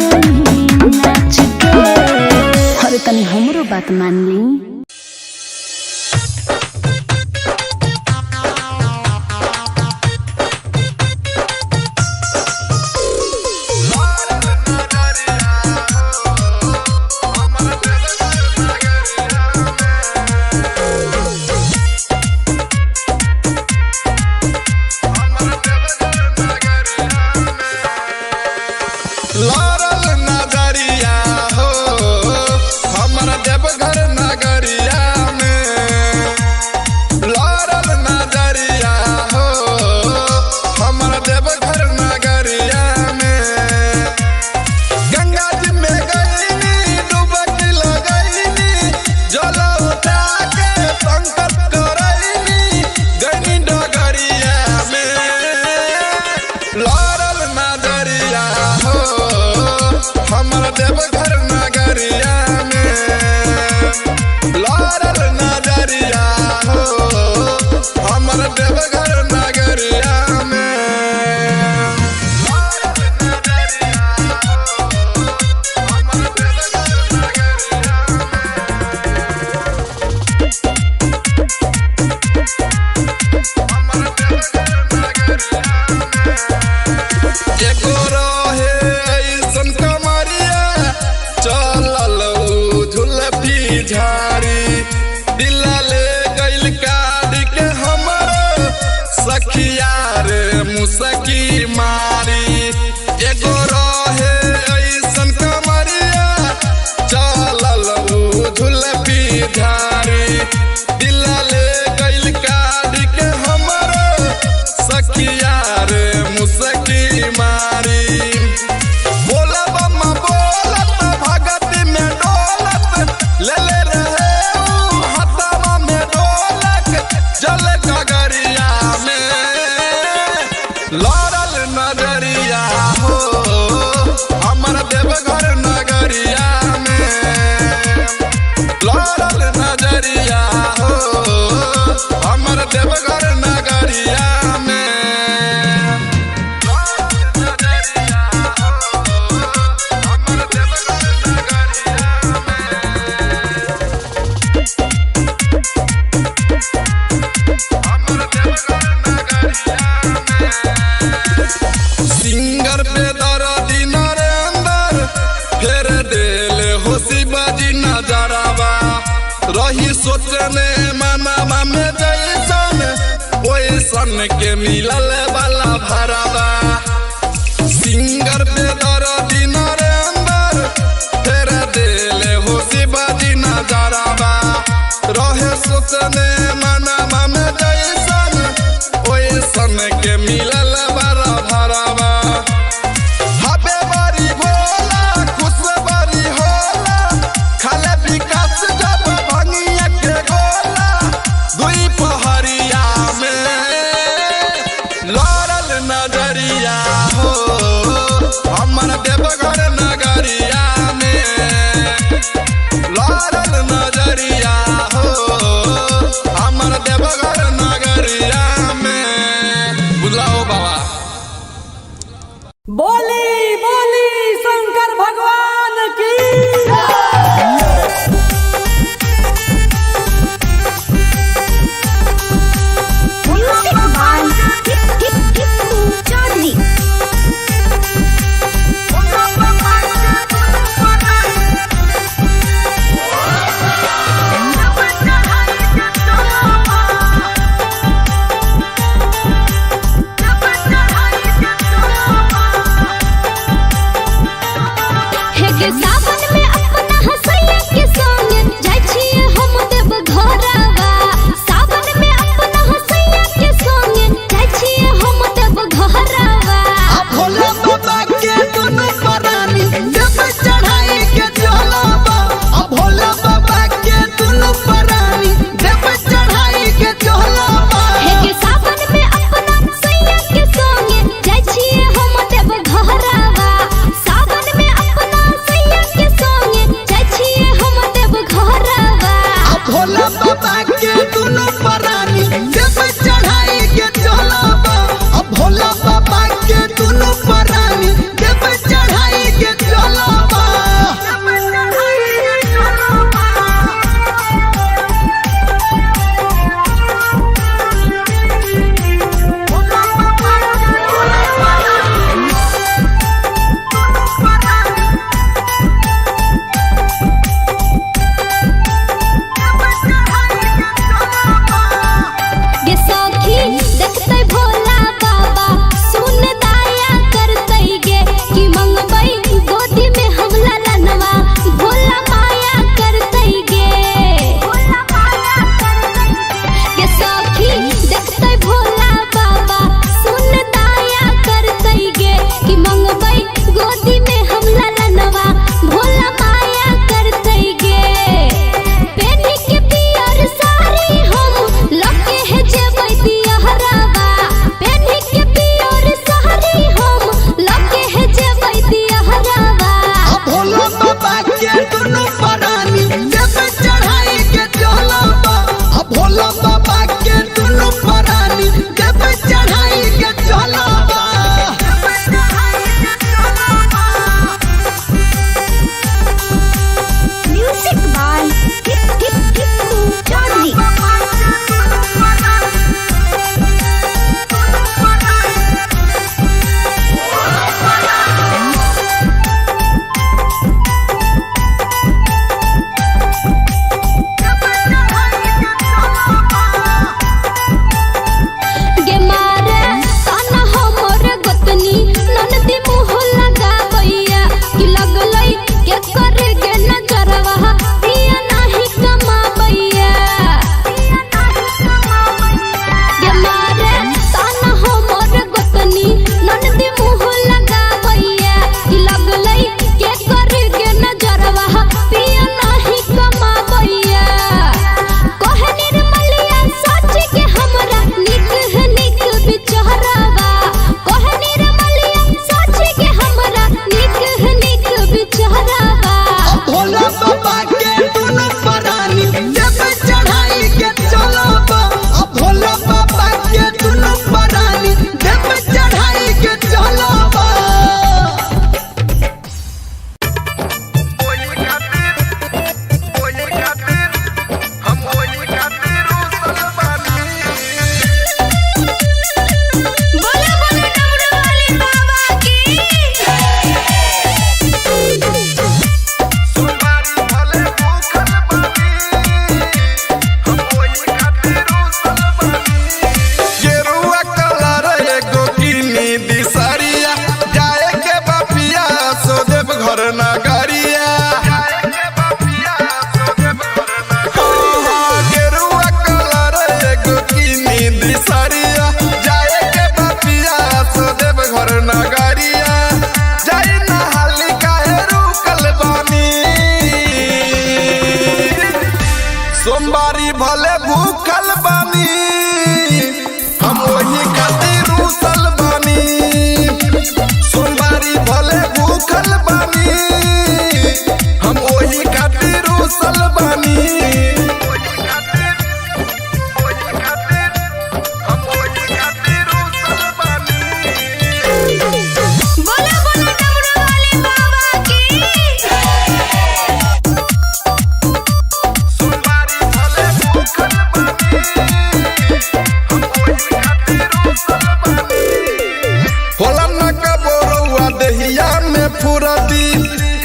[SPEAKER 1] नाच के। अरे तनी हमरो बात मान ली।
[SPEAKER 3] लड़ल नजरिया हो हमर देवघर नगरिया में। लड़ल नजरिया हो हमर देवघर नगरिया में। गंगा जी में गईनी डुबकी लगईनी, जल उठा के संकल्प करईनी, गईनी डगरिया में। लड़ल नजरिया हो हमर देवघर नगरिया में। लड़ल नजरिया हो हमर देवघर नगरिया में। एगो रहे ऐसन कमरिया, चलल उ झुलफी झाड़ी। दिल ले गइल काट के हमर सखिया रे मुसकी मारी। एगो रहे ऐसन कमरिया, चलल उ झुलफी झाड़ी। दिल ले गइल काट के हमर सखिया रे मुसकी मारी। बोलब बोलत भगत में डोलत, ले ले रहे ऊ हथवा में डोलक, जल गगरिया में। लड़ल नजरिया सोचने मनावा में जैसन ओइसन के मिलल वाला भरावा। सिंगर पे दर्दी नरेंद्र फेर देले हो शिवाजी नजरावा। रहे सोचने मनावा में जैसन ओइसन के मिलल वाला भरावा। हबे बड़ी भोला खुश बड़ी होला, खाले विकास जब भंगिया के गोला। दुई पहरिया में लड़ल नजरिया हो, हमर देवघर नगरिया में लड़ल नजरिया हो,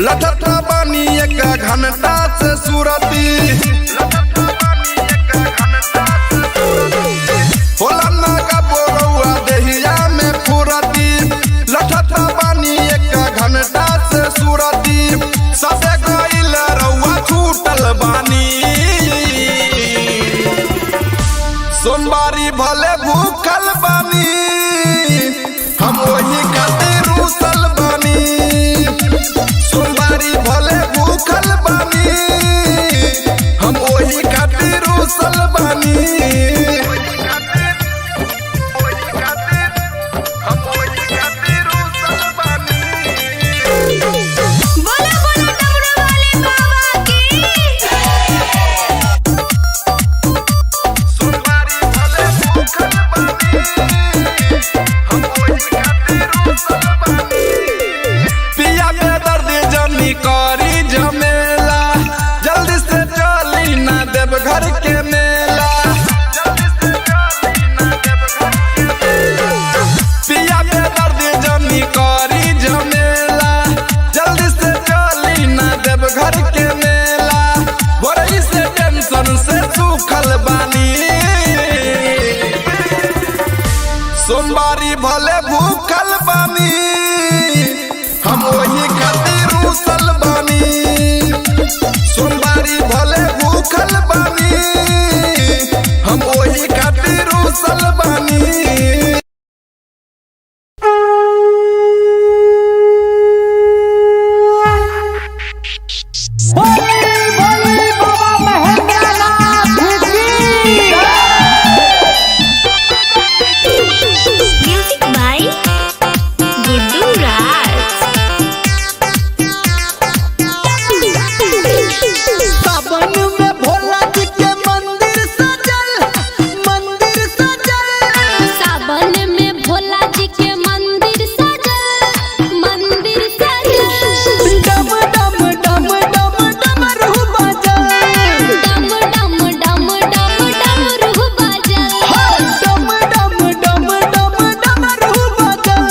[SPEAKER 3] लठता बानी एक घंटा से सुरती। होला ना का बोरौआ देहिया में फुरती, लठता बानी एक घंटा से सुरती। सबे गइल रउआ छूटल बानी, सोमवारी भले भूखल बानी, हम वही खातिर रूसल बानी। सोमवारी भले भूखल बानी, हम वही खातिर रूसल बानी।
[SPEAKER 1] बोला बोला डमरू वाले बाबा की।
[SPEAKER 3] सोमवारी भले भूखल बानी, हम वही खातिर रूसल बानी। पिया के दर्द जनी करी झमेला, जल्दी से चली ना देव घर के मेला। पिया के दर्द जनी करी झमेला, जल्दी से चली ना देव घर के मेला। भोरही से टेंशन से सूखल बानी, सोमवारी भले भूखल बानी, हम वही खातिर रूसल बानी। सोमवारी भले भूखल बानी, हम वही खातिर रूसल बानी।
[SPEAKER 6] बोली बोली बाबा महेंद्र नाथ की।
[SPEAKER 1] म्यूजिक बाय गुड्डू राज।
[SPEAKER 2] सावन में भोला जी के मंदिर सजल, मंदिर सजल।
[SPEAKER 1] सावन में भोला जी के मंदिर सजल, मंदिर सजल।
[SPEAKER 2] डम डम डम डम डमरू बजल।
[SPEAKER 1] डम डम डम डम डमरू बजल।
[SPEAKER 2] डम डम डम डम डमरू बजल।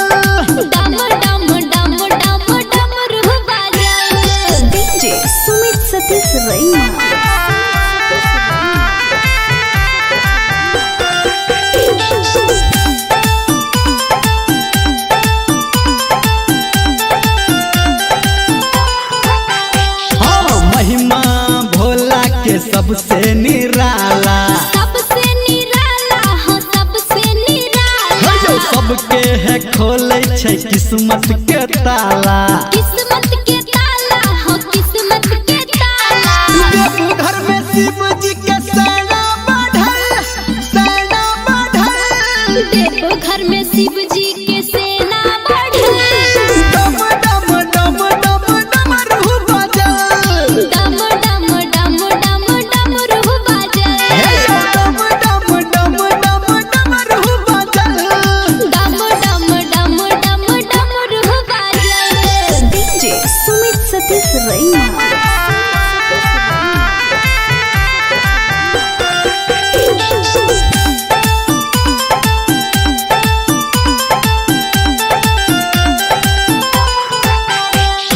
[SPEAKER 1] डम डम डम डम डमरू बजल।
[SPEAKER 4] डीजे सुमित सतीश रैना।
[SPEAKER 2] हाँ, महिमा भोला के सबसे निराला।
[SPEAKER 1] सबसे निराला हो, सबसे निराला।
[SPEAKER 2] हे सबके है खोले छै किस्मत के ताला।
[SPEAKER 1] किस्मत के ताला हो, किस्मत के ताला।
[SPEAKER 2] देवघर में शिव जी के सेना बढ़ल, सेना बढ़ल।
[SPEAKER 1] देवघर में शिव जी के सेना बढ़ल।
[SPEAKER 2] डम डम डम डम डमरू बजल।
[SPEAKER 1] डम डम डम डम डमरू बजल।
[SPEAKER 2] हे डम डम डम डम डमरू बजल।
[SPEAKER 1] डम डम डम डम डमरू बजल।
[SPEAKER 4] डीजे सुमित सतीश रैना।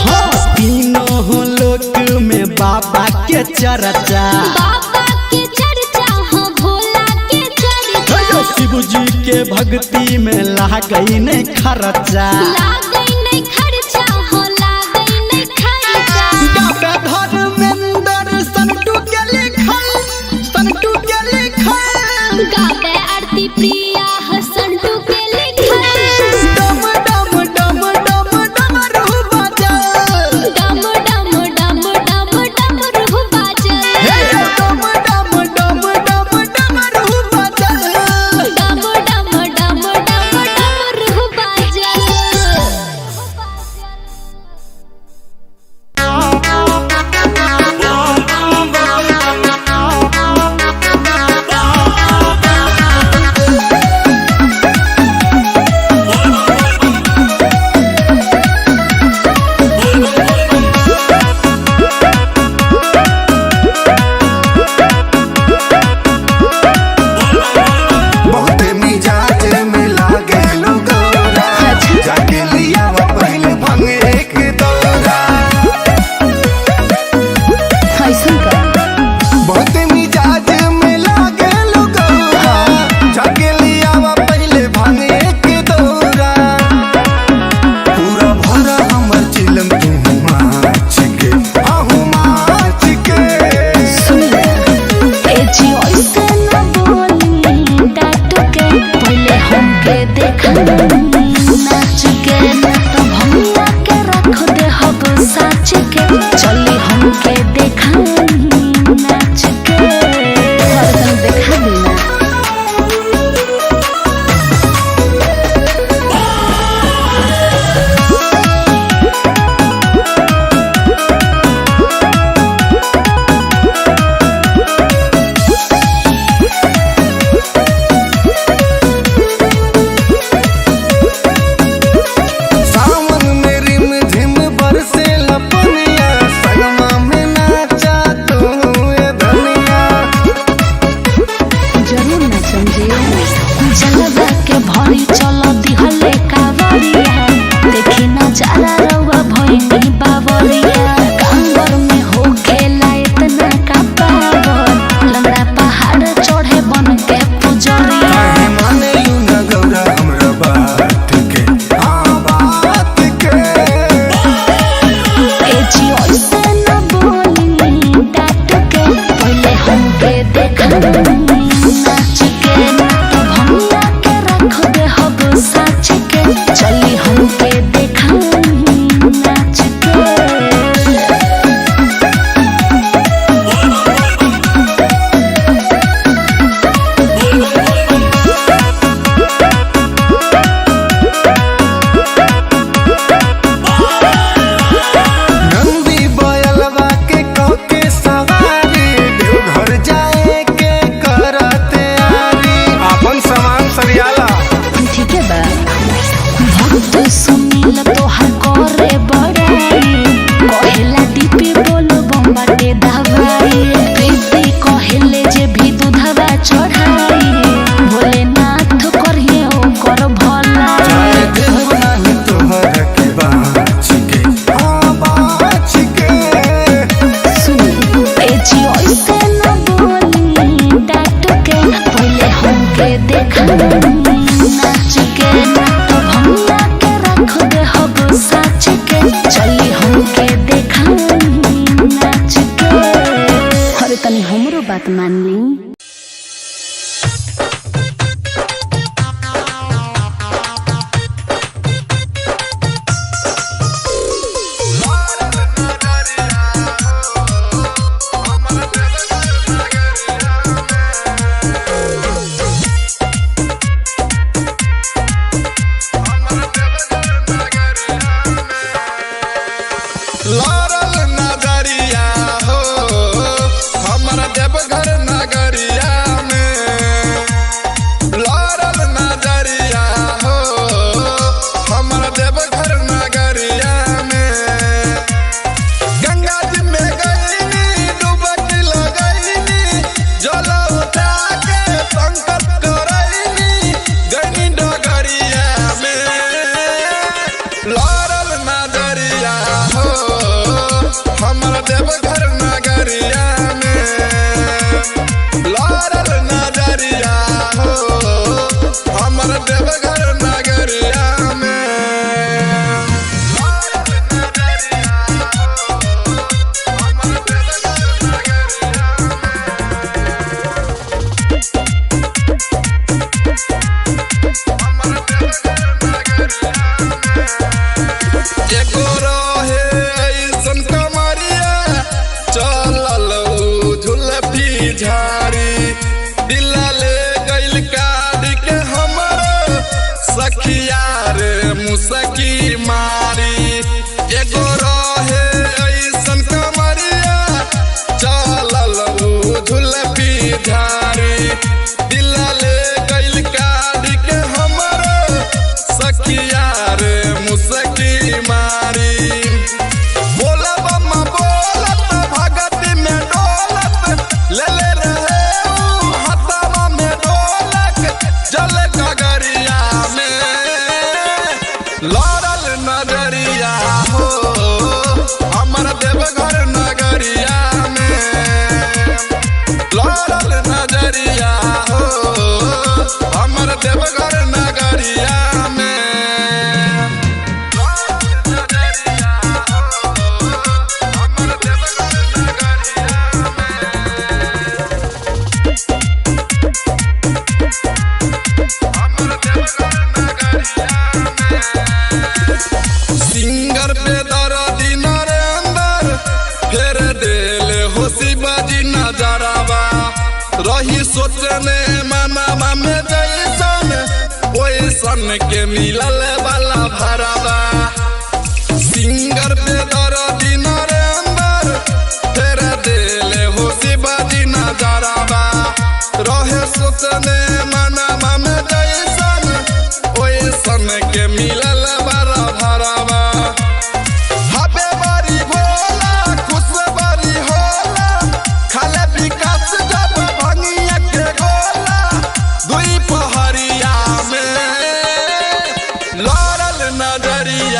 [SPEAKER 2] हाँ, तीनों लोक में बाबा के चर्चा।
[SPEAKER 1] बाबा के चर्चा हो, भोला के चर्चा।
[SPEAKER 2] हे शिव जी के भक्ति में लागई नहीं खर्चा।
[SPEAKER 1] लागै नहीं खर्चा हो, लागै नहीं खर्चा।
[SPEAKER 2] गावे धर्मेंद्र संटू के लिखल, संटू के लिखल।
[SPEAKER 1] गावे आरती प्रिया हसंटू के लिखल।
[SPEAKER 2] डम डम डम डम डमरू बजल।
[SPEAKER 1] डम डम डम डम डमरू बजल।
[SPEAKER 2] हे डम डम डम डम डमरू बजल।
[SPEAKER 1] डम डम डम डम डमरू बजल। नगरिया। कांवर में हो खेला इतना का पावर, लंगड़ा पहाड़ चढ़े बन के पुजरिया।
[SPEAKER 5] काहे माने लू न गौरा हमरा बात के, हाँ बात के।
[SPEAKER 1] ए जी ऐसे न बोली डांट के, पहले हमके देखाई नाच के। ना तो भंगिया के रख दे हब साच के, चली हमके देखाई नाच के।
[SPEAKER 5] नंदी बयलवा के कके सवारी, देवघर जाए के करते आरी। आपन सामान सरियाला।
[SPEAKER 1] ठीक है बा। भक्त सुनील तोहर करे बड़ाई, कहेला डीपी बोलो बम्बाटे दवाई। प्रीति कहेले जे भी दूधवा चढ़ाई, भोलेनाथ करिए ओकर भलाई।
[SPEAKER 5] जाए देव नाही तोहर के बाँच के, हाँ बाँच के।
[SPEAKER 1] सुनी ए जी ऐसे न बोली डांट के, पहले हमके देखाई नाच के। ना तो भंगिया के रख दे हब साच के, चली हमके देखाई नाच के। अरे तनी हमरो बात मान ली।
[SPEAKER 3] लड़ल नगरिया हो, हमर देवघर नगरिया में। लड़ल नजरिया हो, हमर देवघर नगरिया में। गंगा जी में गईनी, डुबकी लगईनी, जल उठा के संकल्प करईनी, गईनी डगरिया में। लड़ल नजरिया हो, हमर देवघर नगरिया में। लड़ल नजरिया हो, हमर देवघर नगरिया में। लड़ल नजरिया हो, हमर देवघर नगरिया में। हमर देवघर नगरिया में। एगो रहे ऐसन कमरिया, चलल उ झुलफी झाड़ी। दिल ले गइल काट के हमर सखिया रे मुसकी मारी। एगो रहे ऐसन कमरिया, चलल उ झुलफी झाड़ी। दिल ले गइल काट के हमर सखिया रे मुसकी मारी। बोलब बोलत भगत में डोलत, ले ले रहे ऊ हथवा में डोलक, जल गगरिया में। लड़ल नजरिया हो, हमर देवघर नगरिया में। लड़ल नजरिया हो, हमर देवघर नगरिया में। नजरिया हो, हमर देवघर नगरिया में। हमर देवघर नगरिया में। सिंगर पे दर्दी नरेंद्र, फेर देल हो शिवाजी नजरवा। रही सोचने मनावा में जैसन, ओइसन के मिलल वाला भरवा। सिंगर पे दर्दी नरेंद्र, फेर देल हो शिवाजी नजरवा। रहे सोचने मनावा में जैसन, ओइसन के मिलल वाला भरवा। हबे बारी भोला, खुश बारी होला, खाले विकास जब भंगिया के गोला। दुई पहरिया में लड़ल नजरिया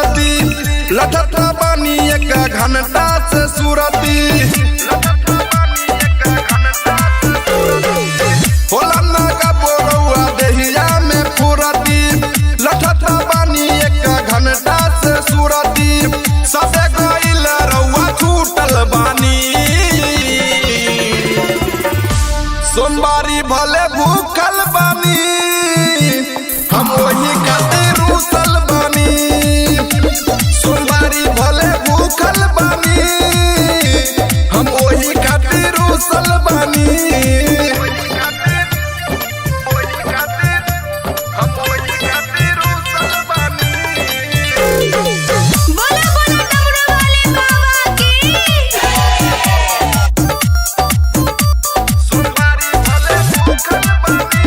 [SPEAKER 3] जल्दी। लठत बानी एक घंटा से सुरती। होला ना कबो रउआ देहिया में फुरती। लठत बानी एक घंटा से सुरती। सबे गइल रउआ छूटल बानी। सोमवारी भले भूखल बानी, हम वही खातिर रूसल बानी। सोमवारी भले भूखल बानी, हम वही खातिर रूसल बानी।
[SPEAKER 1] बोला बोला डमरू वाले बाबा की।
[SPEAKER 3] सोमवारी भले भूखल बानी,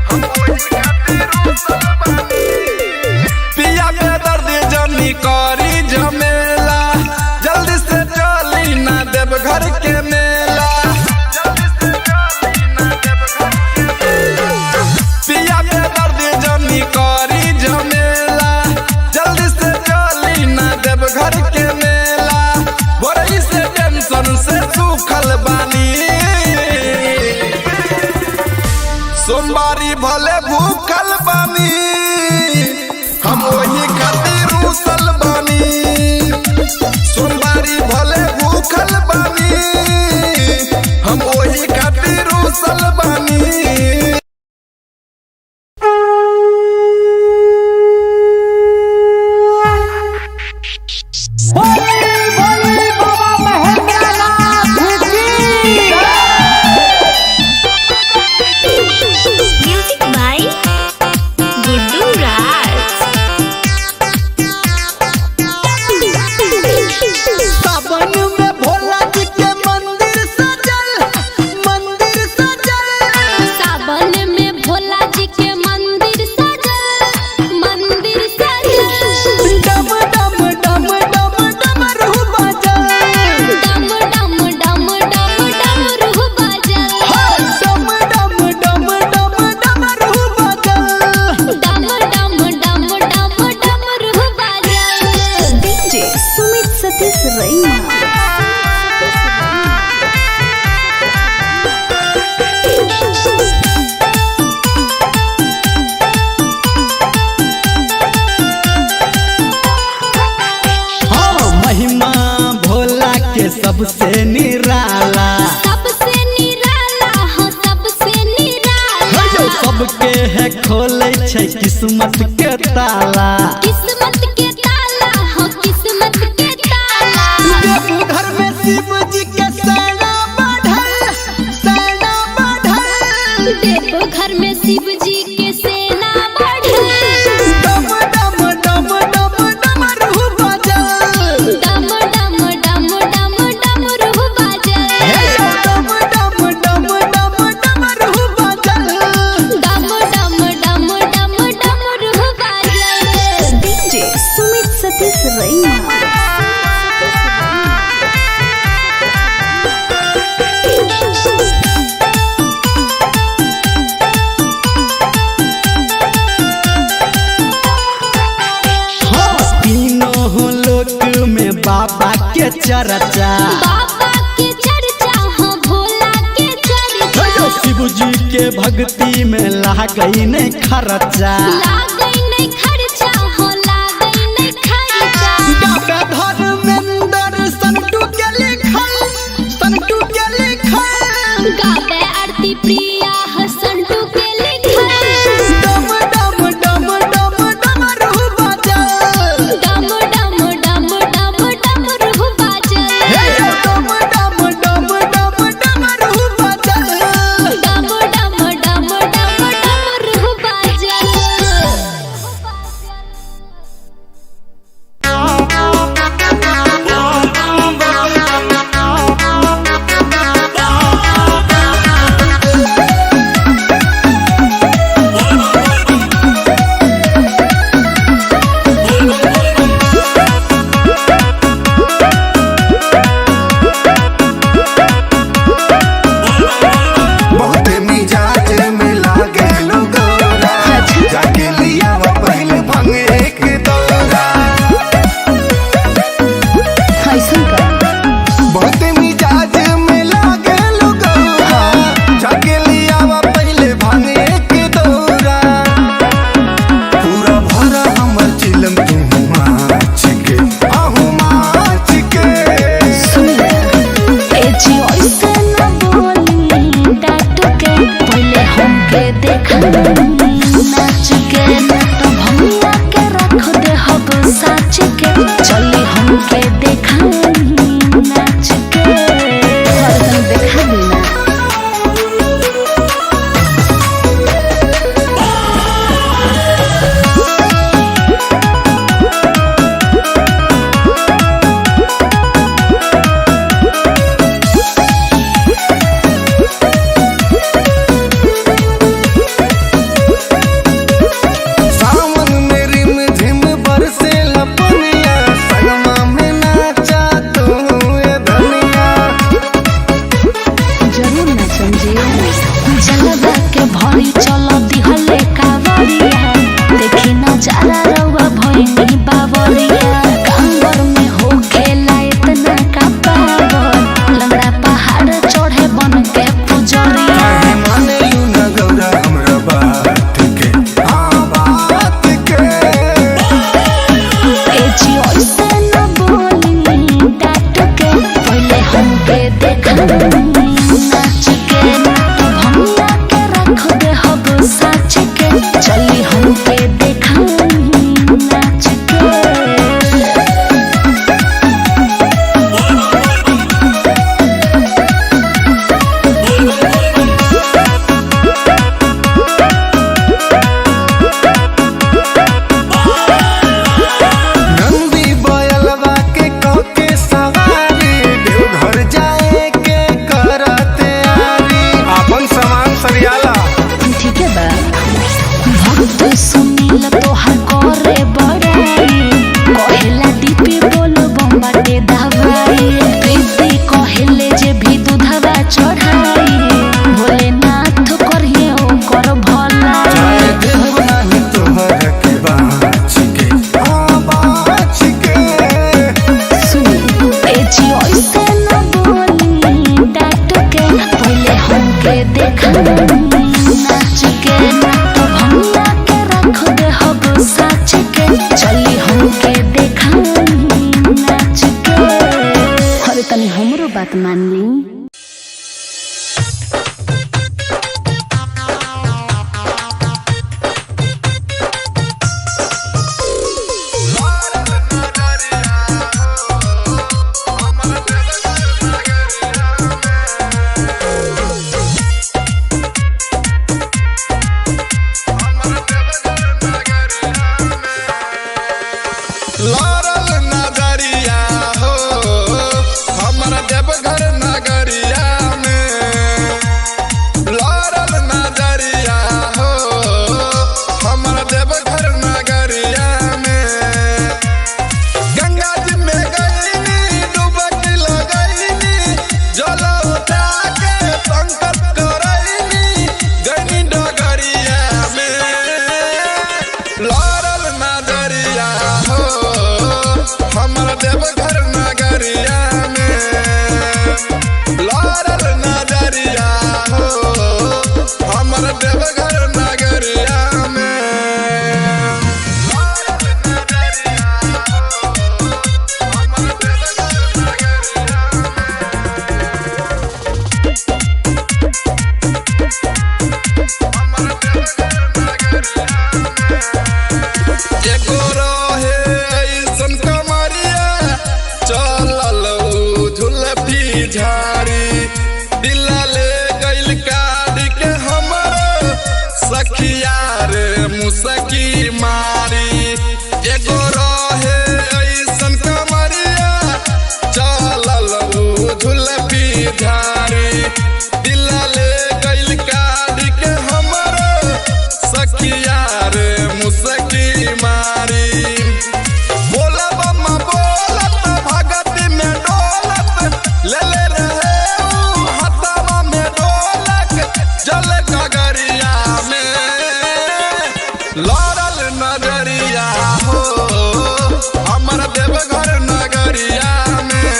[SPEAKER 3] हम वही खातिर रूसल बानी। पिया के दर्द जनी करी झमेला, जल्दी से चली ना देव घर के मेला। जल्दी से चली ना देव घर के मेला। पिया के दर्द जनी करी झमेला, जल्दी से चली ना देव घर के मेला। बोरई से टेंशन से सूखल बानी। सोमवारी भले भूखल बानी, हम वही खातिर रूसल बानी। सोमवारी भले भूखल बानी, हम वही खातिर रूसल बानी।
[SPEAKER 6] बोली बोली बाबा महेंद्र नाथ की।
[SPEAKER 1] म्यूजिक बाय गुड्डू राज।
[SPEAKER 2] सावन में भोला जी के मंदिर सजल, मंदिर सजल।
[SPEAKER 1] सावन में भोला जी के मंदिर सजल, मंदिर सजल।
[SPEAKER 2] डम डम डम डम डमरू बजल।
[SPEAKER 1] डम डम डम डम डमरू बजल।
[SPEAKER 2] डम डम डम डम डमरू बजल।
[SPEAKER 1] डम डम डम डम डमरू बजल।
[SPEAKER 4] डीजे सुमित सतीश रैना।
[SPEAKER 2] हाँ, महिमा भोला के सबसे निराला।
[SPEAKER 1] सबसे निराला हो, सबसे निराला।
[SPEAKER 2] सबके है खोले छै किस्मत के ताला।
[SPEAKER 1] किस्मत के ताला हो, किस्मत के ताला।
[SPEAKER 2] देवघर में शिव जी के सेना बढ़ल, सेना बढ़ल।
[SPEAKER 1] देवघर में शिव जी के सेना बढ़ल।
[SPEAKER 2] डम डम डम डम डमरू बजल।
[SPEAKER 1] डम डम डम डम डमरू बजल।
[SPEAKER 2] डम डम डम डम डमरू बजल।
[SPEAKER 1] डम डम डम डम डमरू बजल।
[SPEAKER 4] डीजे सुमित सतीश रैना।
[SPEAKER 2] हाँ, तीनों लोक में बाबा के चर्चा।
[SPEAKER 1] बाबा के चर्चा हो, भोला के चर्चा।
[SPEAKER 2] शिव जी के भक्ति में लागई नहीं खर्चा।
[SPEAKER 1] लागै नहीं खर्चा हो, लागै नहीं खर्चा।
[SPEAKER 2] डॉक्टर धर्मेंद्र संटू के लिखल, संटू के लिखल।
[SPEAKER 1] गावे आरती प्रिया हसंटू के लिखल।
[SPEAKER 2] डम डम डम डम डमरू बजल।
[SPEAKER 1] डम डम डम डम डमरू बजल।
[SPEAKER 2] डम डम डम डम डमरू बजल।
[SPEAKER 1] डम डम डम डम डमरू बजल। बात मान ली।
[SPEAKER 3] लड़ल नगरिया हो हमर देवघर नगरिया में। लड़ल नगरिया हो हमर देवघर नगरिया में। गंगा जी में गईनी डुबकी लगईनी जल उठा के संकल्प करईनी गईनी डगरिया में। लड़ल नजरिया हो हमर देवघर नगरिया में। लड़ल नजरिया हो हमर देवघर नगरिया में। एगो रहे ऐसन कमरिया चलल उ झुलफी झाड़ी दिल ले गइल काट के हमर सखिया रे मुसकी मारी। एगो रहे ऐसन कमरिया चलल उ झुलफी झाड़ी दिल ले गइल काट के हमर सखिया रे मुसकी मारी। बोलब बोलत भगत में डोलत ले ले रहे उ हथवा में डोलक जल गगरिया में। लड़ल नजरिया हो हमर देवघर नगरिया में।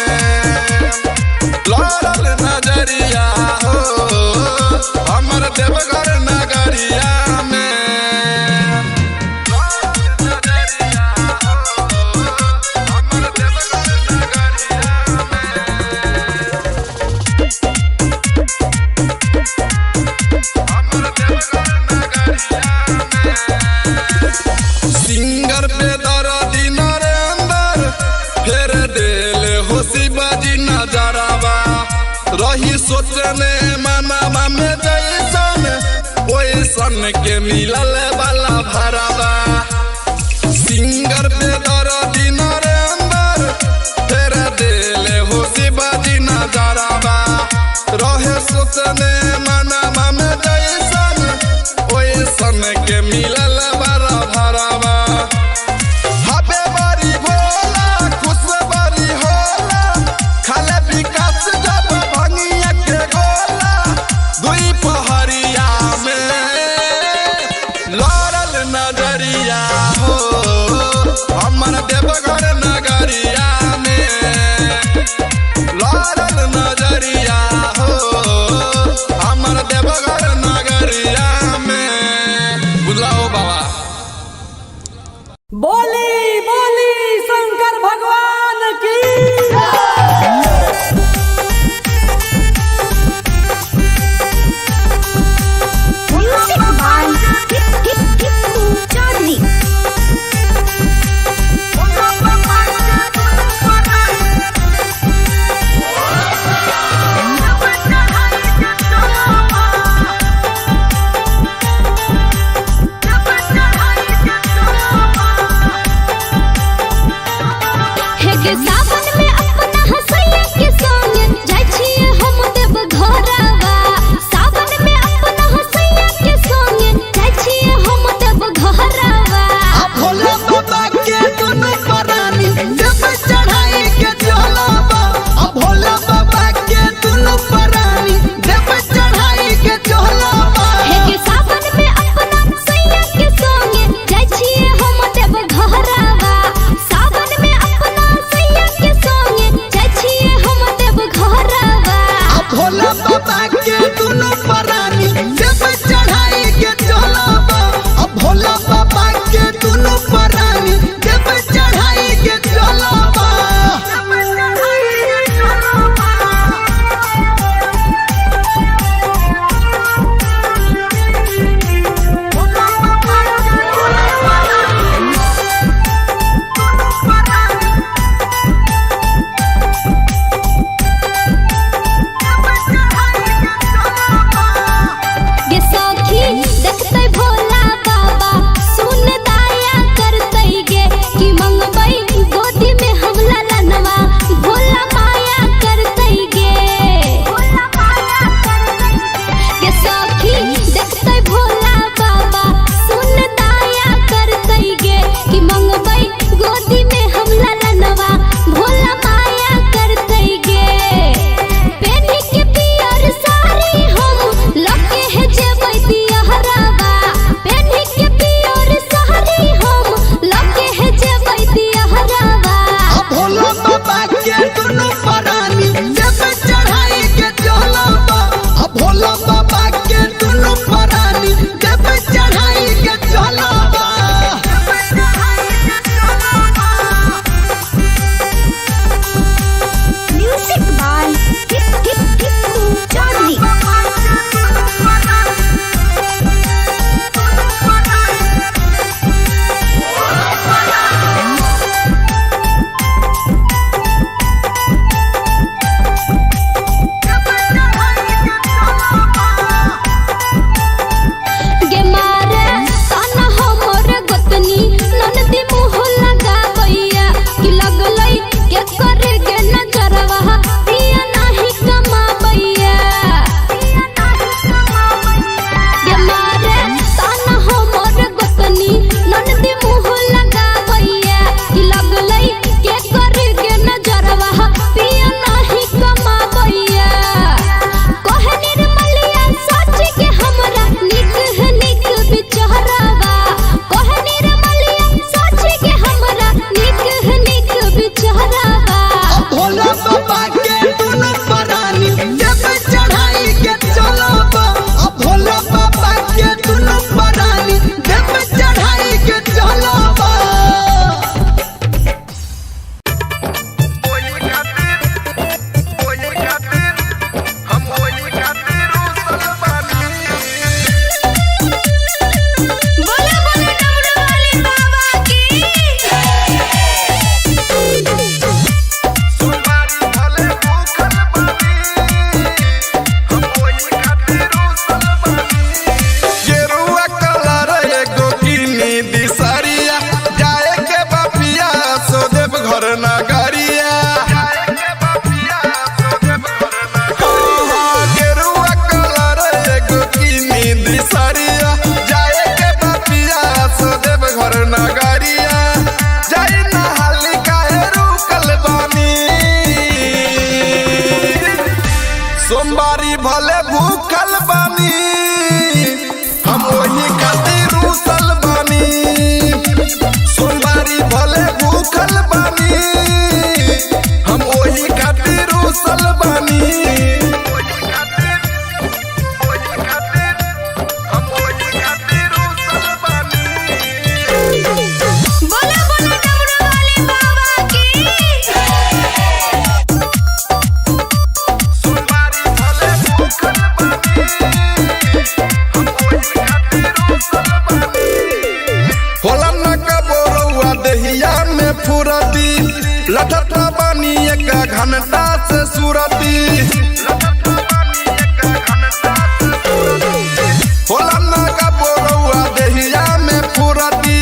[SPEAKER 3] लड़ल नजरिया हो हमर देवघर नगरिया में। सिंगर पे दर्दी नरेंद्र फेर देल हो शिवाजी नजरवा रही सोचने मनावा में जैसन ओइसन के मिलल वाला भरवा। सिंगर पे दर्दी नरेंद्र फेर देल हो शिवाजी नजरवा रहे सोचने मनावा में जैसन ओइसन के मिलल वाला भरवा। हबे बारी भोला खुश बारी होला खाले विकास जब भंगिया के गोला दुई पहरिया में। फुरती, लठत बानी एक घंटा से सुरती। होला ना का बोरौआ देहिया में फुरती,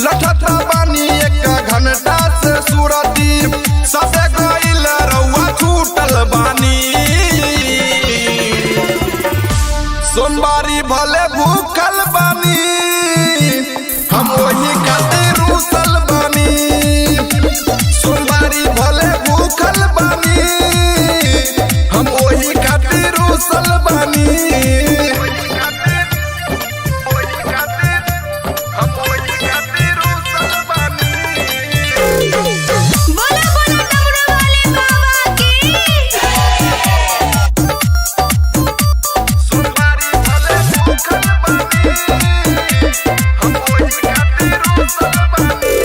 [SPEAKER 3] लठत बानी एक घंटा से सुरती। सबे गइल रउआ छूटल बानी, सोमवारी भले भूखल बानी, हम वही खातिर रूसल बानी। सोमवारी भले भूखल बानी, हम वही खातिर रूसल बानी।
[SPEAKER 1] बोला बोला डमरू वाले बाबा की।
[SPEAKER 3] सोमवारी भले भूखल बानी, हम वही खातिर रूसल बानी।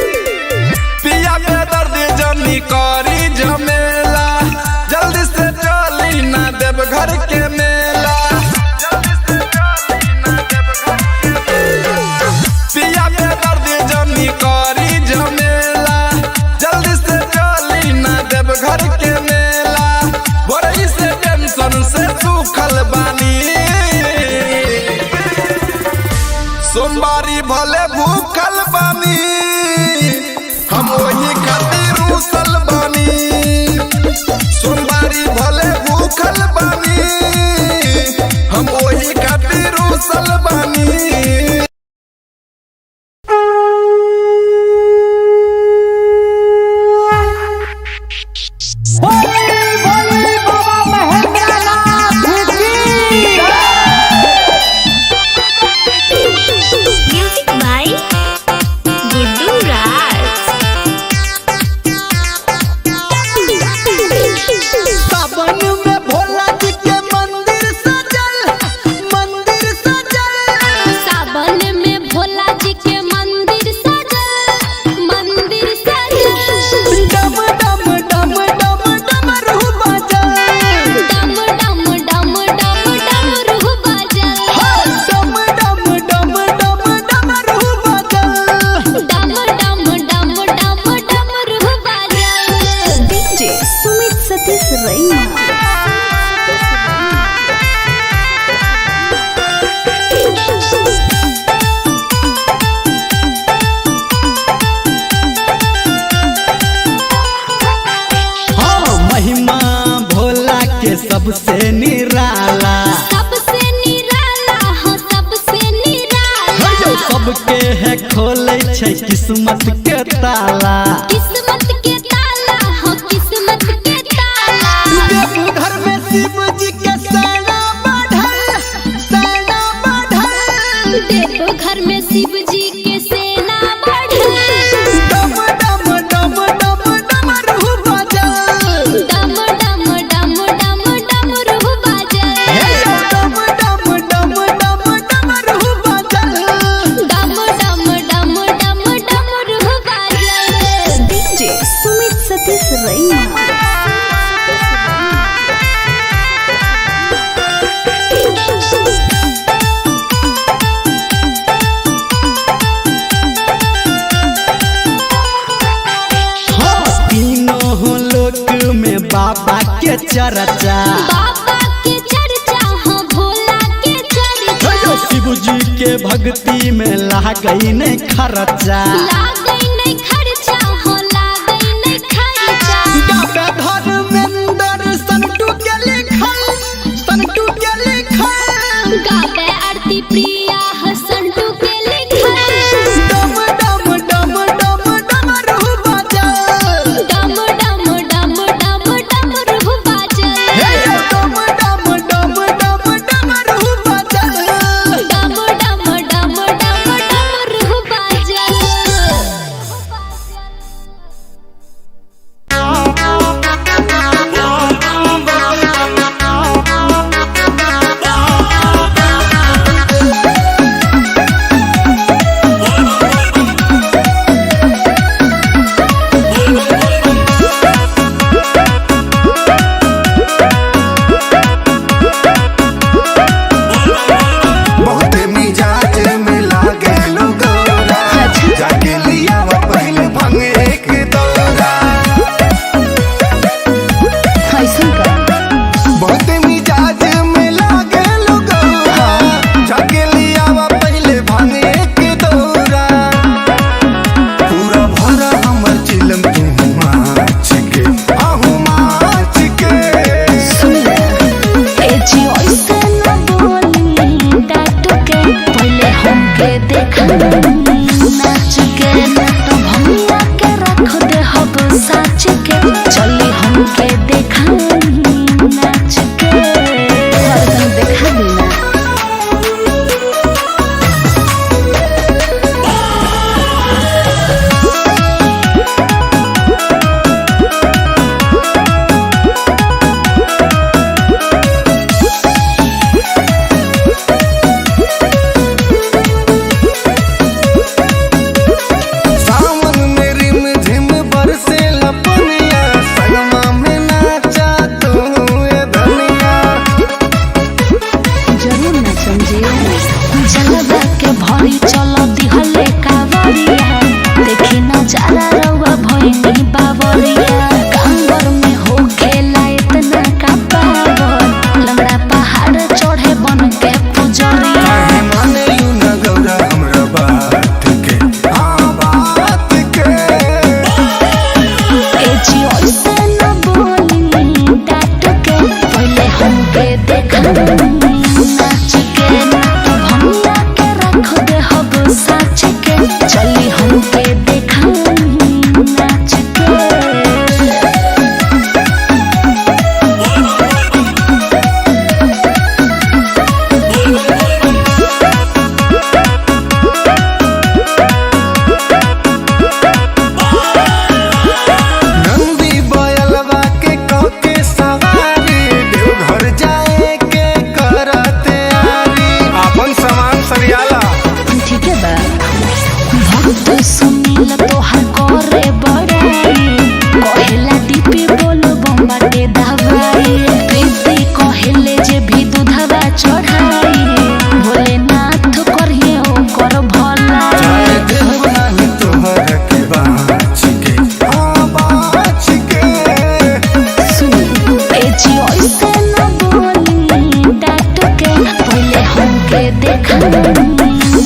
[SPEAKER 3] पिया के दर्द जनी करी झमेला, जल्दी से चली ना देव घर के मेला। जल्दी से चली ना देव घर के मेला। पिया के दर्द जनी करी झमेला, जल्दी से चली ना देव घर के मेला। बोरई से टेंशन से सूखल बानी, सोमवारी भले भूखल बानी, हम वही खातिर रूसल बानी। सोमवारी भले भूखल बानी, हम वही खातिर रूसल बानी।
[SPEAKER 6] बोली बोली बाबा महेंद्र नाथ की।
[SPEAKER 1] म्यूजिक बाय गुड्डू राज।
[SPEAKER 2] सावन में भोला जी के मंदिर सजल, मंदिर सजल।
[SPEAKER 1] सावन में भोला जी के मंदिर सजल, मंदिर सजल।
[SPEAKER 2] डम डम डम डम डमरू बाजल।
[SPEAKER 1] डम डम डम डम डमरू बाजल।
[SPEAKER 2] डम डम डम डम डमरू बाजल।
[SPEAKER 1] डम डम डम डम डमरू बाजल।
[SPEAKER 4] डीजे सुमित सतीश रैना।
[SPEAKER 2] हाँ, महिमा भोला के सबसे निराला।
[SPEAKER 1] सबसे निराला हो, सबसे निराला।
[SPEAKER 2] सबके है खोले छै किस्मत के ताला।
[SPEAKER 1] किस्मत के ताला हो, किस्मत के ताला।
[SPEAKER 2] देवघर में शिव जी के सेना बढ़ल, सेना बढ़ल।
[SPEAKER 1] देवघर में शिव जी के सेना बढ़ल।
[SPEAKER 2] डम डम डम डम डमरू बाजल।
[SPEAKER 1] डम डम डम डम डमरू बाजल।
[SPEAKER 2] डम डम डम डम डमरू बाजल।
[SPEAKER 1] डम डम डम डम डमरू बाजल।
[SPEAKER 4] डीजे सुमित सतीश रैना।
[SPEAKER 2] हाँ, तीनों लोक में बाबा के चर्चा।
[SPEAKER 1] बाबा के चर्चा हो, भोला के चर्चा।
[SPEAKER 2] शिव जी के भक्ति में लागई नहीं खर्चा।
[SPEAKER 1] लागै नहीं खर्चा हो, लागै नहीं खर्चा।
[SPEAKER 2] गावे धर्मेंद्र संटू के लिखल, संटू के लिखल।
[SPEAKER 1] गावे आरती प्रिया हसंटू के लिखल।
[SPEAKER 2] डम डम डम डम डमरू बाजल।
[SPEAKER 1] डम डम डम डम डमरू बाजल।
[SPEAKER 2] डम डम डम डम डमरू बाजल।
[SPEAKER 1] डम डम डम डम डमरू बाजल। बावरिया। कांवर में हो खेला इतना का पावर, लंगड़ा पहाड़ चढ़े बन के पुजरिया।
[SPEAKER 5] काहे माने लू न गौरा हमरा बात के, हाँ बात के।
[SPEAKER 1] ए जी ऐसे न बोली डांट के, पहले हमके देखाई नाच के। ना तो भंगा के रख दे हब साच के, चली हमके देखाई नाच के।
[SPEAKER 5] नंदी बयलवा के कके सवारी, देवघर जाए के करते आरी। आपन सामान सरियाला।
[SPEAKER 1] ठीक है बा। भक्त सुनील तोहार करे बड़ाई, कहेला डीपी बोल बम्बाटे दवाई। प्रीति कहेले जे भी दूधवा चढ़ाई, भोलेनाथ करिए ओकर भलाई।
[SPEAKER 5] जाए देव नाही तोहर के बाँच के, हाँ बाँच के।
[SPEAKER 1] सुनी ए जी ऐसे न बोली डांट के, पहले हमके देखाई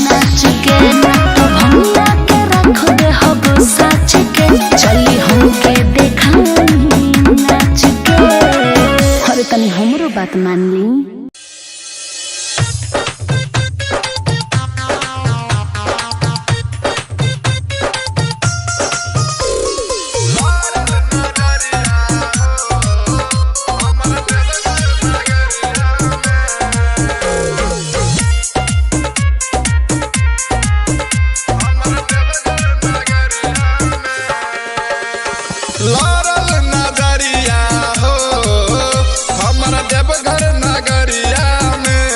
[SPEAKER 1] नाच के। ना तो भंगा के रख दे हब साच के, चली हमके देखाई नाच के। अरे तनी हमरो बात मान ली।
[SPEAKER 3] लड़ल नजरिया हो हमर देवघर नगरिया में।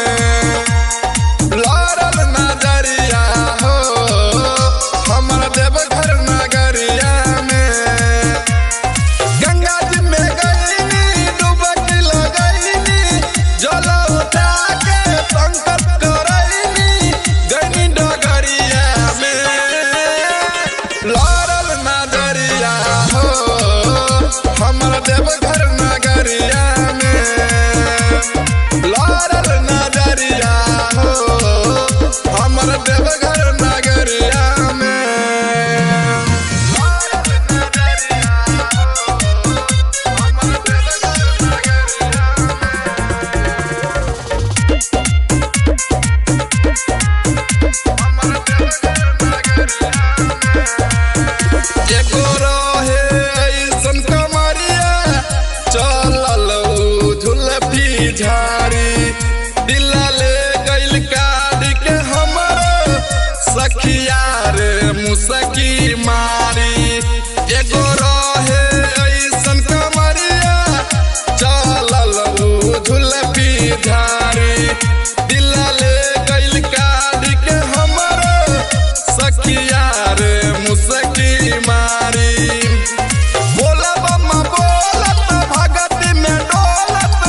[SPEAKER 3] लड़ल नजरिया हो हमर देवघर नगरिया में। गंगा जी में गईनी डुबकी लगईनी, जल उठा के संकल्प करईनी, गईनी डगरिया में। लड़ल नजरिया हो हमर देवघर नगरिया में। लड़ल नजरिया हो हमर देवघर नगरिया में। एगो रहे ऐसन कमरिया, चलल उ झुलफी झाड़ी। दिल ले गइल काट के हमर सखिया रे मुसकी मारी। एगो रहे ऐसन कमरिया, चलल उ झुलफी झाड़ी। दिल ले गइल काट के हमर सखिया रे मुसकी मारी। बोलब बोलत भगत में डोलत,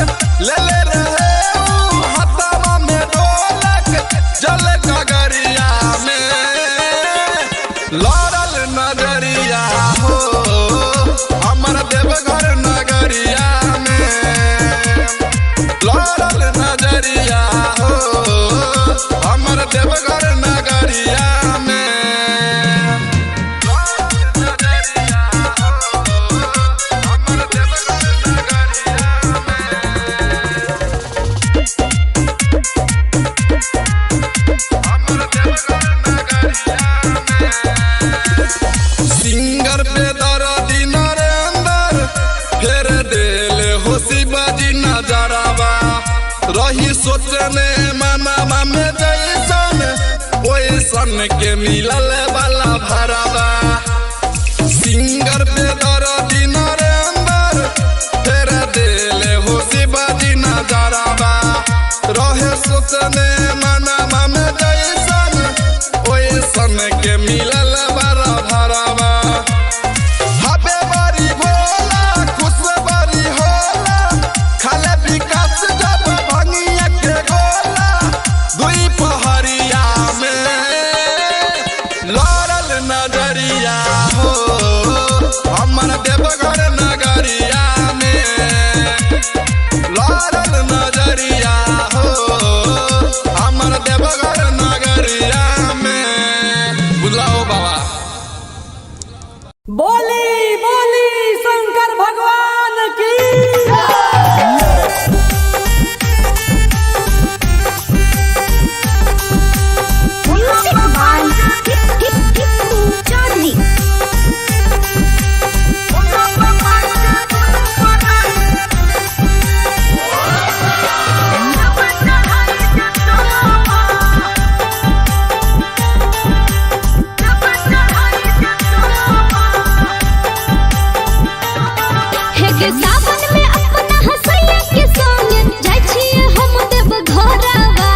[SPEAKER 3] ले ले रहे उ हथवा में डोलक, जल गगरिया में। लड़ल नजरिया हो हमर देवघर नगरिया में। लड़ल नजरिया हो हमर देवघर नगरिया में। सिंगर पे दर्दी नरेंद्र फेर देल हो शिवाजी नजरवा। रही सोचने मनावा में जैसन, ओइसन के मिलल वाला भरवा। सिंगर पे दर्दी नरेंद्र फेर देल हो शिवाजी नजरवा। रहे सोचने मनावा में जैसन, ओइसन के मिलल वाला भरवा। हबे बारी भोला खुश बारी होला, खाले विकास जब भंगिया के गोला। दुई पहरिया में लड़ल नजरिया हो हमर देवघर नगरिया में लड़ल नजरिया हो हमर देवघर नगरिया में। बुझला हो बाबा।
[SPEAKER 6] बोली बोली शंकर भगवान की।
[SPEAKER 4] Music by Tippu Chaudhary.
[SPEAKER 1] हे के सावन में अपना हसैया के संग जाइ छियै हम देव घरवा।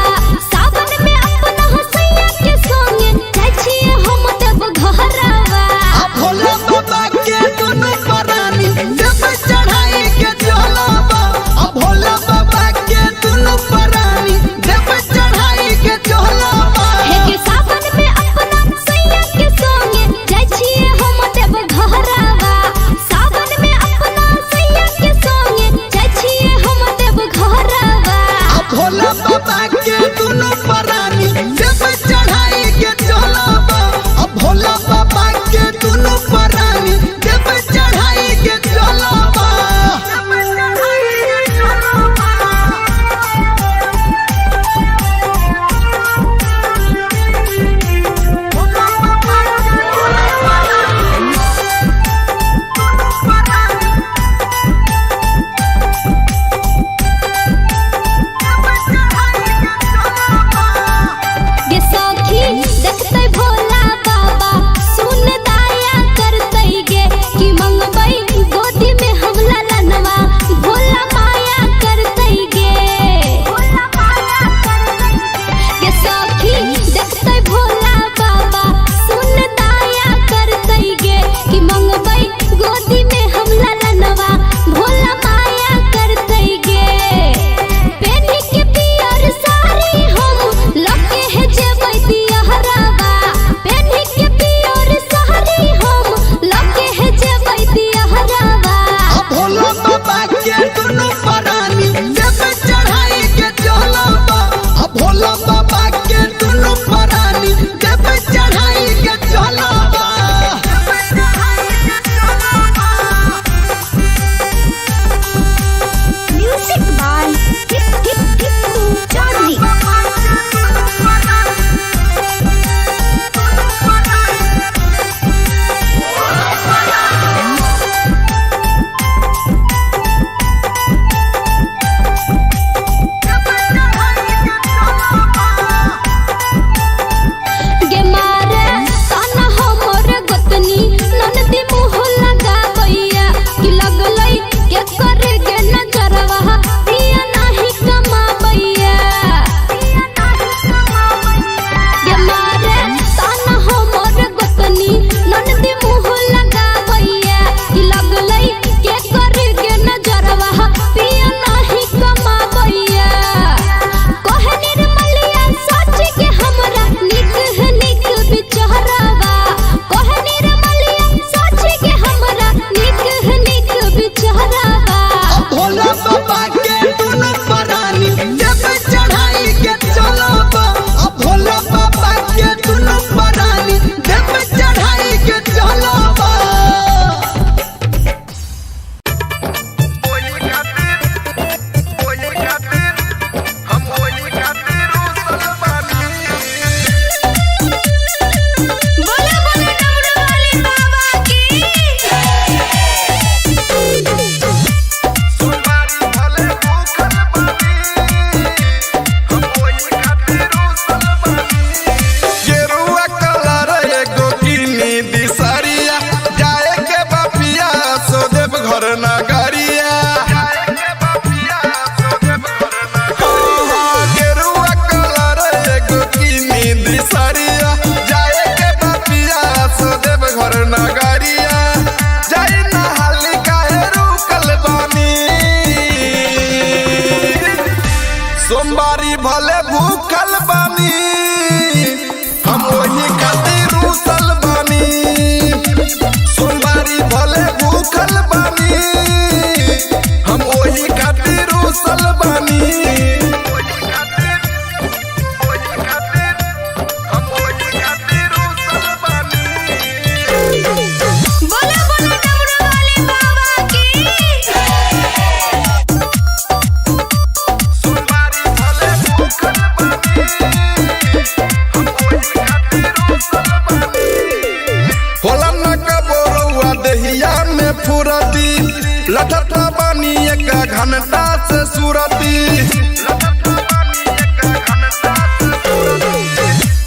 [SPEAKER 1] सावन में अपना हसैया के संग जाइ छियै हम देव घरवा।
[SPEAKER 2] आ भोला बाबा के दुनु परानी देव चढ़ाई के चलबा। आ भोला बाबा के दुनु परानी देव चढ़ाई के चलबा।
[SPEAKER 1] हे के सावन में अपना सैया के संग जाइ छियै हम देव घरवा। सावन में अपना सैया के संग जाइ छियै हम देव घरवा।
[SPEAKER 2] आ भोला बाबा के दुनु परानी देव चढ़ाई के चलबा। आ भोला बाबा के दुनु परानी देव चढ़ाई के चलबा।
[SPEAKER 1] गे सखी देखतै भोला बाबा सुन दाया करतै गे कि मंगबै गोदी में हम ललनवा भोला माया करतै गे। गे सखी देखतै भोला बाबा सुन दाया करतै गे कि मंगबै गोदी में हम ललनवा भोला माया करतै गे। पेनी के पियर साड़ी हम लके है जेबै दियहरावा। पेनी के पियर साड़ी हम लके है जेबै दियहरावा।
[SPEAKER 2] आ भोला बाबा के दुनु परानी देव चढ़ाई के चलबा। आ भोला बाबा के दुनु परानी देव चढ़ाई के चलबा।
[SPEAKER 4] Music by Tippu Chaudhary.
[SPEAKER 1] गे मारे ताना हमर गोतनी ननदी मुँह लगाबैया कि लगलै के करे गे नजरवा पिया नाही कमाबैया। गे मारे ताना हमर गोतनी ननदी मुँह लगाबैया कि लगलै के करे गे नजरवा पिया नाही कमाबैया। कहे निर्मलिया सच के हमरा निक है निक बिचहरावा। कहे निर्मलिया सच के हमरा निक है निक बिचहरावा।
[SPEAKER 2] आ भोला बाबा के दुनु परानी देव चढ़ाई के चलबा। आ भोला बाबा के दुनु परानी देव चढ़ाई के चलबा।
[SPEAKER 1] बोला बोला डमरू वाले बाबा की।
[SPEAKER 3] गेरुआ कलर एगो किनी दिसरिया जाए के बापिया सो देव घर नगरिया। गेरुआ कलर एगो किनी दिसरिया जाए के बापिया सो देव घर नगरिया। जाई नहाली काहे रुकल बानी सोमवारी भले भूखल बानी हम वही खातिर रूसल बानी। सोमवारी सोमवारी भले भूखल बानी, हम ओही खातिर रुसल बानी।
[SPEAKER 4] बोला बोला डमरू वाले बाबा की।
[SPEAKER 3] सोमवारी भले भूखल बानी, हम ओही खातिर रुसल बानी। होला न कबो रउआ देहिया में फुरती, लठता बानी एक घंटा से सुरती।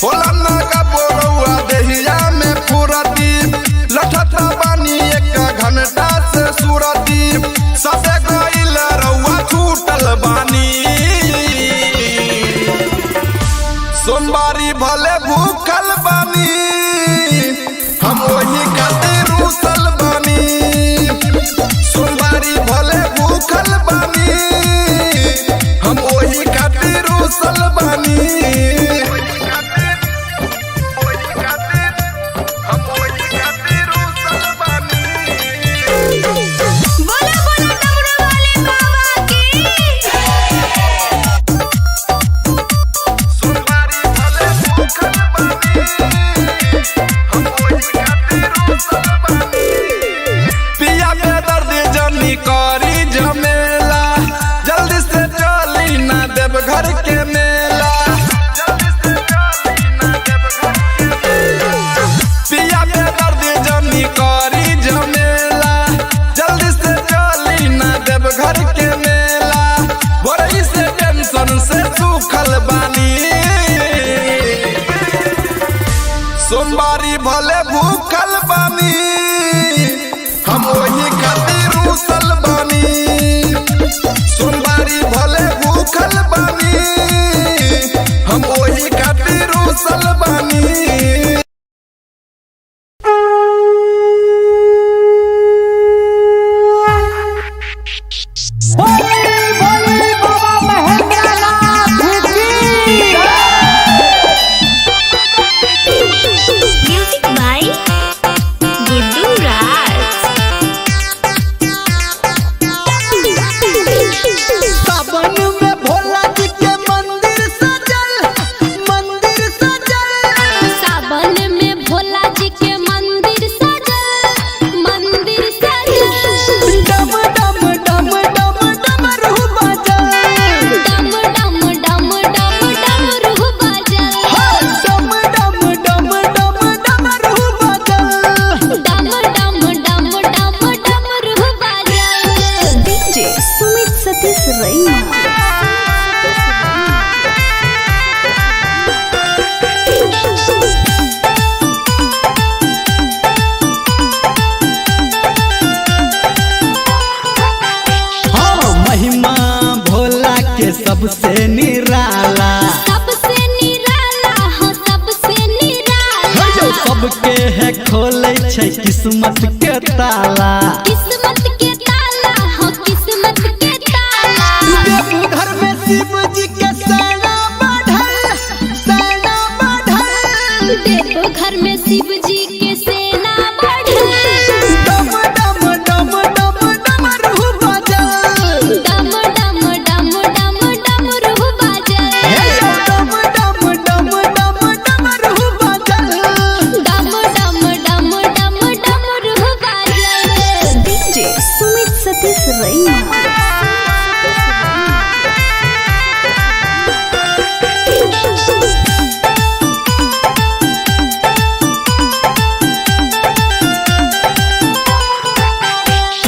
[SPEAKER 3] होला न कबो रउआ देहिया में फुरती, लठता बानी एक घंटा से सुरती। सबे गइल रउआ छूटल बानी, सोमवारी भले भूखल बानी, हम ओही खातिर रुसल बानी। सोमवारी भले भूखल बानी, हम ओही खातिर रुसल बानी।
[SPEAKER 4] बोला बोला डमरू वाले बाबा की।
[SPEAKER 3] सोमवारी भले भूखल बानी, हम ओही खातिर रुसल बानी। पिया बेदर्द जनी करी झमेला, जल्दी से चली ना देव घर के मेला। जल्दी से चली ना देवघर के मेला। पिया बेदर्द जनी करी झमेला, जल्दी से चली ना देव घर के मेला। बोरई से टेंशन से सूखल बानी, सोमवारी भले भूखल बानी, हम ओही खातिर रुसल बानी। सोमवारी भले भूखल बानी, हम ओही खातिर रुसल बानी।
[SPEAKER 6] बोली बोली बाबा महेंद्रनाथ की।
[SPEAKER 4] म्यूजिक बाय गुड्डू राज।
[SPEAKER 2] सावन में भोला जी के मंदिर सजल, मंदिर सजल।
[SPEAKER 1] सावन में भोला जी के मंदिर सजल, मंदिर सजल।
[SPEAKER 2] डम डम डम डम डमरू बाजल।
[SPEAKER 1] डम डम डम डम डमरू बाजल।
[SPEAKER 2] डम डम डम डम डमरू बाजल।
[SPEAKER 1] डम डम डम डम डमरू बाजल।
[SPEAKER 4] डीजे सुमित सतीश रैना।
[SPEAKER 2] हाँ, महिमा भोला के सबसे निराला।
[SPEAKER 1] सबसे निराला हो, सबसे निराला।
[SPEAKER 2] सबके है खोले छै किस्मत के ताला।
[SPEAKER 1] किस्मत के ताला हो, किस्मत के ताला।
[SPEAKER 2] देवघर में शिव जी के सेना बढ़ल, सेना बढ़ल।
[SPEAKER 1] देवघर में शिव जी के सेना बढ़ल।
[SPEAKER 2] डम डम डम डम डमरू बाजल।
[SPEAKER 1] डम डम डम डम डमरू बाजल।
[SPEAKER 2] डम डम डम डम डमरू बाजल।
[SPEAKER 1] डम डम डम डम डमरू बाजल।
[SPEAKER 4] डीजे सुमित सतीश रैना।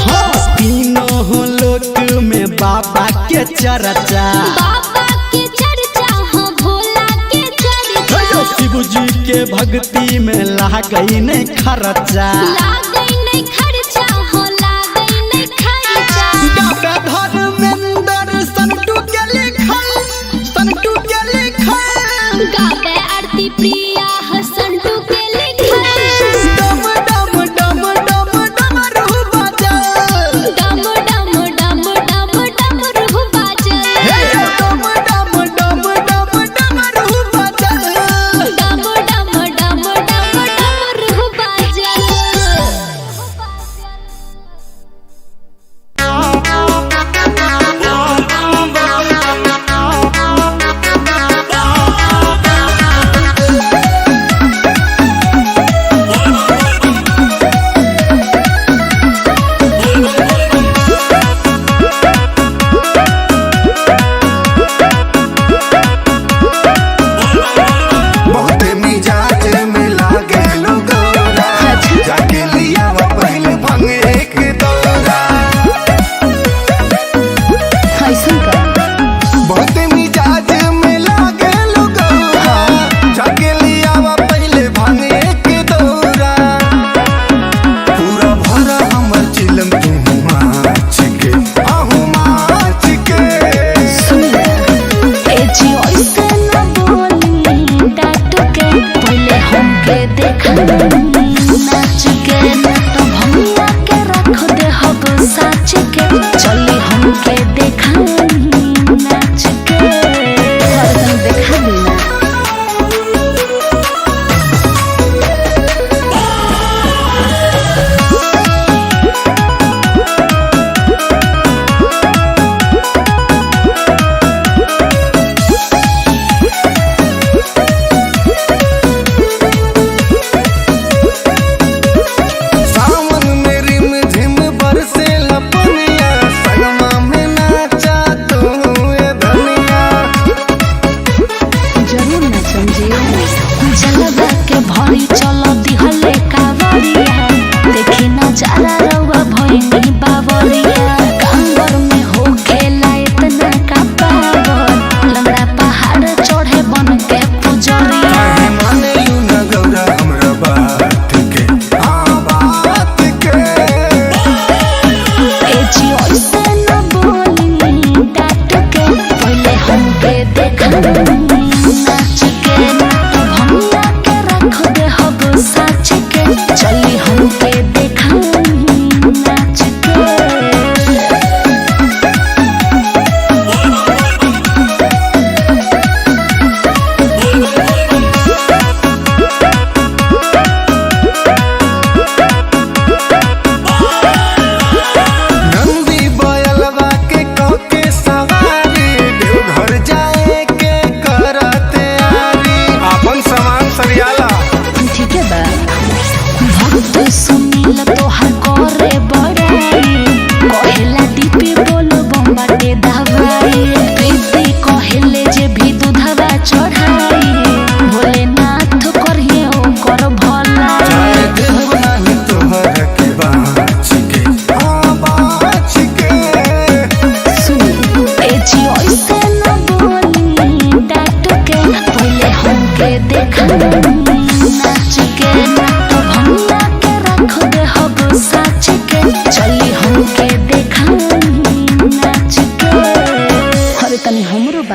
[SPEAKER 2] हाँ, तीनों लोक में बाबा के चर्चा।
[SPEAKER 1] बाबा के चर्चा हो, भोला के चर्चा।
[SPEAKER 2] शिव जी के भक्ति में लागई नहीं खर्चा।
[SPEAKER 1] लागै नहीं खर्चा हो, लागै नहीं खर्चा।
[SPEAKER 2] डॉक्टर धर्मेंद्र संटू के लिखल, संटू के लिखल।
[SPEAKER 1] गावे आरती प्रिया हसंटू के लिखल।
[SPEAKER 2] डम डम डम डम डमरू बाजल।
[SPEAKER 1] डम डम डम डम डमरू बाजल।
[SPEAKER 2] डम डम डम डम डमरू बाजल।
[SPEAKER 1] डम डम डम डम डमरू बाजल।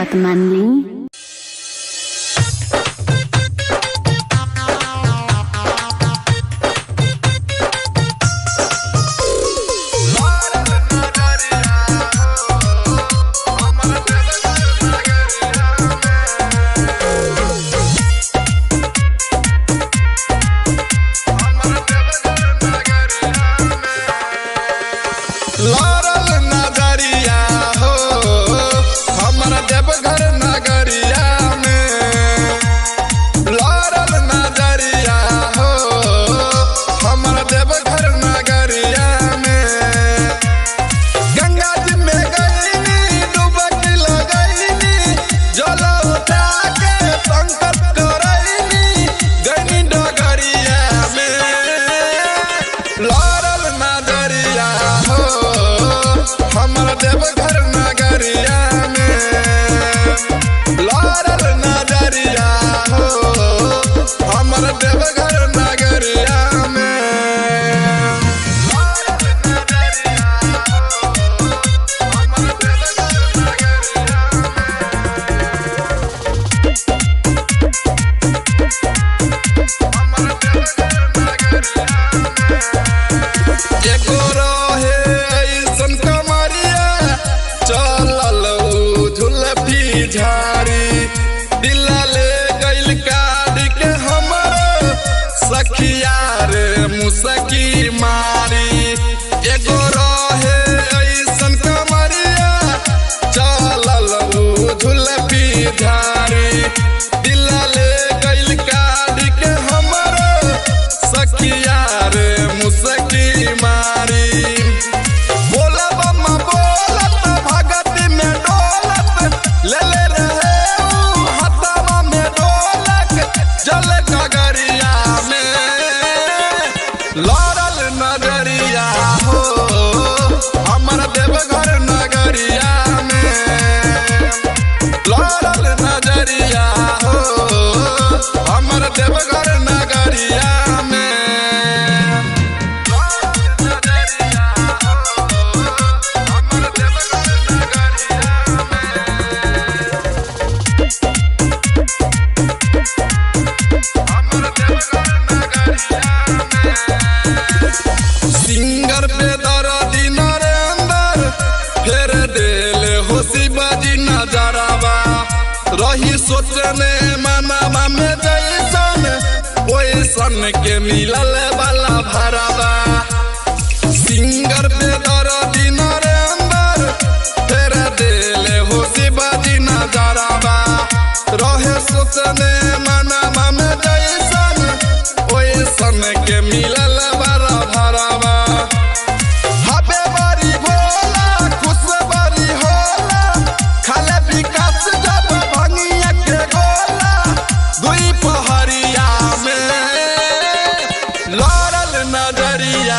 [SPEAKER 1] बात मान ली।
[SPEAKER 3] लड़ल नजरिया हो हमर देवघर नगरिया में। लड़ल नजरिया हो हमर देवघर नगरिया में। गंगा जी में गईनी डुबकी लगईनी जल उठा के संकल्प करईनी गईनी डगरिया में। लड़ल नजरिया हो हमर देवघर नगरिया में। लड़ल नजरिया हो हमर देवघर नगरिया में। एगो रहे ऐसन कमरिया चलल उ झुलफी झाड़ी दिल ले गइल काट के हमर सखिया रे मुसकी मारी। एगो रहे ऐसन कमरिया चलल उ झुलफी झाड़ी दिल ले गइल काट के हमर सखिया रे मुसकी मारी। बोलब बोलत भगत में डोलत ले ले रहे उ हथवा में डोलक जल गगरिया में। लड़ल नजरिया हो हमर देवघर नगरिया में। लड़ल नजरिया हो हमर देवघर नगरिया में। सिंगर पे दर्दी नरेंद्र फेर देल हो शिवाजी नजरवा रही सोचने मनावा में जैसन ओइसन के मिलल वाला भरवा। सिंगर पे दर्दी नरेंद्र फेर देल हो शिवाजी नजरवा रहे सोचने मनावा में जैसन ओइसन के मिलल वाला भरवा। हबे बारी भोला खुश बारी होला खाले विकास जब भंगिया के गोला दुई पहरिया में। लड़ल नजरिया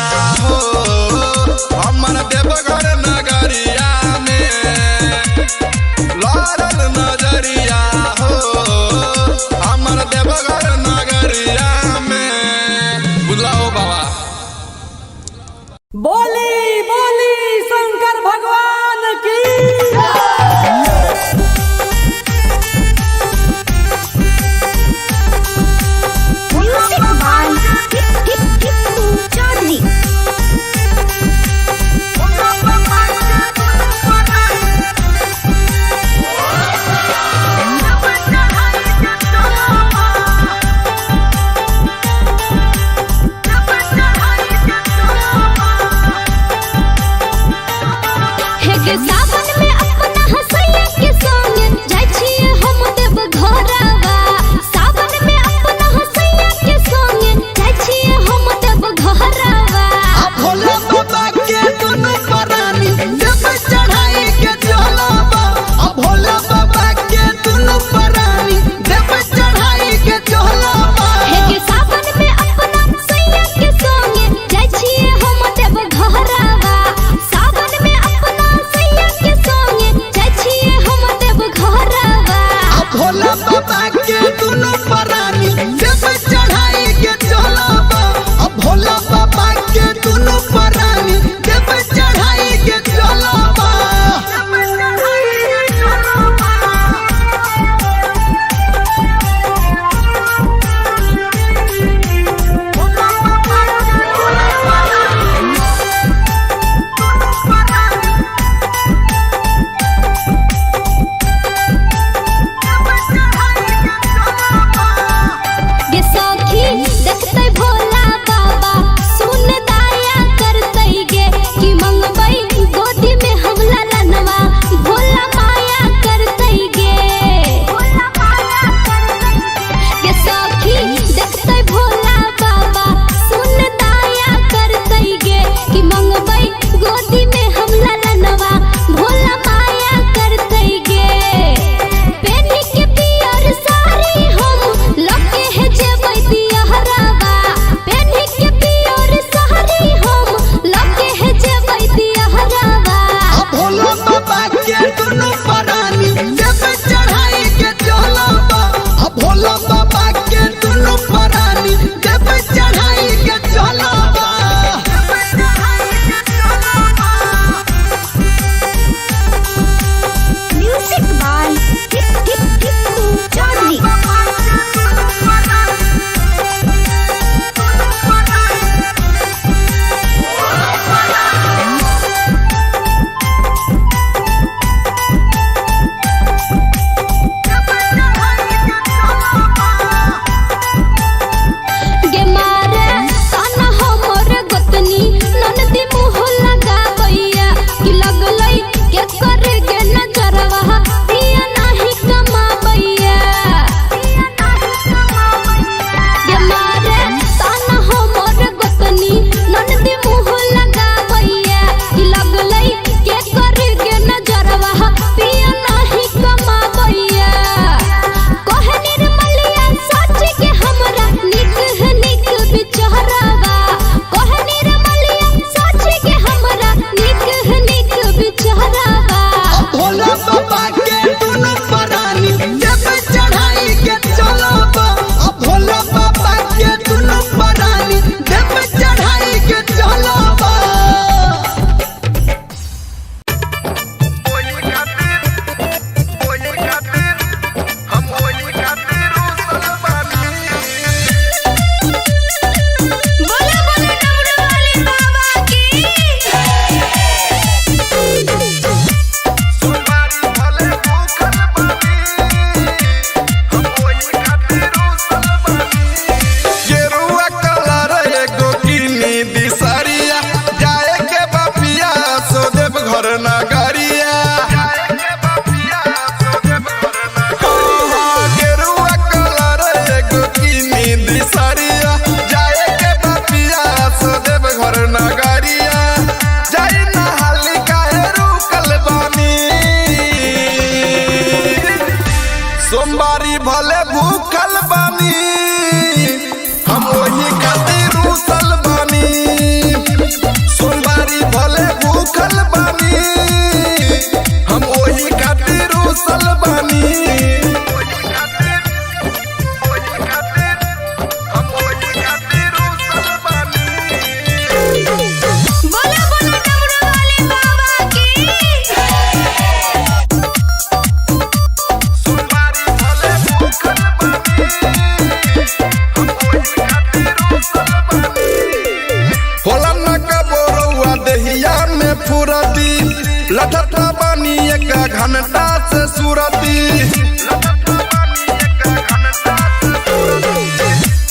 [SPEAKER 3] फुरती, लठत बानी एक घंटा से सुरती।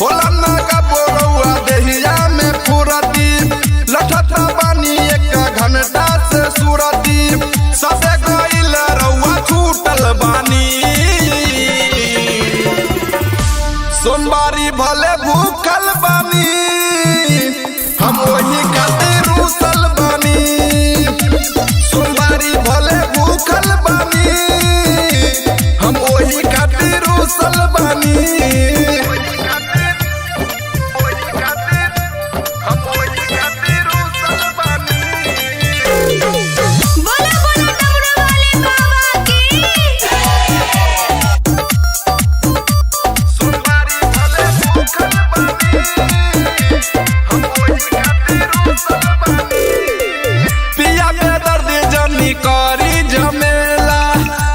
[SPEAKER 3] होला ना का बोरौआ देहिया में फुरती, लठत बानी एक घंटा से सुरती। सबे गइल रउआ छूटल बानी, सोमवारी भले भूखल बानी, हम वही खातिर रूसल बानी। सोमवारी भले भूखल बानी, हम वही खातिर रूसल बानी।
[SPEAKER 4] बोला बोला डमरू वाले बाबा की।
[SPEAKER 3] सोमवारी भले भूखल बानी, हम वही खातिर रूसल बानी। पिया बेदर्द जनी करी झमेला,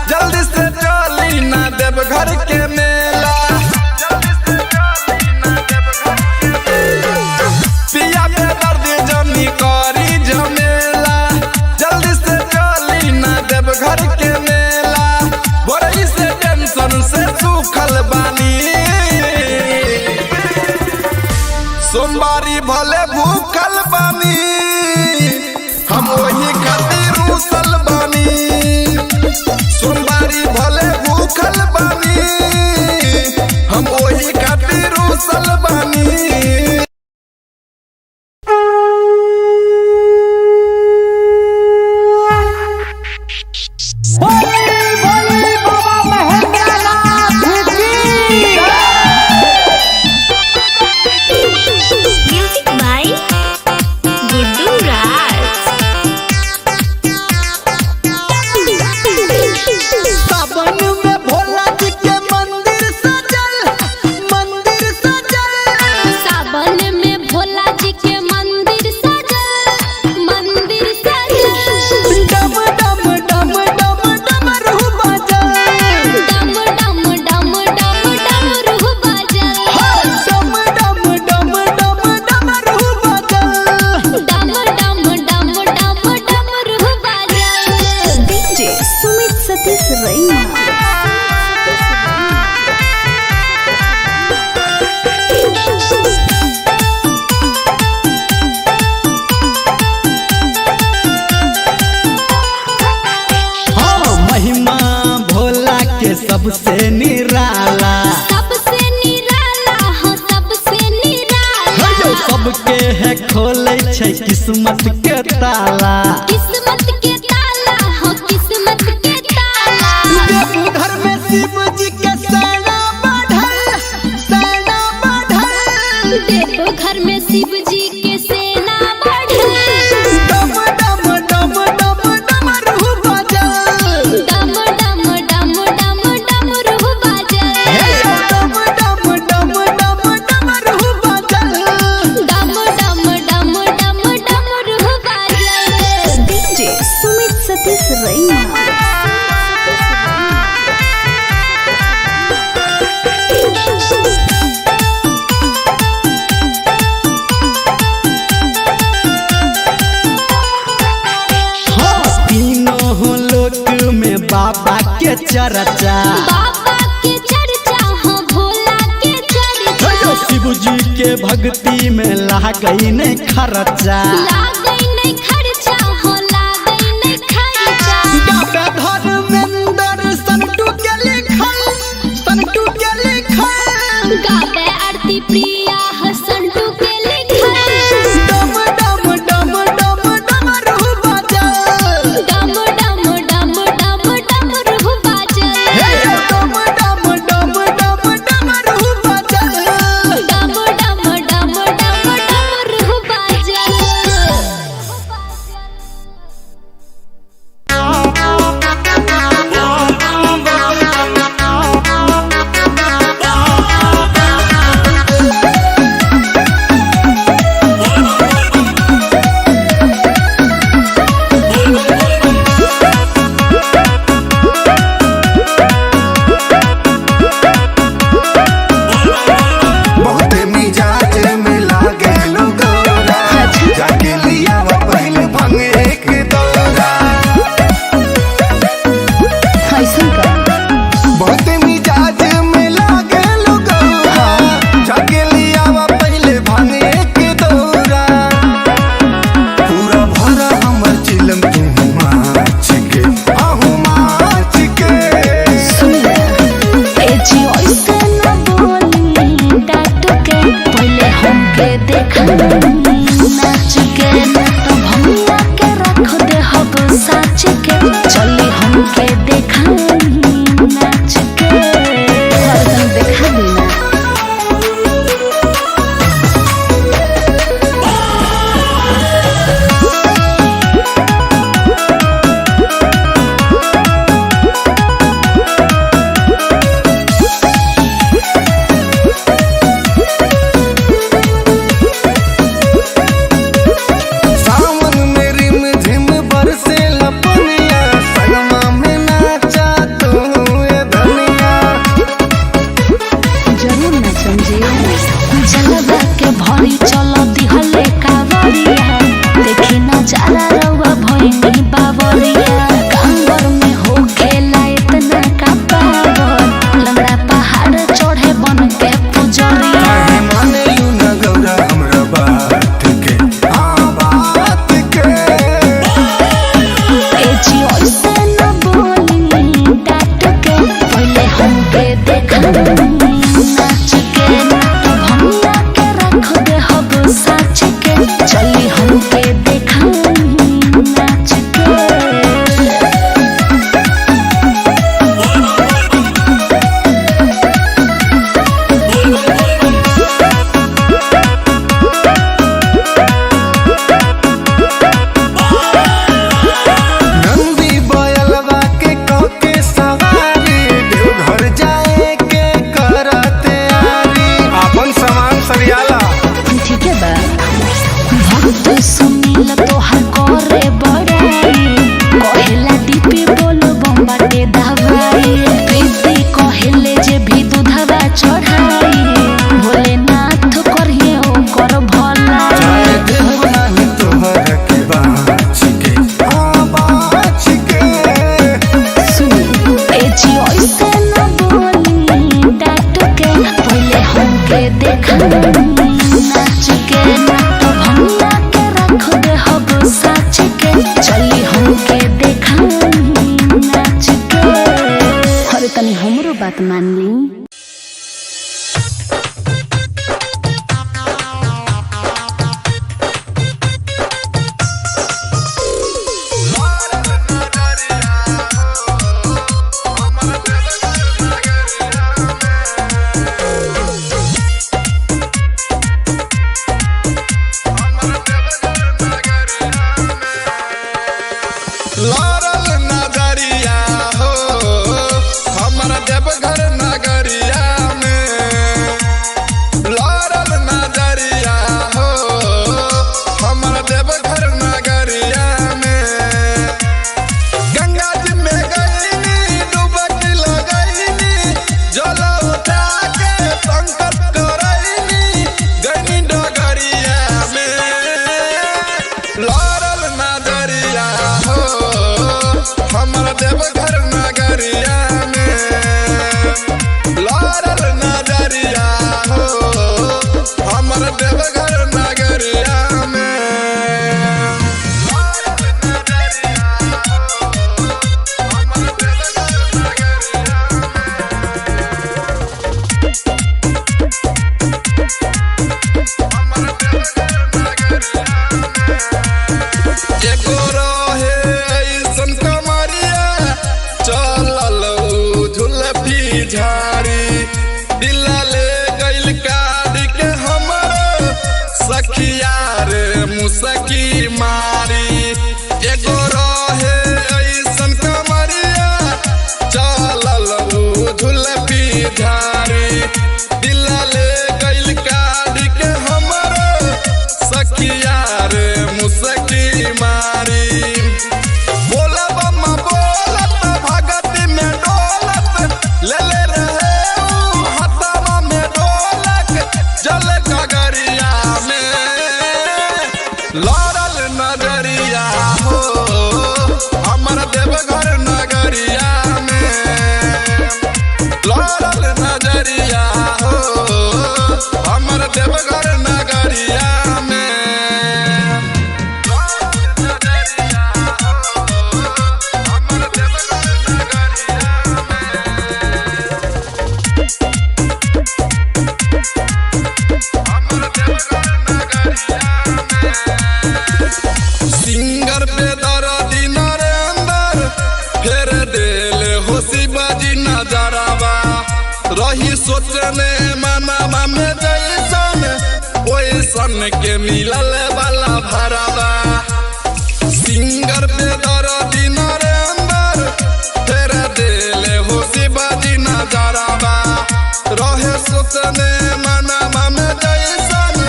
[SPEAKER 3] जल्दी से चली ना देव घर के मेला। पिया बेदर्द जनी करी झमेला, जल्दी से चली ना देव घर के मेला। बोरई से टेंशन से सूखल बानी, सोमवारी भले भूखल बानी, हम वही खातिर रूसल बानी। सोमवारी भले भूखल बानी, हम वही खातिर रूसल बानी।
[SPEAKER 6] बोली बोली बाबा महेंद्र नाथ की।
[SPEAKER 4] म्यूजिक बाय गुड्डू राज।
[SPEAKER 2] सावन में भोला जी के मंदिर सजल, मंदिर सजल।
[SPEAKER 1] सावन में भोला जी के मंदिर सजल, मंदिर सजल।
[SPEAKER 2] डम डम डम डम डमरू बजल।
[SPEAKER 1] डम डम डम डम डमरू बजल।
[SPEAKER 2] डम डम डम डम डमरू बजल।
[SPEAKER 1] डम डम डम डम डमरू बजल। डीजे सुमित सतीश रैना।
[SPEAKER 2] हाँ, महिमा भोला के सबसे निराला।
[SPEAKER 1] सबसे निराला हो, सबसे निराला।
[SPEAKER 2] सबके है खोले छै किस्मत के ताला।
[SPEAKER 1] किस्मत के ताला हो, किस्मत के ताला।
[SPEAKER 2] देवघर में शिव जी के सेना बढ़ल, सेना बढ़ल।
[SPEAKER 1] देवघर में शिव जी के सेना बढ़ल।
[SPEAKER 2] डम डम डम डम डमरू बजल।
[SPEAKER 1] डम डम डम डम डमरू बजल।
[SPEAKER 2] डम डम डम डम डमरू बजल।
[SPEAKER 1] डम डम डम डम डमरू बजल। डीजे सुमित सतीश रैना।
[SPEAKER 2] हाँ, तीनों लोक में बाबा के चर्चा।
[SPEAKER 1] बाबा के चर्चा हो, भोला के चर्चा।
[SPEAKER 2] शिव जी के भक्ति में लागई नहीं खर्चा।
[SPEAKER 1] लागई नहीं खर्चा हो, लागई नहीं खर्चा।
[SPEAKER 2] गाता धर्मेंद्र संटू के लिखल, संटू के लिखल।
[SPEAKER 1] गावे आरती प्रिया हसंटू के लिखल।
[SPEAKER 2] डम डम डम डम डमरू बजल।
[SPEAKER 1] डम डम डम डम डमरू बजल।
[SPEAKER 2] डम डम डम डम डमरू बजल।
[SPEAKER 1] डम डम डम डम डमरू बजल। दे हब साच के चली हमके देखाई नाच के हरदम देखा देना।
[SPEAKER 5] सावन में रिम झिम बरसे लपनिया, संगमा में नाचा तू ए धनिया।
[SPEAKER 1] जरूर नाचम जी। जलवा के भरी चल दिहले कावरिया, देखी नजारा रउआ भइनी बावरिया। कांवर में हो खेला इतना का पावर, लंगड़ा पहाड़ चढ़े बन के पुजरिया।
[SPEAKER 5] काहे माने लू न गौरा हमरा बात के, हाँ बात के।
[SPEAKER 1] ए जी ऐसे न बोली डांट के, पहले हमके देखाई नाच के। ना तो भंगा के रख दे हब साच के, चली हमके देखाई नाच के।
[SPEAKER 5] नंदी बयलवा के कके सवारी, देवघर जाए के करते आरी। अपन सामान सरियाला।
[SPEAKER 1] ठीक है बा। भक्त सुनील तोहार करे बड़ाई, कहेला डीपी बोल बम्बाटे दवाई। प्रीति कहेले जे भी दूधवा चढ़ाई, भोलेनाथ करिए ओकर भलाई।
[SPEAKER 5] जाए देव नाही तोहर के बाँच के, हाँ बाँच के।
[SPEAKER 1] सुनी ए जी ऐसे न बोली डांट के, पहले हमके देखाई नाच के। ना तो भंगा के रख दे हब साच के, चली हमके देखाई नाच के। अरे तनी हमरो बात मान ली।
[SPEAKER 3] लड़ल नगरिया हो हमर देवघर नगरिया में, लड़ल नगरिया हो हमर देवघर नगरिया में। गंगा जी में गईनी डुबकी लगईनी, जल उठा के संकल्प करईनी, गईनी डगरिया में। लड़ल नगरिया हो हमर देवघर नगरिया में, लड़ल नगरिया हो हमर देवघर नगरिया में। एगो रहे ऐसन कमरिया, चलल उ झुलफी झाड़ी, दिल ले गइल काट के हमर सखिया रे मुसकी मारी। एगो रहे ऐसन कमरिया, चलल उ झुलफी झाड़ी, दिल ले गइल काट के हमर सखिया रे मुसकी मारी। बोला बम्मा बोलत भगत में डोलत, ले ले रहे ऊ हथवा में डोलक, जल गगरिया में लड़ल नजरिया। सोचने मनवा में जैसन ओइसन के मिलल वाला भरावा। सिंगर पे दर्दी नरेंद्र फेर देले हो शिवाजी नजरावा। रहे सोचने मनवा में जैसन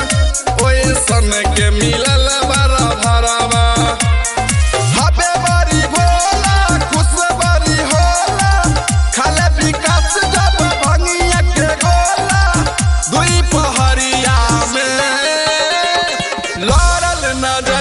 [SPEAKER 3] ओइसन के मिलल वाला भरावा। हबे बारी भोला खुश बारी होला, खाले विकास जब भंगिया के गोला। दुई पहरिया में लड़ल नजर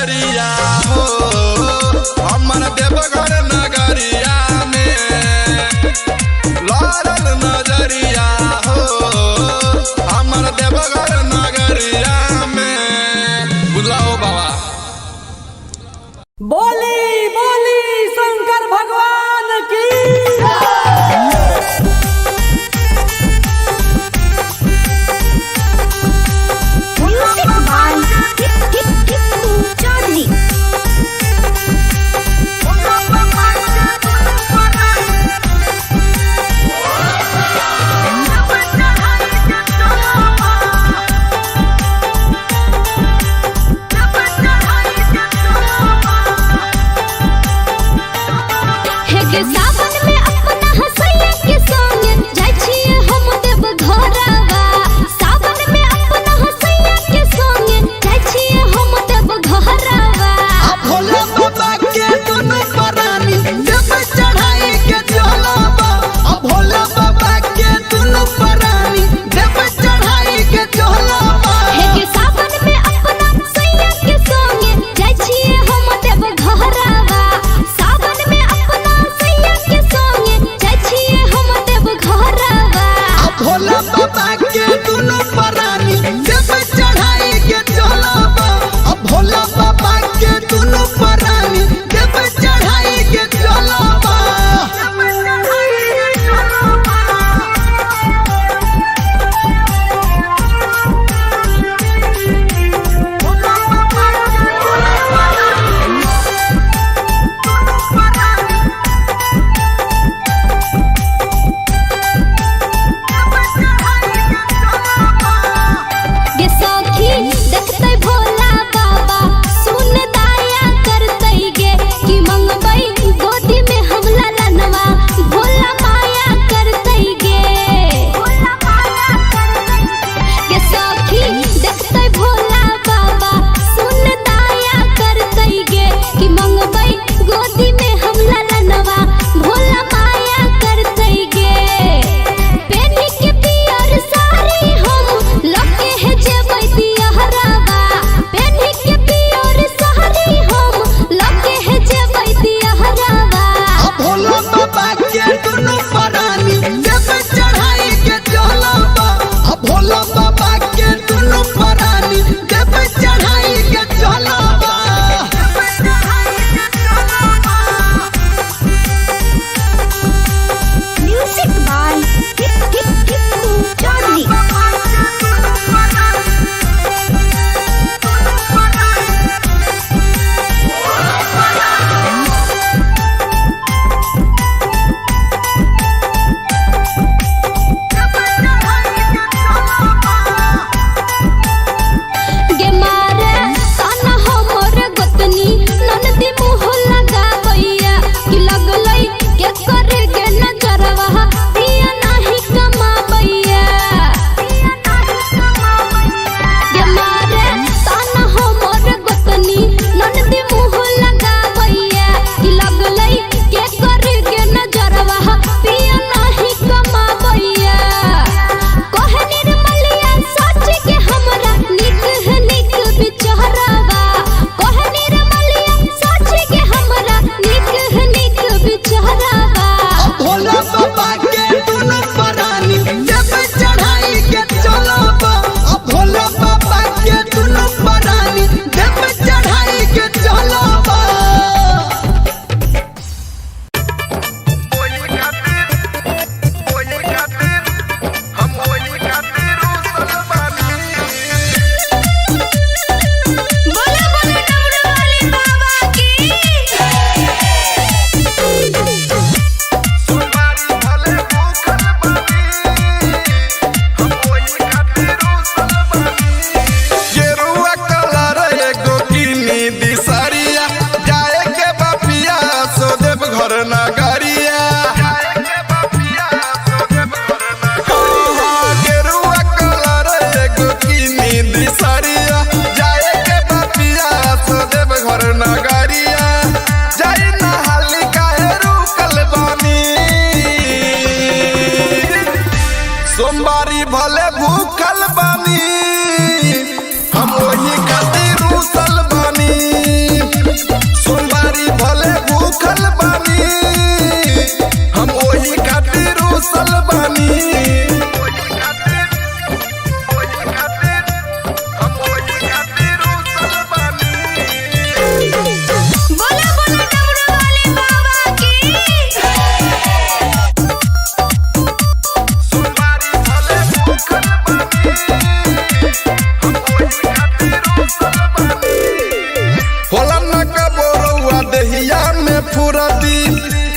[SPEAKER 3] फुरती,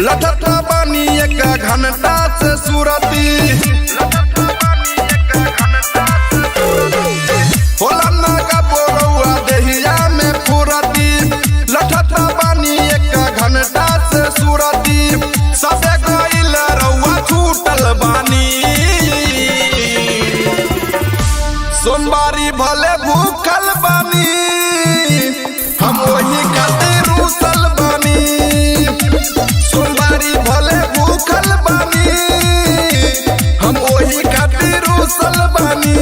[SPEAKER 3] लठत बानी एक घंटा से सुरती। होला ना कबो देहिया में फुरती, लठत बानी एक घंटा से सुरती। सबे गइल रउआ छूटल बानी, सोमवारी भले भूखल बानी, हम वही खातिर रूसल बानी। सोमवारी भले भूखल बानी, हम वही खातिर रूसल बानी।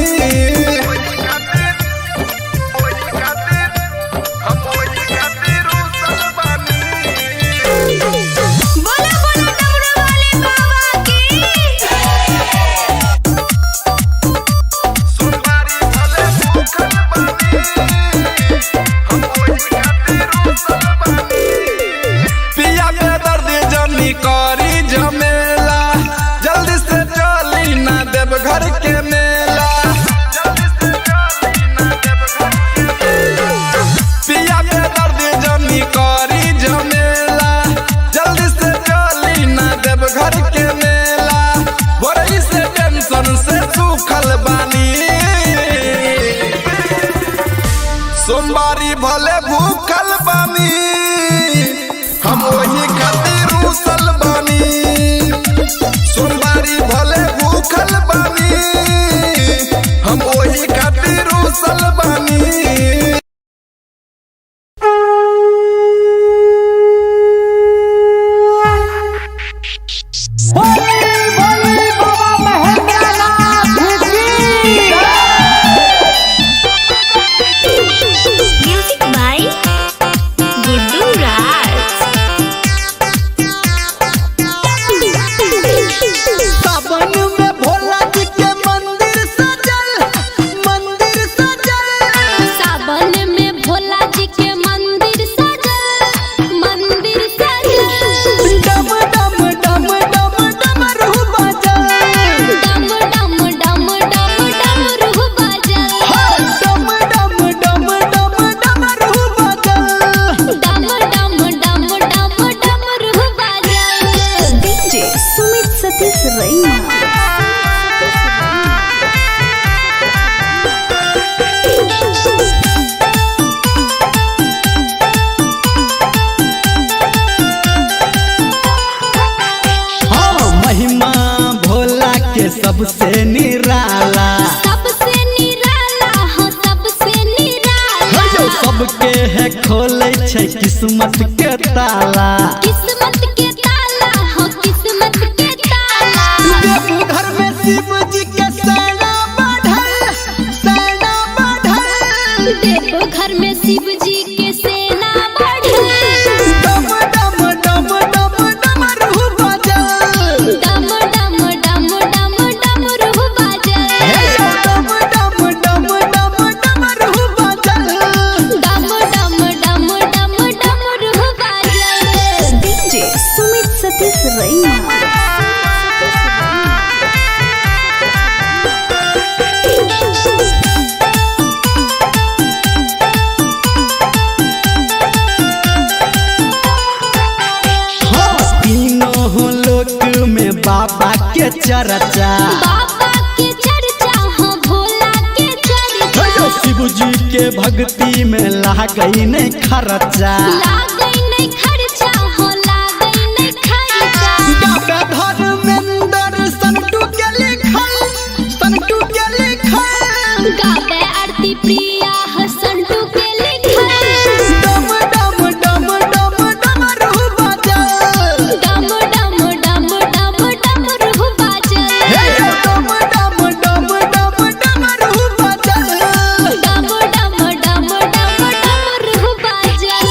[SPEAKER 4] बोला बोला डमरू वाले बाबा की।
[SPEAKER 3] पिया के दर्द जनी करी झमेला, जल्दी से चली ना देव घर के मेला। पिया के दर्द जनी करी झमेला, जल्दी से चली ना देव घर के मेला। बोरई से टेंशन से सूखल बानी, सोमवारी भले भूखल बानी, हम वही खातिर रूसल बानी। सोमवारी भले भूखल बानी, हम वही खातिर रूसल बानी।
[SPEAKER 6] बोली बोली बाबा महेंद्रनाथ की।
[SPEAKER 4] म्यूजिक बाय गुड्डू राज।
[SPEAKER 2] सावन में भोला जी के मंदिर सजल, मंदिर सजल।
[SPEAKER 1] सावन में भोला जी के मंदिर सजल, मंदिर सजल।
[SPEAKER 2] डम डम डम डम डमरू बाजल।
[SPEAKER 1] डम डम डम डम डमरू बाजल।
[SPEAKER 2] डम डम डम डम डमरू बाजल।
[SPEAKER 1] डम डम डम डम डमरू बाजल। डीजे सुमित सतीश रैना।
[SPEAKER 2] हाँ, महिमा भोला के सबसे निराला।
[SPEAKER 1] सबसे निराला हो, सबसे निराला।
[SPEAKER 2] सबके है खोले छै किस्मत के ताला।
[SPEAKER 1] किस्मत के ताला हो, किस्मत के ताला।
[SPEAKER 2] देवघर में शिव जी के सेना बढ़ल, सेना बढ़ल।
[SPEAKER 1] देवघर में शिव जी के सेना बढ़ल।
[SPEAKER 2] डम डम डम डम डमरू बाजल।
[SPEAKER 1] डम डम डम डम डमरू बाजल।
[SPEAKER 2] डम डम डम डम डमरू बाजल।
[SPEAKER 1] डम डम डम डम डमरू बाजल। डीजे सुमित सतीश रैना।
[SPEAKER 2] हाँ, तीनों लोक में बाबा के चर्चा।
[SPEAKER 1] बाबा के चर्चा हो, भोला के चर्चा।
[SPEAKER 2] शिव जी के भक्ति में लागई नहीं खर्चा।
[SPEAKER 1] लागै नहीं खर्चा हो, लागै नहीं खर्चा।
[SPEAKER 2] डॉक्टर धर्मेंद्र संटू के लिखल, संटू के लिखल।
[SPEAKER 1] गावे आरती प्रिया हो, संटू के लिखल।
[SPEAKER 2] डम डम डम डम डमरू बाजल।
[SPEAKER 1] डम डम डम डम डमरू बाजल।
[SPEAKER 2] डम डम डम डम डमरू बाजल।
[SPEAKER 1] डम डम डम डम डमरू बाजल।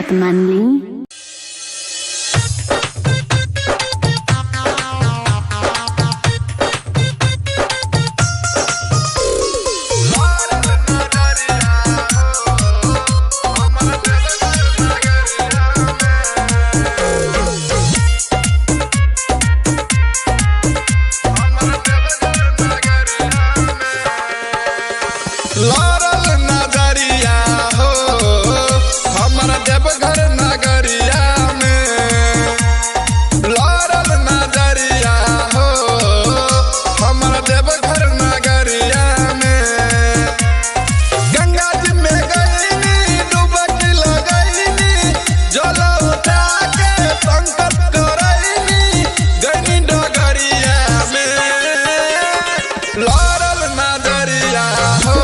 [SPEAKER 1] बात मान ली।
[SPEAKER 3] लड़ल नगरिया हो हमर देवघर नगरिया में। लड़ल नगरिया हो हमर देवघर नगरिया में। गंगा जी में गईनी डुबकी लगईनी जल उठा के संकल्प करईनी गईनी डगरिया में। लड़ल नगरिया हो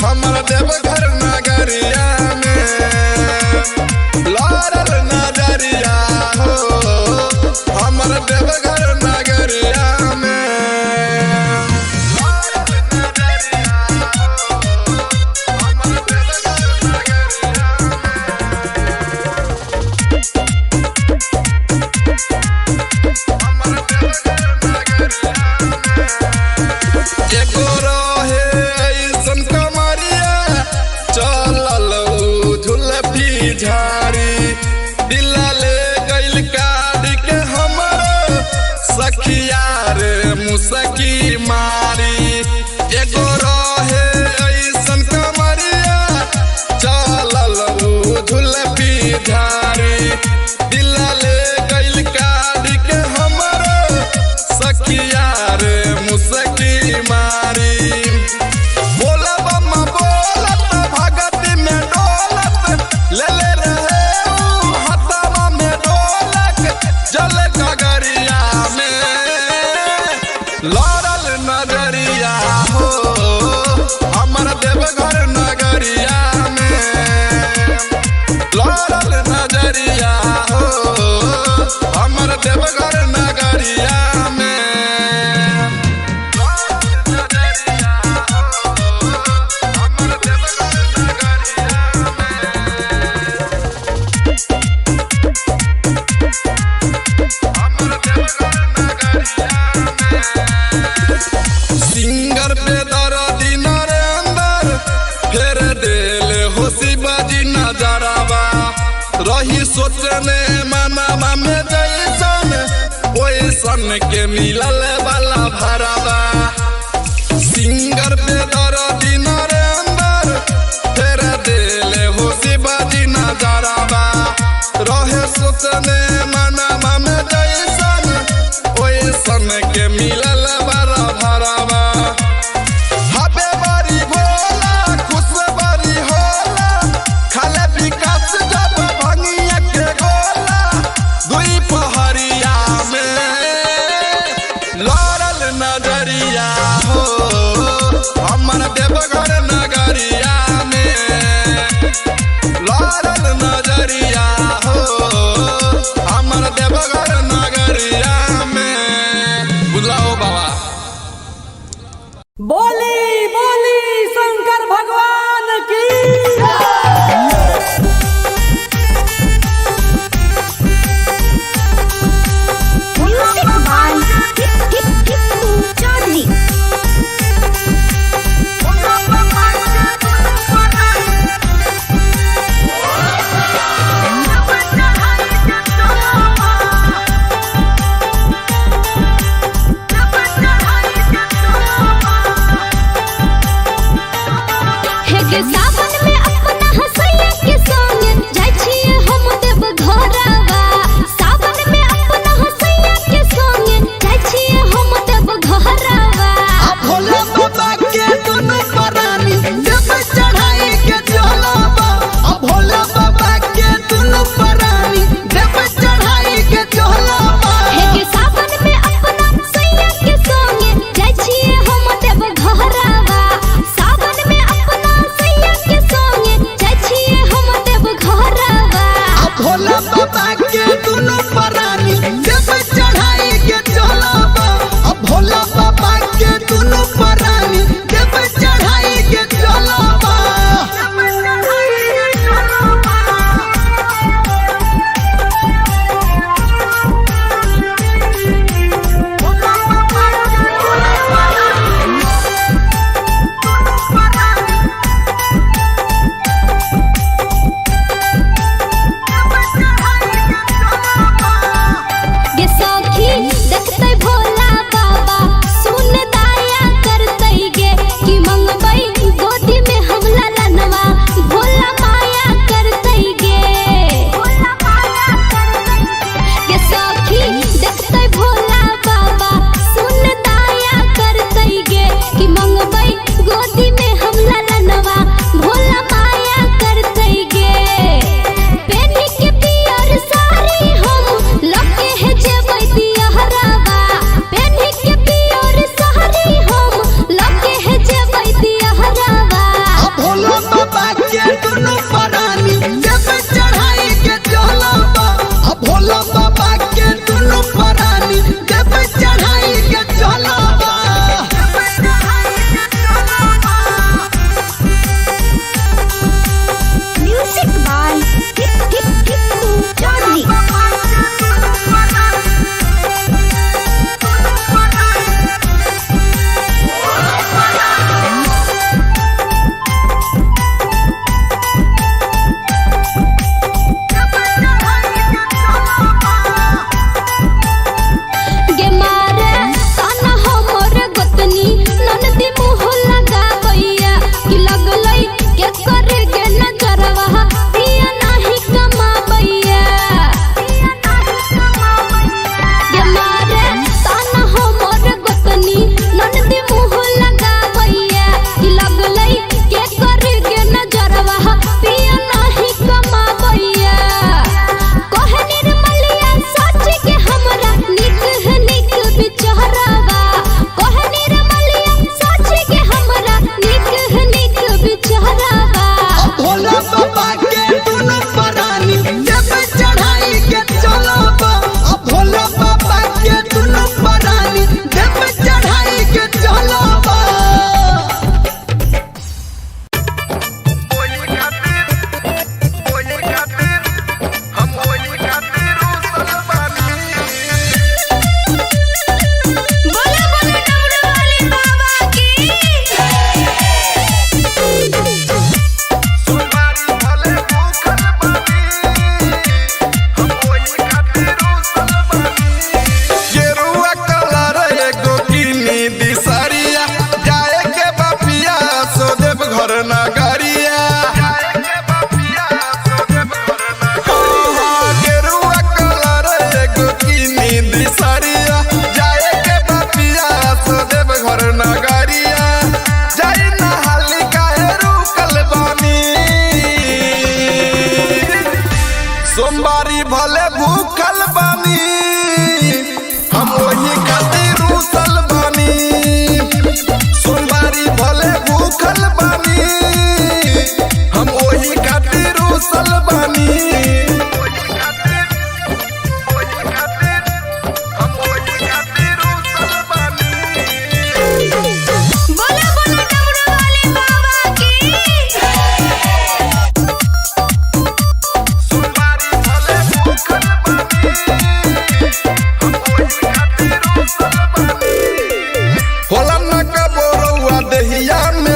[SPEAKER 3] हमर देवघर नगरिया में। लड़ल नगरिया हो हमर देवघर नगरिया में। एगो रहे ऐसन कमरिया चलल उ झुलफी झाड़ी दिला ले गइल काट के हमर सखिया रे मुसकी मारी। एगो रहे ऐसन कमरिया चलल उ झुलफी झाड़ी दिला ले गइल काट के हमर सखिया रे मुसकी मारी। बोला बम्मा बोलत भगत में डोलत ले ले रहे ऊ हथवा में डोलक जल गगरिया में। लड़ल नगरिया हो हमर देवघर नगरिया में। लड़ल नजरिया हो हमर देवघर नगरिया में। सिंगर पे दर्दी नरेंद्र फेर देल होशी बाजी नजरवा रही सोचने मनावा में जैसन ओइसन के मिलल वाला भरवा। सिंगर पे दर्दी नरेंद्र फेर देल होशी बाजी नजरवा रहे सोचने मनावा में जैसन ओइसन के मिलल वाला भरवा। हबे बारी भोला खुश बारी होला खाले विकास जब भंगिया के गोला दुई पहरिया में। लड़ल नजरिया हो हमर।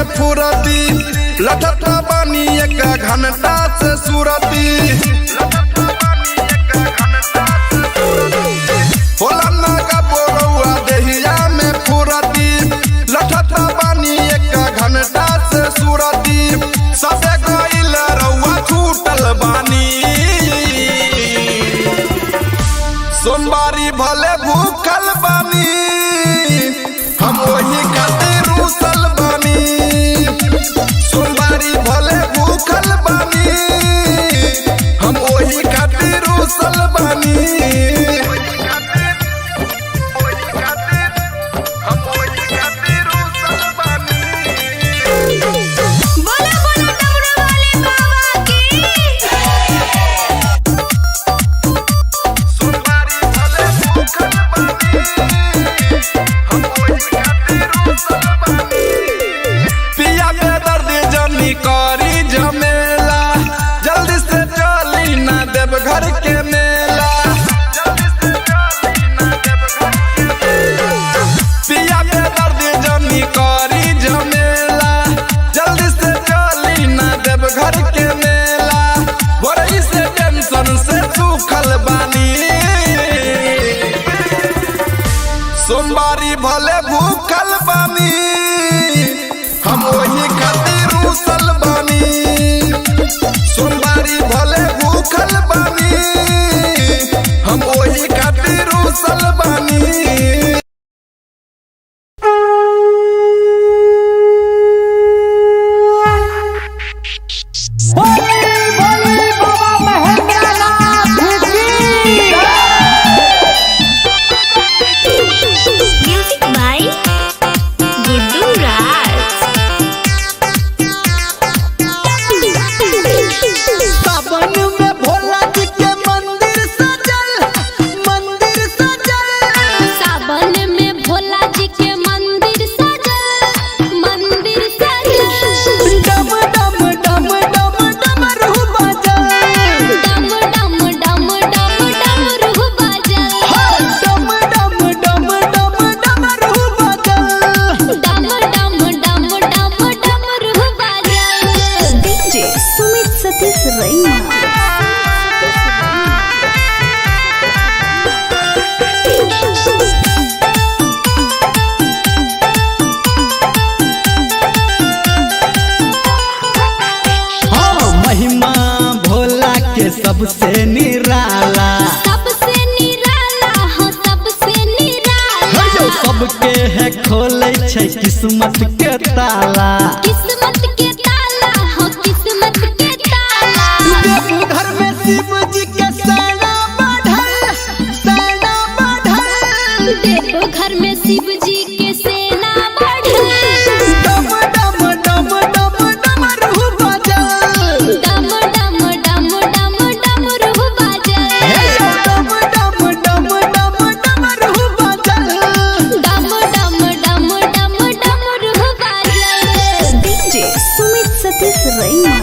[SPEAKER 3] में फुरती, लठत बानी एक घंटा से सुरती। होला ना कबो देहिया में फुरती, लठत बानी एक घंटा से सुरती। सबे गइल रउआ छूटल बानी, सोमवारी भले भूखल बानी, हम वही खातिर रूसल बानी। सोमवारी भले भूखल बानी, हम वही खातिर रूसल बानी।
[SPEAKER 4] बोला बोला डमरू वाले बाबा की।
[SPEAKER 3] पिया के दर्द जनी करी झमेला, जल्दी से चली ना देव घर के मेला। पिया के दर्द जनी करी झमेला, जल्दी से चली ना देव घर के मेला। बोरई से टेंशन से सुखल बानी, सोमवारी भले भूखल बानी, हम वही खातिर रूसल बानी। सोमवारी भले भूखल बानी, हम वही खातिर रूसल बानी।
[SPEAKER 6] बोली बोली बाबा महेंद्रनाथ की।
[SPEAKER 4] म्यूजिक बाय गुड्डू राज।
[SPEAKER 2] सावन में भोला जी के मंदिर सजल, मंदिर सजल।
[SPEAKER 1] सावन में भोला जी के मंदिर सजल, मंदिर सजल।
[SPEAKER 2] डम डम डम डम डमरू बाजल।
[SPEAKER 1] डम डम डम डम डमरू बाजल।
[SPEAKER 2] डम डम डम डम डमरू बाजल।
[SPEAKER 1] डम डम डम डम डमरू बाजल। डीजे सुमित सतीश रैना।
[SPEAKER 2] हाँ, महिमा भोला के सबसे निराला।
[SPEAKER 1] सबसे निराला हो, सबसे निराला।
[SPEAKER 2] सबके है खोले छै किस्मत के ताला।
[SPEAKER 1] किस्मत के ताला हो, किस्मत के ताला।
[SPEAKER 2] देवघर में शिव जी के सेना बढ़ल, सेना बढ़ल।
[SPEAKER 1] देवघर में शिव जी के सेना बढ़ल।
[SPEAKER 2] डम डम डम डम डमरू बाजल।
[SPEAKER 1] डम डम डम डम डमरू बाजल।
[SPEAKER 2] डम डम डम डम डमरू बाजल।
[SPEAKER 1] डम डम डम डम डमरू बाजल। डीजे सुमित सतीश रैना।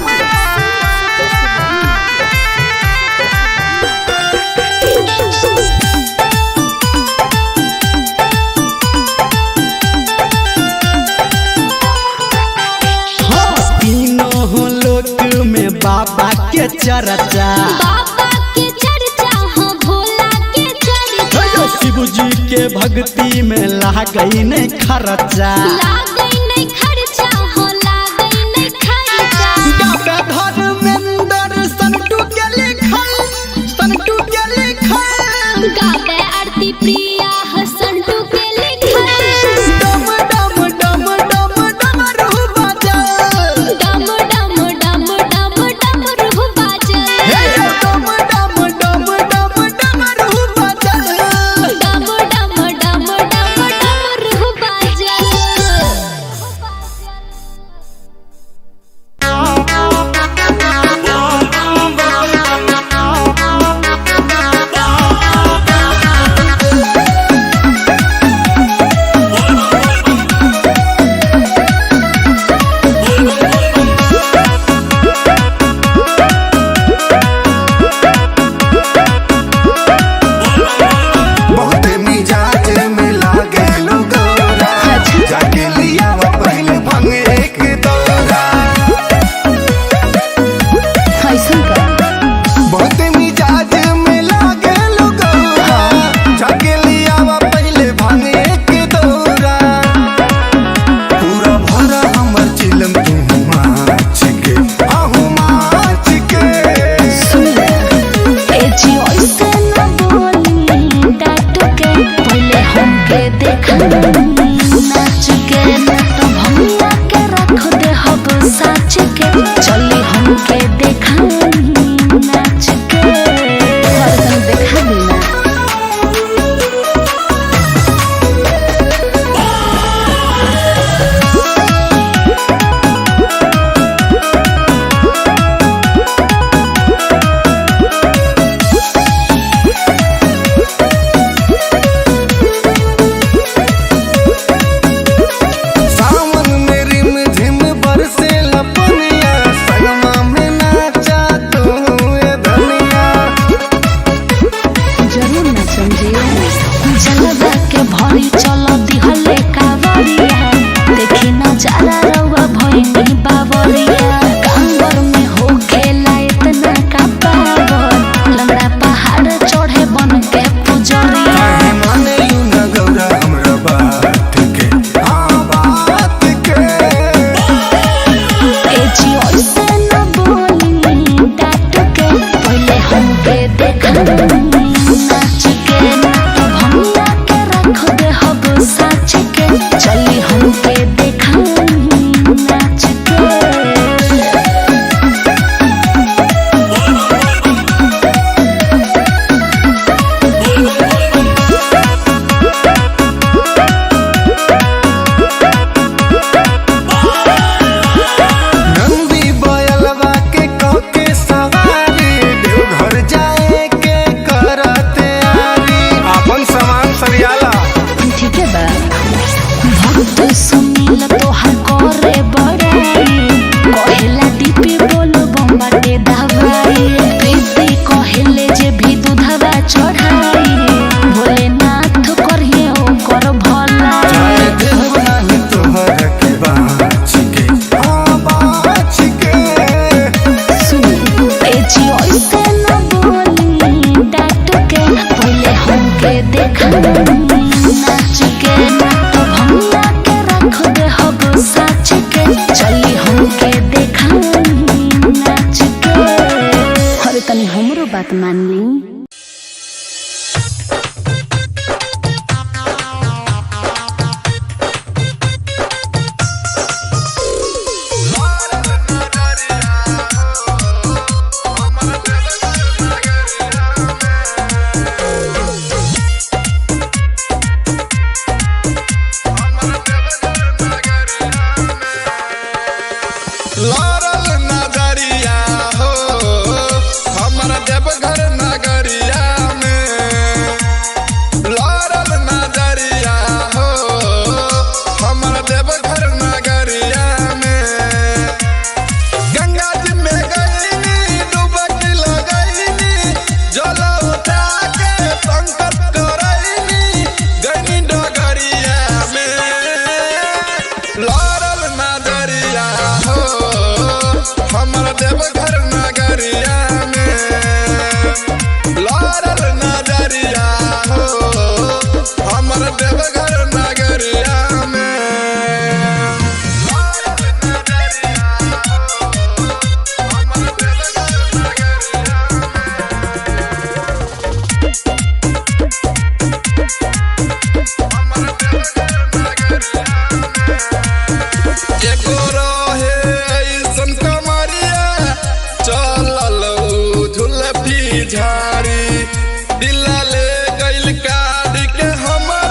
[SPEAKER 2] हाँ, तीनों लोक में बाबा के चर्चा।
[SPEAKER 1] बाबा के चर्चा हो, भोला के चर्चा।
[SPEAKER 2] शिव जी के भक्ति में लागई नहीं खर्चा।
[SPEAKER 1] लागै नहीं खर्चा हो, लागै नहीं खर्चा।
[SPEAKER 2] डॉक्टर धर्मेंद्र संटू के लिखल, संटू के लिखल।
[SPEAKER 1] गावे आरती प्रिया हसंटू के लिखल।
[SPEAKER 2] डम डम डम डम डमरू बाजल।
[SPEAKER 1] डम डम डम डम डमरू बाजल।
[SPEAKER 2] डम डम डम डम डमरू बाजल।
[SPEAKER 1] डम डम डम डम डमरू बाजल। हमके देखाई नाच के। और तनी देखा दी ना।
[SPEAKER 5] सावन में रिम झिम बरसे लपनिया, संगमा में नाचा तू ए धनिया।
[SPEAKER 1] जरूर नाचम जी। जलवा के भरी चल दिहले कावरिया, देखी नजारा रउआ भइनी बावरिया। कांवर में हो खेला इतना का पावर, लंगड़ा पहाड़ चढ़े बन के पुजरिया।
[SPEAKER 5] काहे माने you न गौरा हमरा बात के, हाँ बात के।
[SPEAKER 1] ए जी ऐसे न बोली डांट के, पहले हमके देखाई नाच के। ना तो भंगिया के रख दे हब साच के, चली हमके देखाई नाच के।
[SPEAKER 5] नंदी बयलवा के कके सवारी, देवघर जाए के करते आरी। आपन सामान सरियाला।
[SPEAKER 1] ठीक है बा। भक्त सुनील तोहार करे बड़ाई, कहेला डीपी बोल बम्बाटे दवाई। प्रीति कहेले जे भी दूधवा चढ़ाई, भोलेनाथ करिए ओकर भलाई।
[SPEAKER 5] जाए देव नाही तोहर के बाँच के, हाँ बाँच के।
[SPEAKER 1] सुनी ए जी ऐसे न बोली डांट के, पहले हमके देखाई नाच के। ना तो भंगिया के रख दे हब साच के, चली हमके देखाई नाच के। अरे तनी हमरो बात मान ली।
[SPEAKER 3] लड़ल नजरिया हो हमर देवघर नगरिया में। लड़ल नजरिया हो हमर देवघर नगरिया में। गंगा जी में गईनी डुबकी लगईनी, जल उठा के संकल्प करईनी, गईनी डगरिया में। लड़ल नजरिया हो हमर देवघर नगरिया में। लड़ल नजरिया हो हमर देवघर नगरिया में। एगो रहे ऐसन कमरिया, चलल उ झुलफी झाड़ी, दिल ले गइल काट के हमर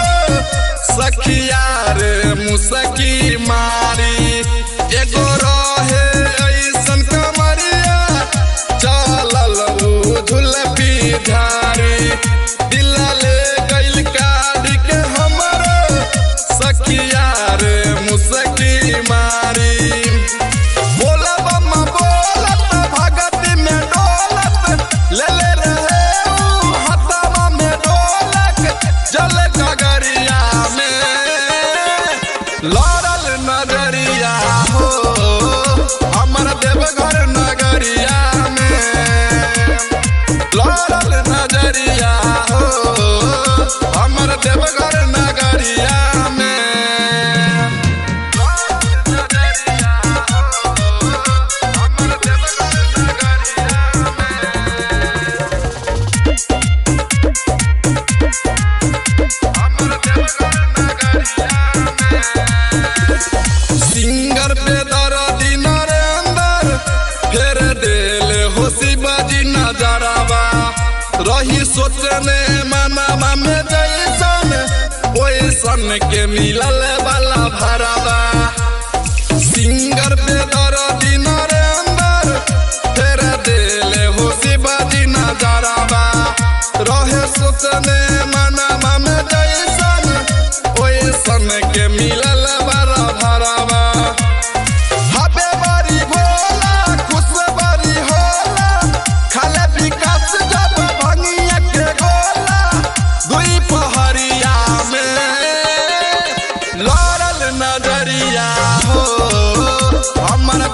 [SPEAKER 3] रही सोचने मनावा में जैसन ओइसन के मिलल वाला भरावा। सिंगर बेदर्दी नरेंद्र फेर देले हो शिवाजी नजरावा। रहे सोचने मनावा में जैसन ओइसन के मिलल वाला भरावा। हबे बारी भोला खुश बारी होला, खाले विकास जब भंगिया के गोला। दुई पहरिया में लड़ल नजरिया हो हमर।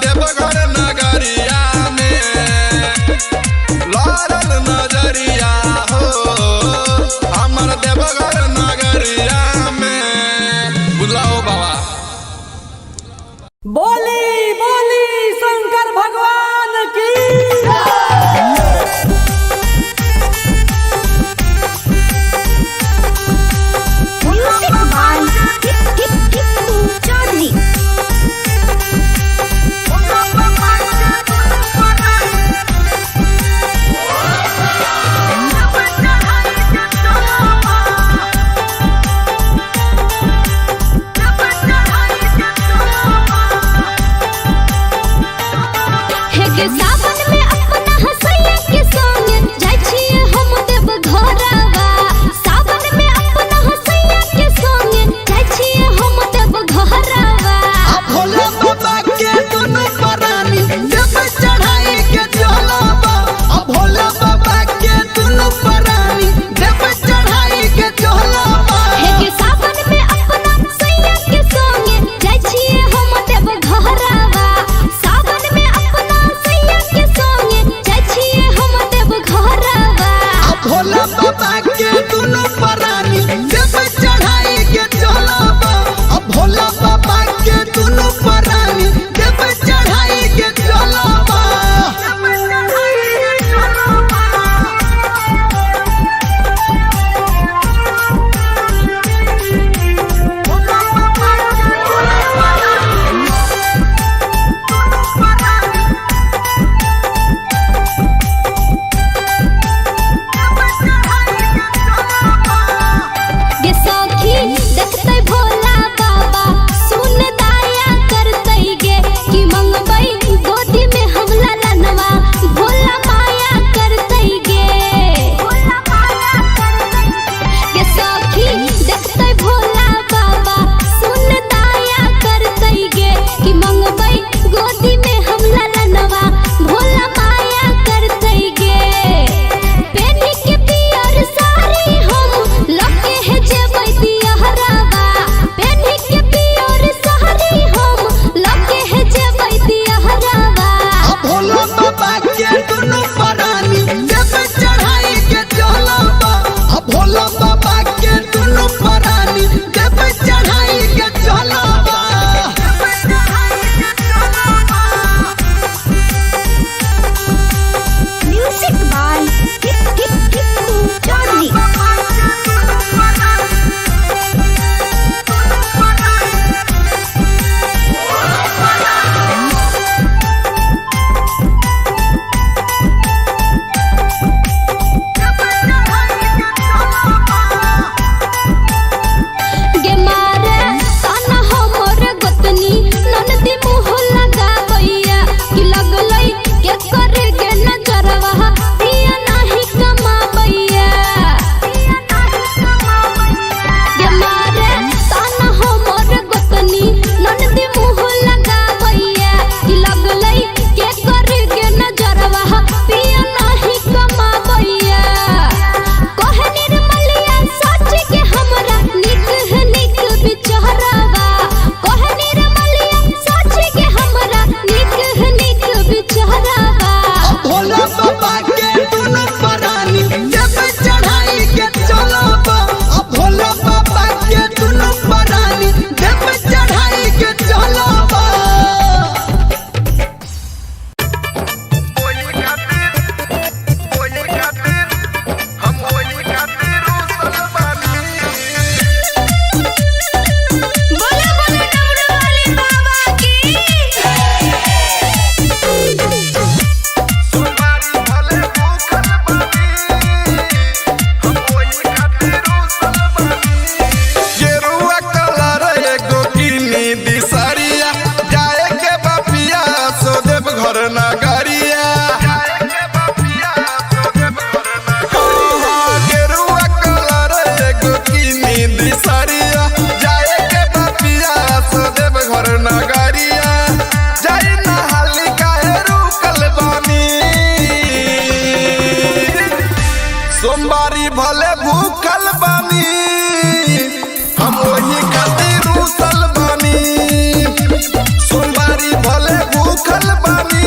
[SPEAKER 3] सोमवारी भले भूखल बानी,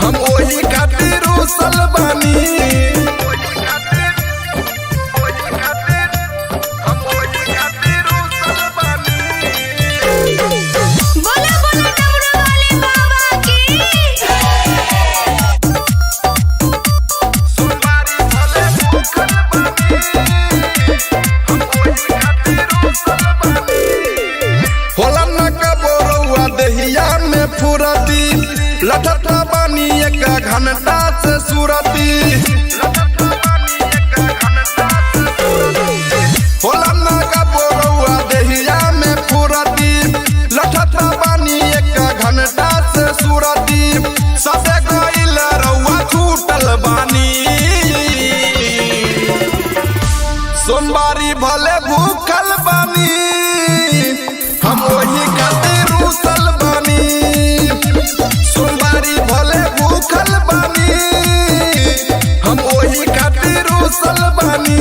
[SPEAKER 3] हम ओही खातिर रूसल बानी।
[SPEAKER 4] बोला बोला डमरू वाले बाबा की।
[SPEAKER 3] सोमवारी भले भूखल बानी, हम ओही खातिर रूसल बानी। होला न कबो रउआ देहिया में फुरती, लठता बानी एक घंटा से सुरती। होला न कबो रउआ देहिया में फुरती, लठता बानी एक घंटा से सुरती। सबे गइल रउआ छूटल बानी, सोमवारी भले भूखल बानी, हम ओही खातिर रूसल बानी। सोमवारी भले भूखल बानी, हम ओही खातिर रूसल बानी।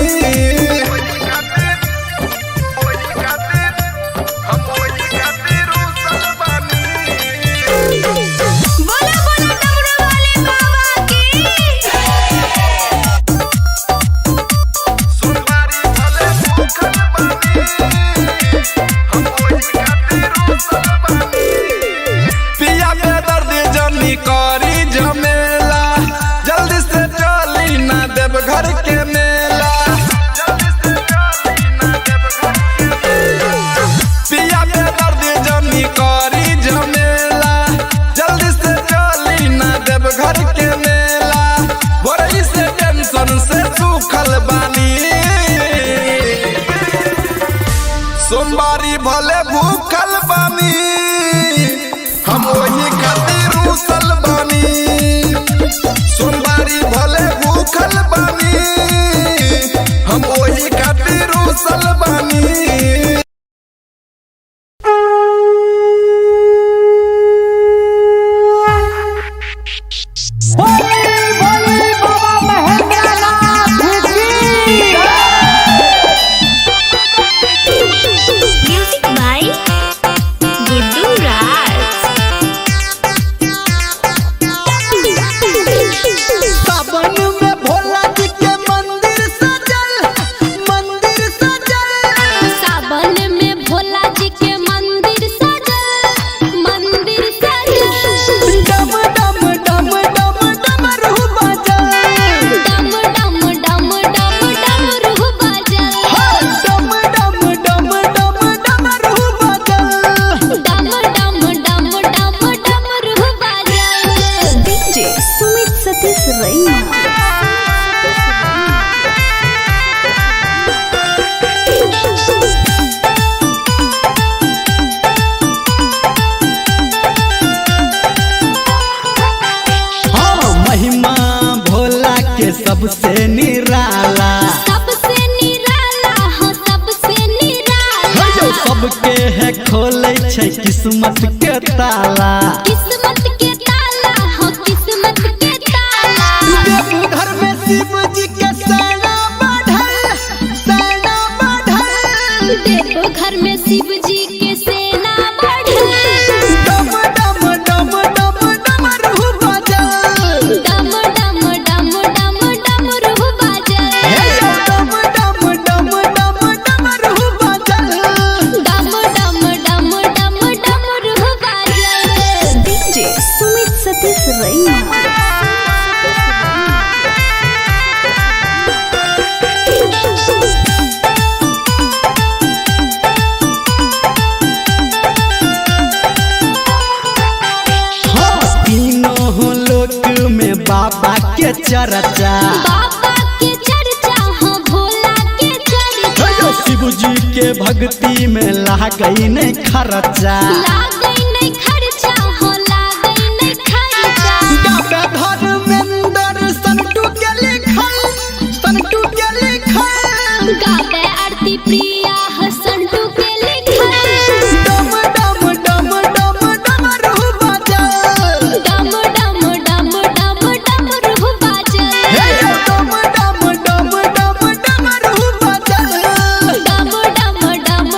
[SPEAKER 4] बोला बोला डमरू वाले बाबा की।
[SPEAKER 3] सोमवारी भले भूखल बानी, हम ओही खातिर रूसल बानी। पिया बेदर्द जनी करी झमेला, जल्दी से चली ना देव घर के मेला। पिया बेदर्द जनी करी झमेला, जल्दी से चली ना देव घर के मेला। बोरई से टेंशन से सूखल बानी, सोमवारी भले भूखल बानी, हम ओही खातिर रूसल बानी। सोमवारी भले भूखल बानी, हम ओही खातिर रूसल बानी।
[SPEAKER 6] बोली बोली बाबा महेंद्रनाथ की।
[SPEAKER 4] म्यूजिक बाय गुड्डू राज।
[SPEAKER 2] सावन में भोला जी के मंदिर सजल, मंदिर सजल।
[SPEAKER 1] सावन में भोला जी के मंदिर सजल, मंदिर सजल।
[SPEAKER 2] डम डम डम डम डमरू बाजल।
[SPEAKER 1] डम डम डम डम डमरू बाजल।
[SPEAKER 2] डम डम डम डम डमरू बाजल।
[SPEAKER 1] डम डम डम डम डमरू बाजल। डीजे सुमित सतीश रैना।
[SPEAKER 2] हाँ, महिमा भोला के सबसे निराला।
[SPEAKER 1] सबसे निराला हो, सबसे निराला।
[SPEAKER 2] सबके है खोले छै किस्मत के ताला।
[SPEAKER 1] किस्मत के ताला हो, किस्मत के ताला।
[SPEAKER 2] देवघर में शिव जी के सेना बढ़ल, सेना बढ़ल।
[SPEAKER 1] देवघर में शिव जी के सेना बढ़ल।
[SPEAKER 2] डम डम डम डम डमरू बाजल।
[SPEAKER 1] डम डम डम डम डमरू बाजल।
[SPEAKER 2] डम डम डम डम डमरू बाजल।
[SPEAKER 1] डम डम डम डम डमरू बाजल। डीजे सुमित सतीश रैना।
[SPEAKER 2] हाँ, तीनों लोक में बाबा के चर्चा।
[SPEAKER 1] बाबा के चर्चा हो, भोला के चर्चा।
[SPEAKER 2] शिव जी के भक्ति में लागई नहीं खर्चा।
[SPEAKER 1] लागै नहीं खर्चा हो, लागै नहीं खर्चा।
[SPEAKER 2] धर्मेंद्र संटू के लिखल, संटू के लिखल।
[SPEAKER 1] गावे आरती प्रिया हसंटू के लिखल।
[SPEAKER 2] डम डम डम डम डमरू बाजल।
[SPEAKER 1] डम डम डम डम डमरू बाजल।
[SPEAKER 2] डम डम डम डम डमरू बाजल।
[SPEAKER 1] डम डम डम डम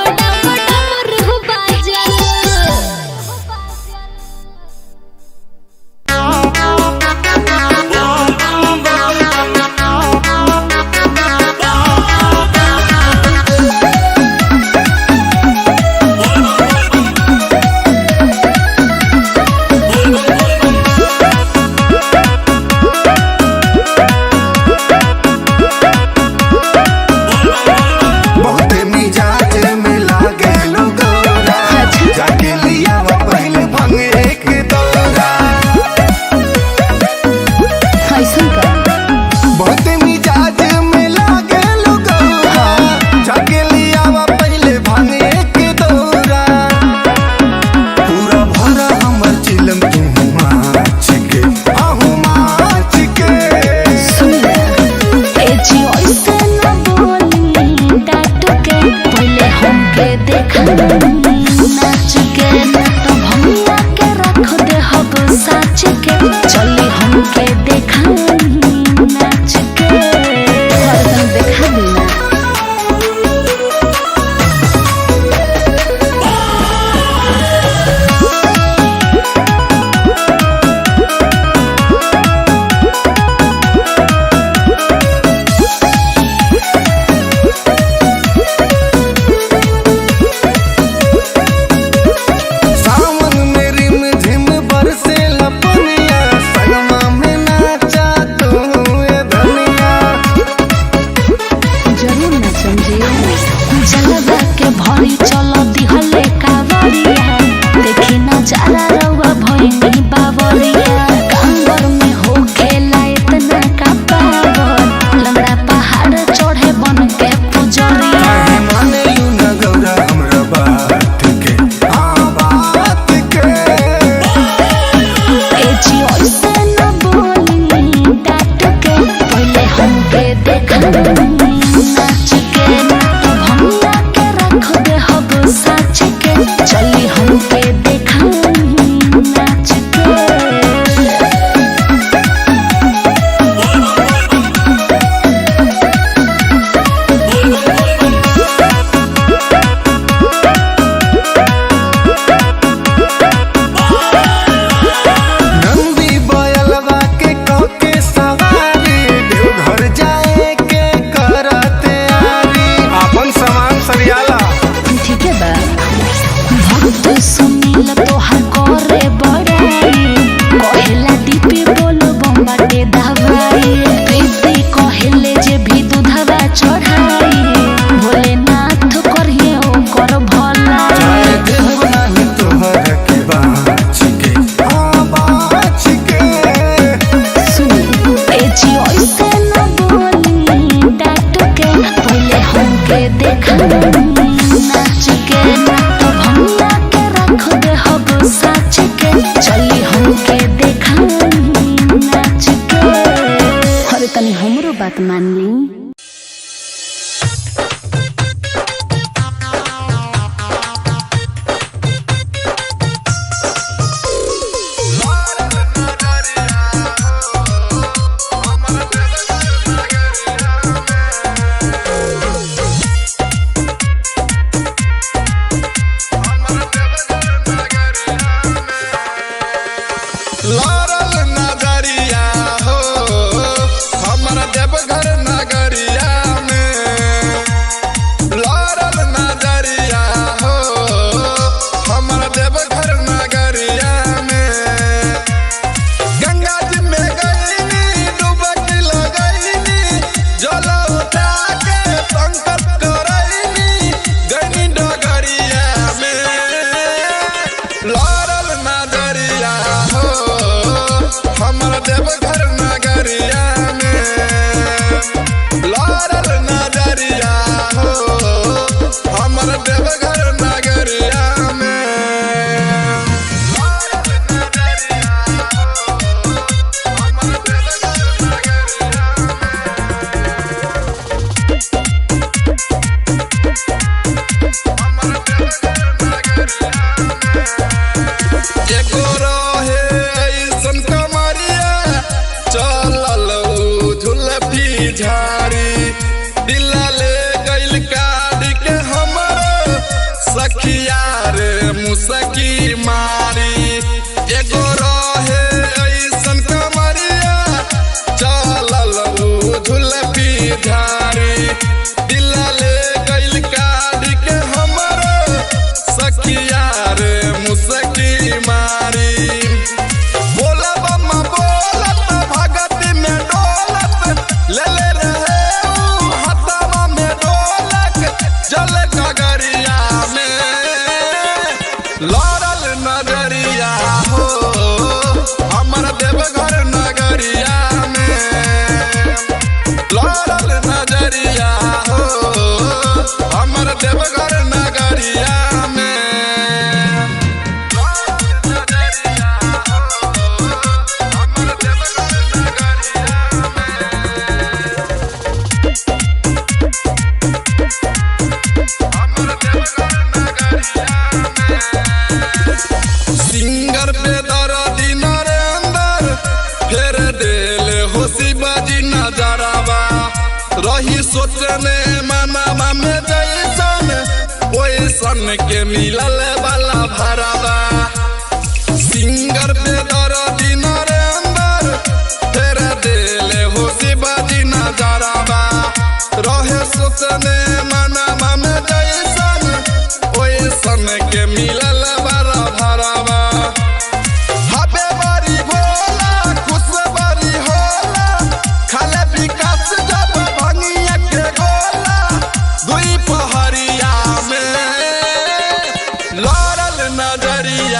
[SPEAKER 1] डमरू बाजल। भइनी बावरिया। कांवर में हो खेला इतना का पावर, लंगड़ा पहाड़ चढ़े बन के पुजरिया।
[SPEAKER 5] काहे माने लू न गौरा हमरा बात के, हाँ बात के।
[SPEAKER 1] ए जी ऐसे न बोली डांट के, पहले हमके देखाई नाच के। ना तो भंगा के रख दे हब साच के, चली हमके देखाई नाच के।
[SPEAKER 5] नंदी बयलवा के कके सवारी, देवघर जाए के करते आरी। आपन सामान सरियाला।
[SPEAKER 1] ठीक है बा। भक्त सुनील तोहार करे बड़ाई, कहेला डीपी बोल बम्बाटे दवाई। प्रीति कहेले जे भी दूधवा चढ़ाई, भोलेनाथ करिए ओकर भलाई।
[SPEAKER 5] जाए देव नाही तोहर के बाँच के, हाँ बाँच के।
[SPEAKER 1] सुनी ए जी ऐसे न बोली डांट के, पहले हमके देखाई नाच के। ना तो भंगा के रख दे हब साच के, चली हमके देखाई नाच के। अरे तनी हमरो बात मान ली।
[SPEAKER 3] लड़ल नजरिया हो हमर देवघर नगरिया में। लड़ल नजरिया हो हमर देवघर नगरिया में। गंगा जी में गईनी डुबकी लगईनी, जल उठा के संकल्प करईनी, गईनी डगरिया में। लड़ल नजरिया हो हमर देवघर नगरिया में। लड़ल नजरिया हो हमर देवघर नगरिया में। एगो रहे ऐसन कमरिया, चलल उ झुलफी झाड़ी। दिल ले गइल काट के हमर सखिया रे मुसकी मारी। एगो रहे ऐसन कमरिया, चलल उ झुलफी झाड़ी। दिल ले गइल काट के हमर सखिया रे मुसकी मारी। बोला बम्मा बोलत भगत में डोलत, ले ले रहे ऊ हथवा में डोलक, जल गगरिया में। लड़ल नजरिया हो हमर देवघर नगरिया में। लड़ल नजरिया हो हमर देवघर नगरिया में। सिंगर पे दर्दी नरेंद्र फेर देल हो शिवाजी नजरवा। रही सोचने मनावा में जैसन ओइसन के मिलल वाला भरवा। सिंगर पे दर्दी नरेंद्र फेर देल हो शिवाजी नजरवा। रहे सोचने मनावा में जैसन ओइसन के मिलल वाला भरवा। हबे बारी भोला खुश बारी होला, खाले विकास जब भंगिया के गोला। दुई पहरिया में लड़ल नजरिया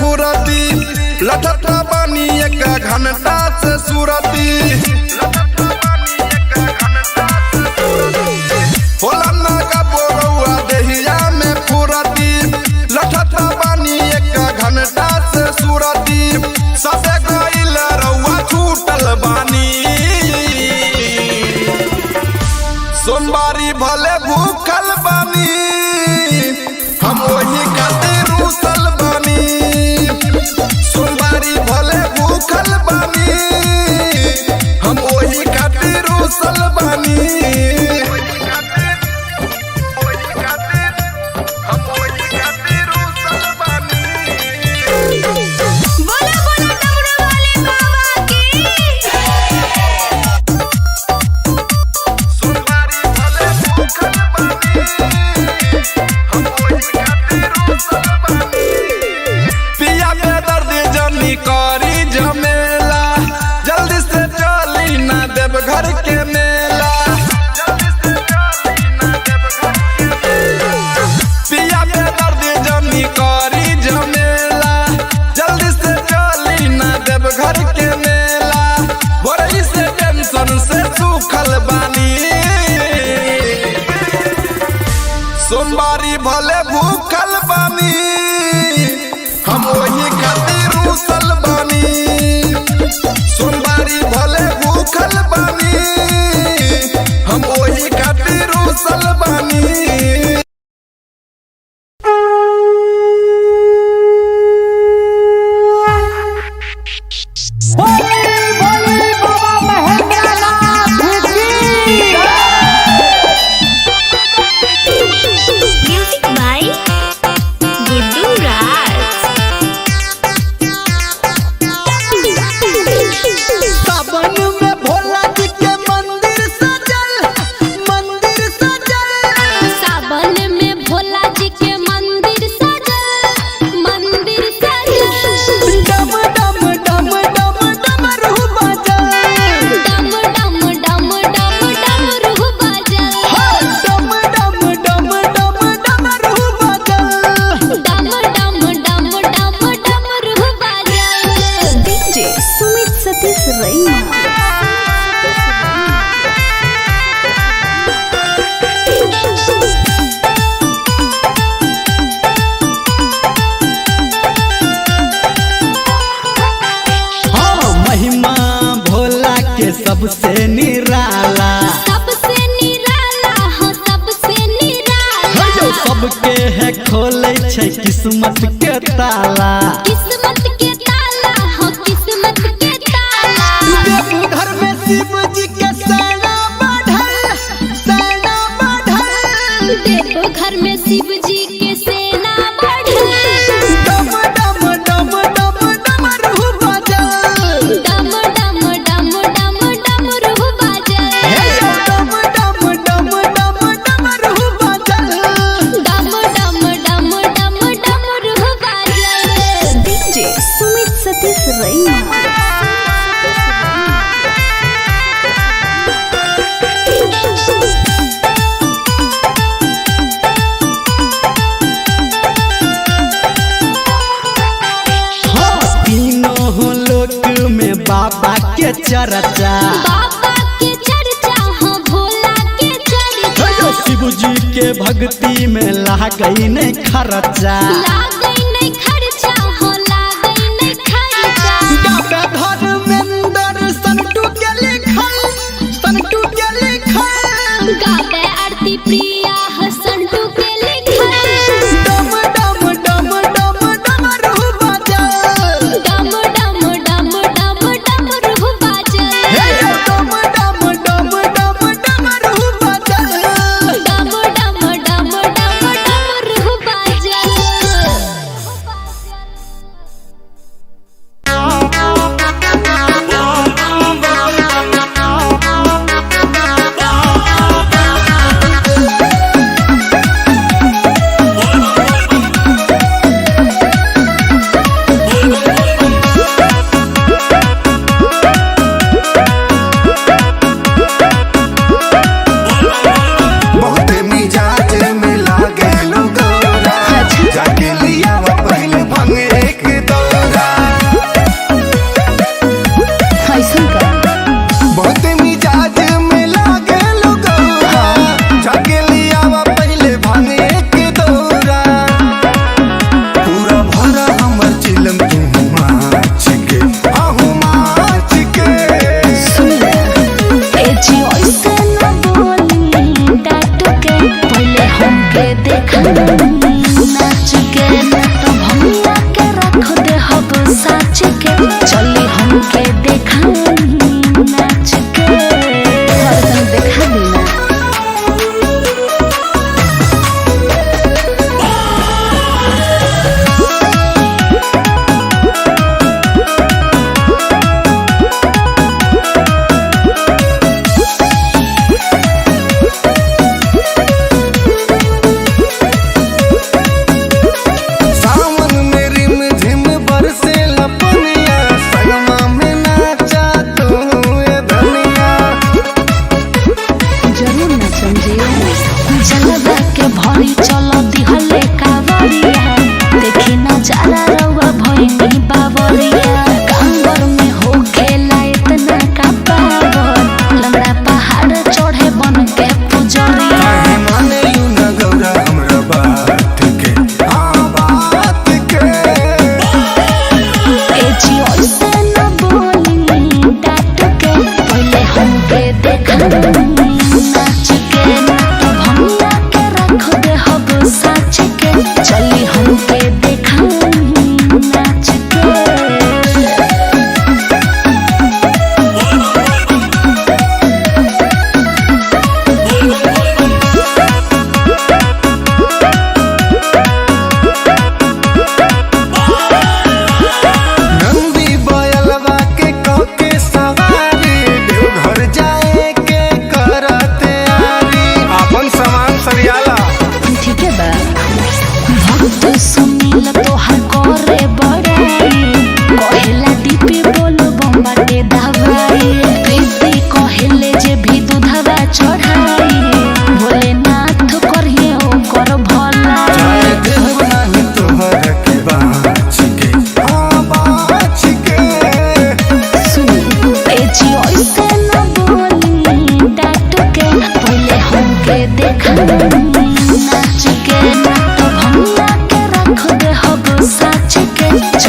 [SPEAKER 3] फुरती, लठत बानी एक घंटा से सुरती। होला ना का बोरौआ देहिया में फुरती, लठत बानी एक घंटा से सुरती। सबे गइल रउआ छूटल बानी, सोमवारी भले भूखल बानी, हम वही खातिर रूसल बानी। सोमवारी भले भूखल बानी, हम वही खातिर रूसल बानी।
[SPEAKER 4] बोला बोला डमरू वाले बाबा की।
[SPEAKER 3] सोमवारी भले भूखल बानी, हम वही खातिर रूसल बानी। पिया बेदर्द जनी करी झमेला, जल्दी से चली ना देव घर के मेला। पिया बेदर्द जनी करी झमेला, जल्दी से चली ना देव घर के मेला। बोरई से टेंशन से सूखल बानी, सोमवारी भले भूखल बानी, हम वही खातिर रूसल बानी। सोमवारी भले भूखल बानी, हम वही खातिर रूसल बानी।
[SPEAKER 6] बोली बोली बाबा महेंद्रनाथ की।
[SPEAKER 4] म्यूजिक बाय गुड्डू राज।
[SPEAKER 2] सावन में भोला जी के मंदिर सजल, मंदिर सजल।
[SPEAKER 1] सावन में भोला जी के मंदिर सजल, मंदिर सजल।
[SPEAKER 2] डम डम डम डम डमरू बाजल।
[SPEAKER 1] डम डम डम डम डमरू बाजल।
[SPEAKER 2] डम डम डम डम डमरू बाजल।
[SPEAKER 1] डम डम डम डम डमरू बाजल।
[SPEAKER 7] डीजे सुमित सतीश रैना।
[SPEAKER 2] हाँ, महिमा भोला के सबसे निराला।
[SPEAKER 1] सबसे निराला हो, सबसे निराला।
[SPEAKER 2] सबके है खोले छै किस्मत के ताला।
[SPEAKER 1] किस्मत के ताला हो, किस्मत के ताला।
[SPEAKER 2] देवघर में शिव जी के सेना बढ़ल, सेना बढ़ल।
[SPEAKER 1] देवघर में शिव जी के सेना बढ़ल।
[SPEAKER 2] डम डम डम डम डमरू बाजल।
[SPEAKER 1] डम डम डम डम डमरू बाजल।
[SPEAKER 2] डम डम डम डम डमरू बाजल।
[SPEAKER 1] डम डम डम डम डमरू बाजल।
[SPEAKER 7] डीजे सुमित सतीश रैना।
[SPEAKER 2] हाँ, तीनों लोक में बाबा के चर्चा।
[SPEAKER 1] बाबा के चर्चा हो, भोला के चर्चा।
[SPEAKER 2] शिव जी के भक्ति में लागई नहीं खर्चा।
[SPEAKER 1] लागै नहीं खर्चा हो, लागै नहीं खर्चा।
[SPEAKER 2] डॉक्टर धर्मेंद्र संटू के लिखल, संटू के लिखल।
[SPEAKER 1] गावे आरती प्रिया हसंटू के लिखल।
[SPEAKER 2] डम डम डम डम डमरू बाजल।
[SPEAKER 1] डम डम डम डम डमरू बाजल।
[SPEAKER 2] डम डम डम डम डमरू बाजल।
[SPEAKER 1] डम डम डम डम डमरू बाजल।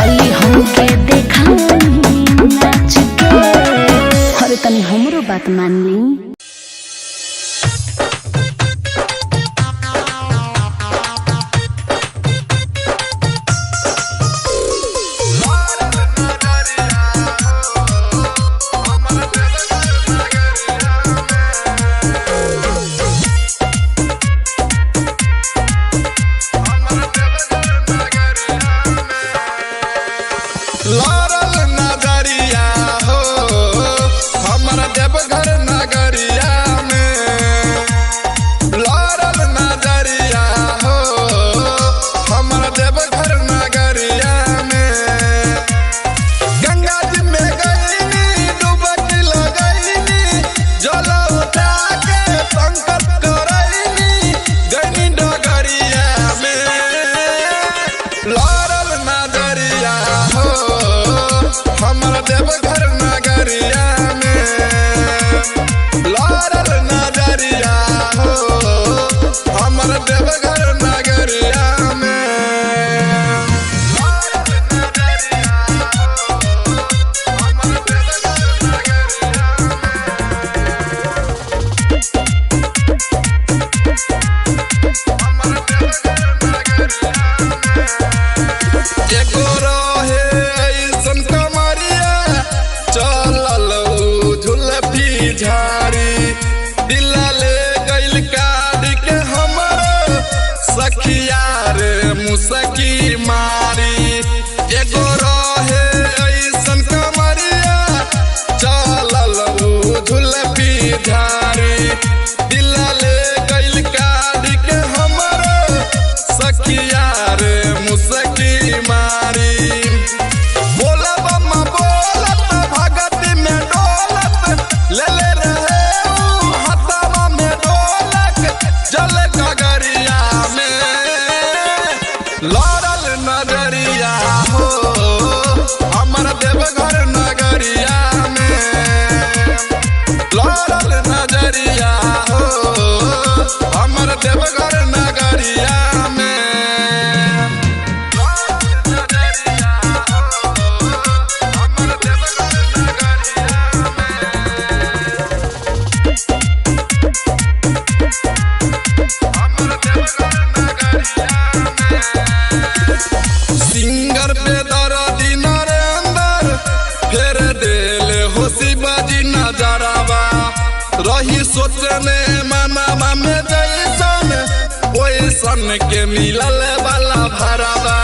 [SPEAKER 1] चली हमके देखाई नाच के। अरे तनी हमरो बात मान ली।
[SPEAKER 3] लड़ल नजरिया हो हमर देवघर नगरिया में। लड़ल नजरिया हो हमर देवघर नगरिया में। गंगा जी में गईनी डुबकी लगईनी जल उठा के संकल्प करईनी गईनी डगरिया में। लड़ल नजरिया हो हमर देवघर नगरिया में। लड़ल नजरिया हो हमर देवघर नगरिया में। लड़ल नजरिया हो हमर देवघर नगरिया में। हमर देवघर नगरिया में। एगो रहे ऐसन कमरिया चलल उ झुलफी झाड़ी दिला ले गइल काट के हमर सखिया रे मुसकी मारी। एगो रहे ऐसन कमरिया चलल उ झुलफी झाड़ी दिला ले गइल काट के हमर सखिया रे मुसकी मारी। बोलब बोलत भगत में डोलत ले ले रहे ऊ हथवा में डोलक जल गगरिया में। लड़ल नजरिया हो हमर देवघर नगरिया में। लड़ल नजरिया हो हमर देवघर नगरिया में। नजरिया हो हमर देवघर नगरिया में। हमर देवघर नगरिया में। सिंगर पे दर्दी नरेंद्र फेर देल हो शिवाजी नजरवा रही सोचने मनावा में जैसन ओइसन के मिलल वाला भरवा।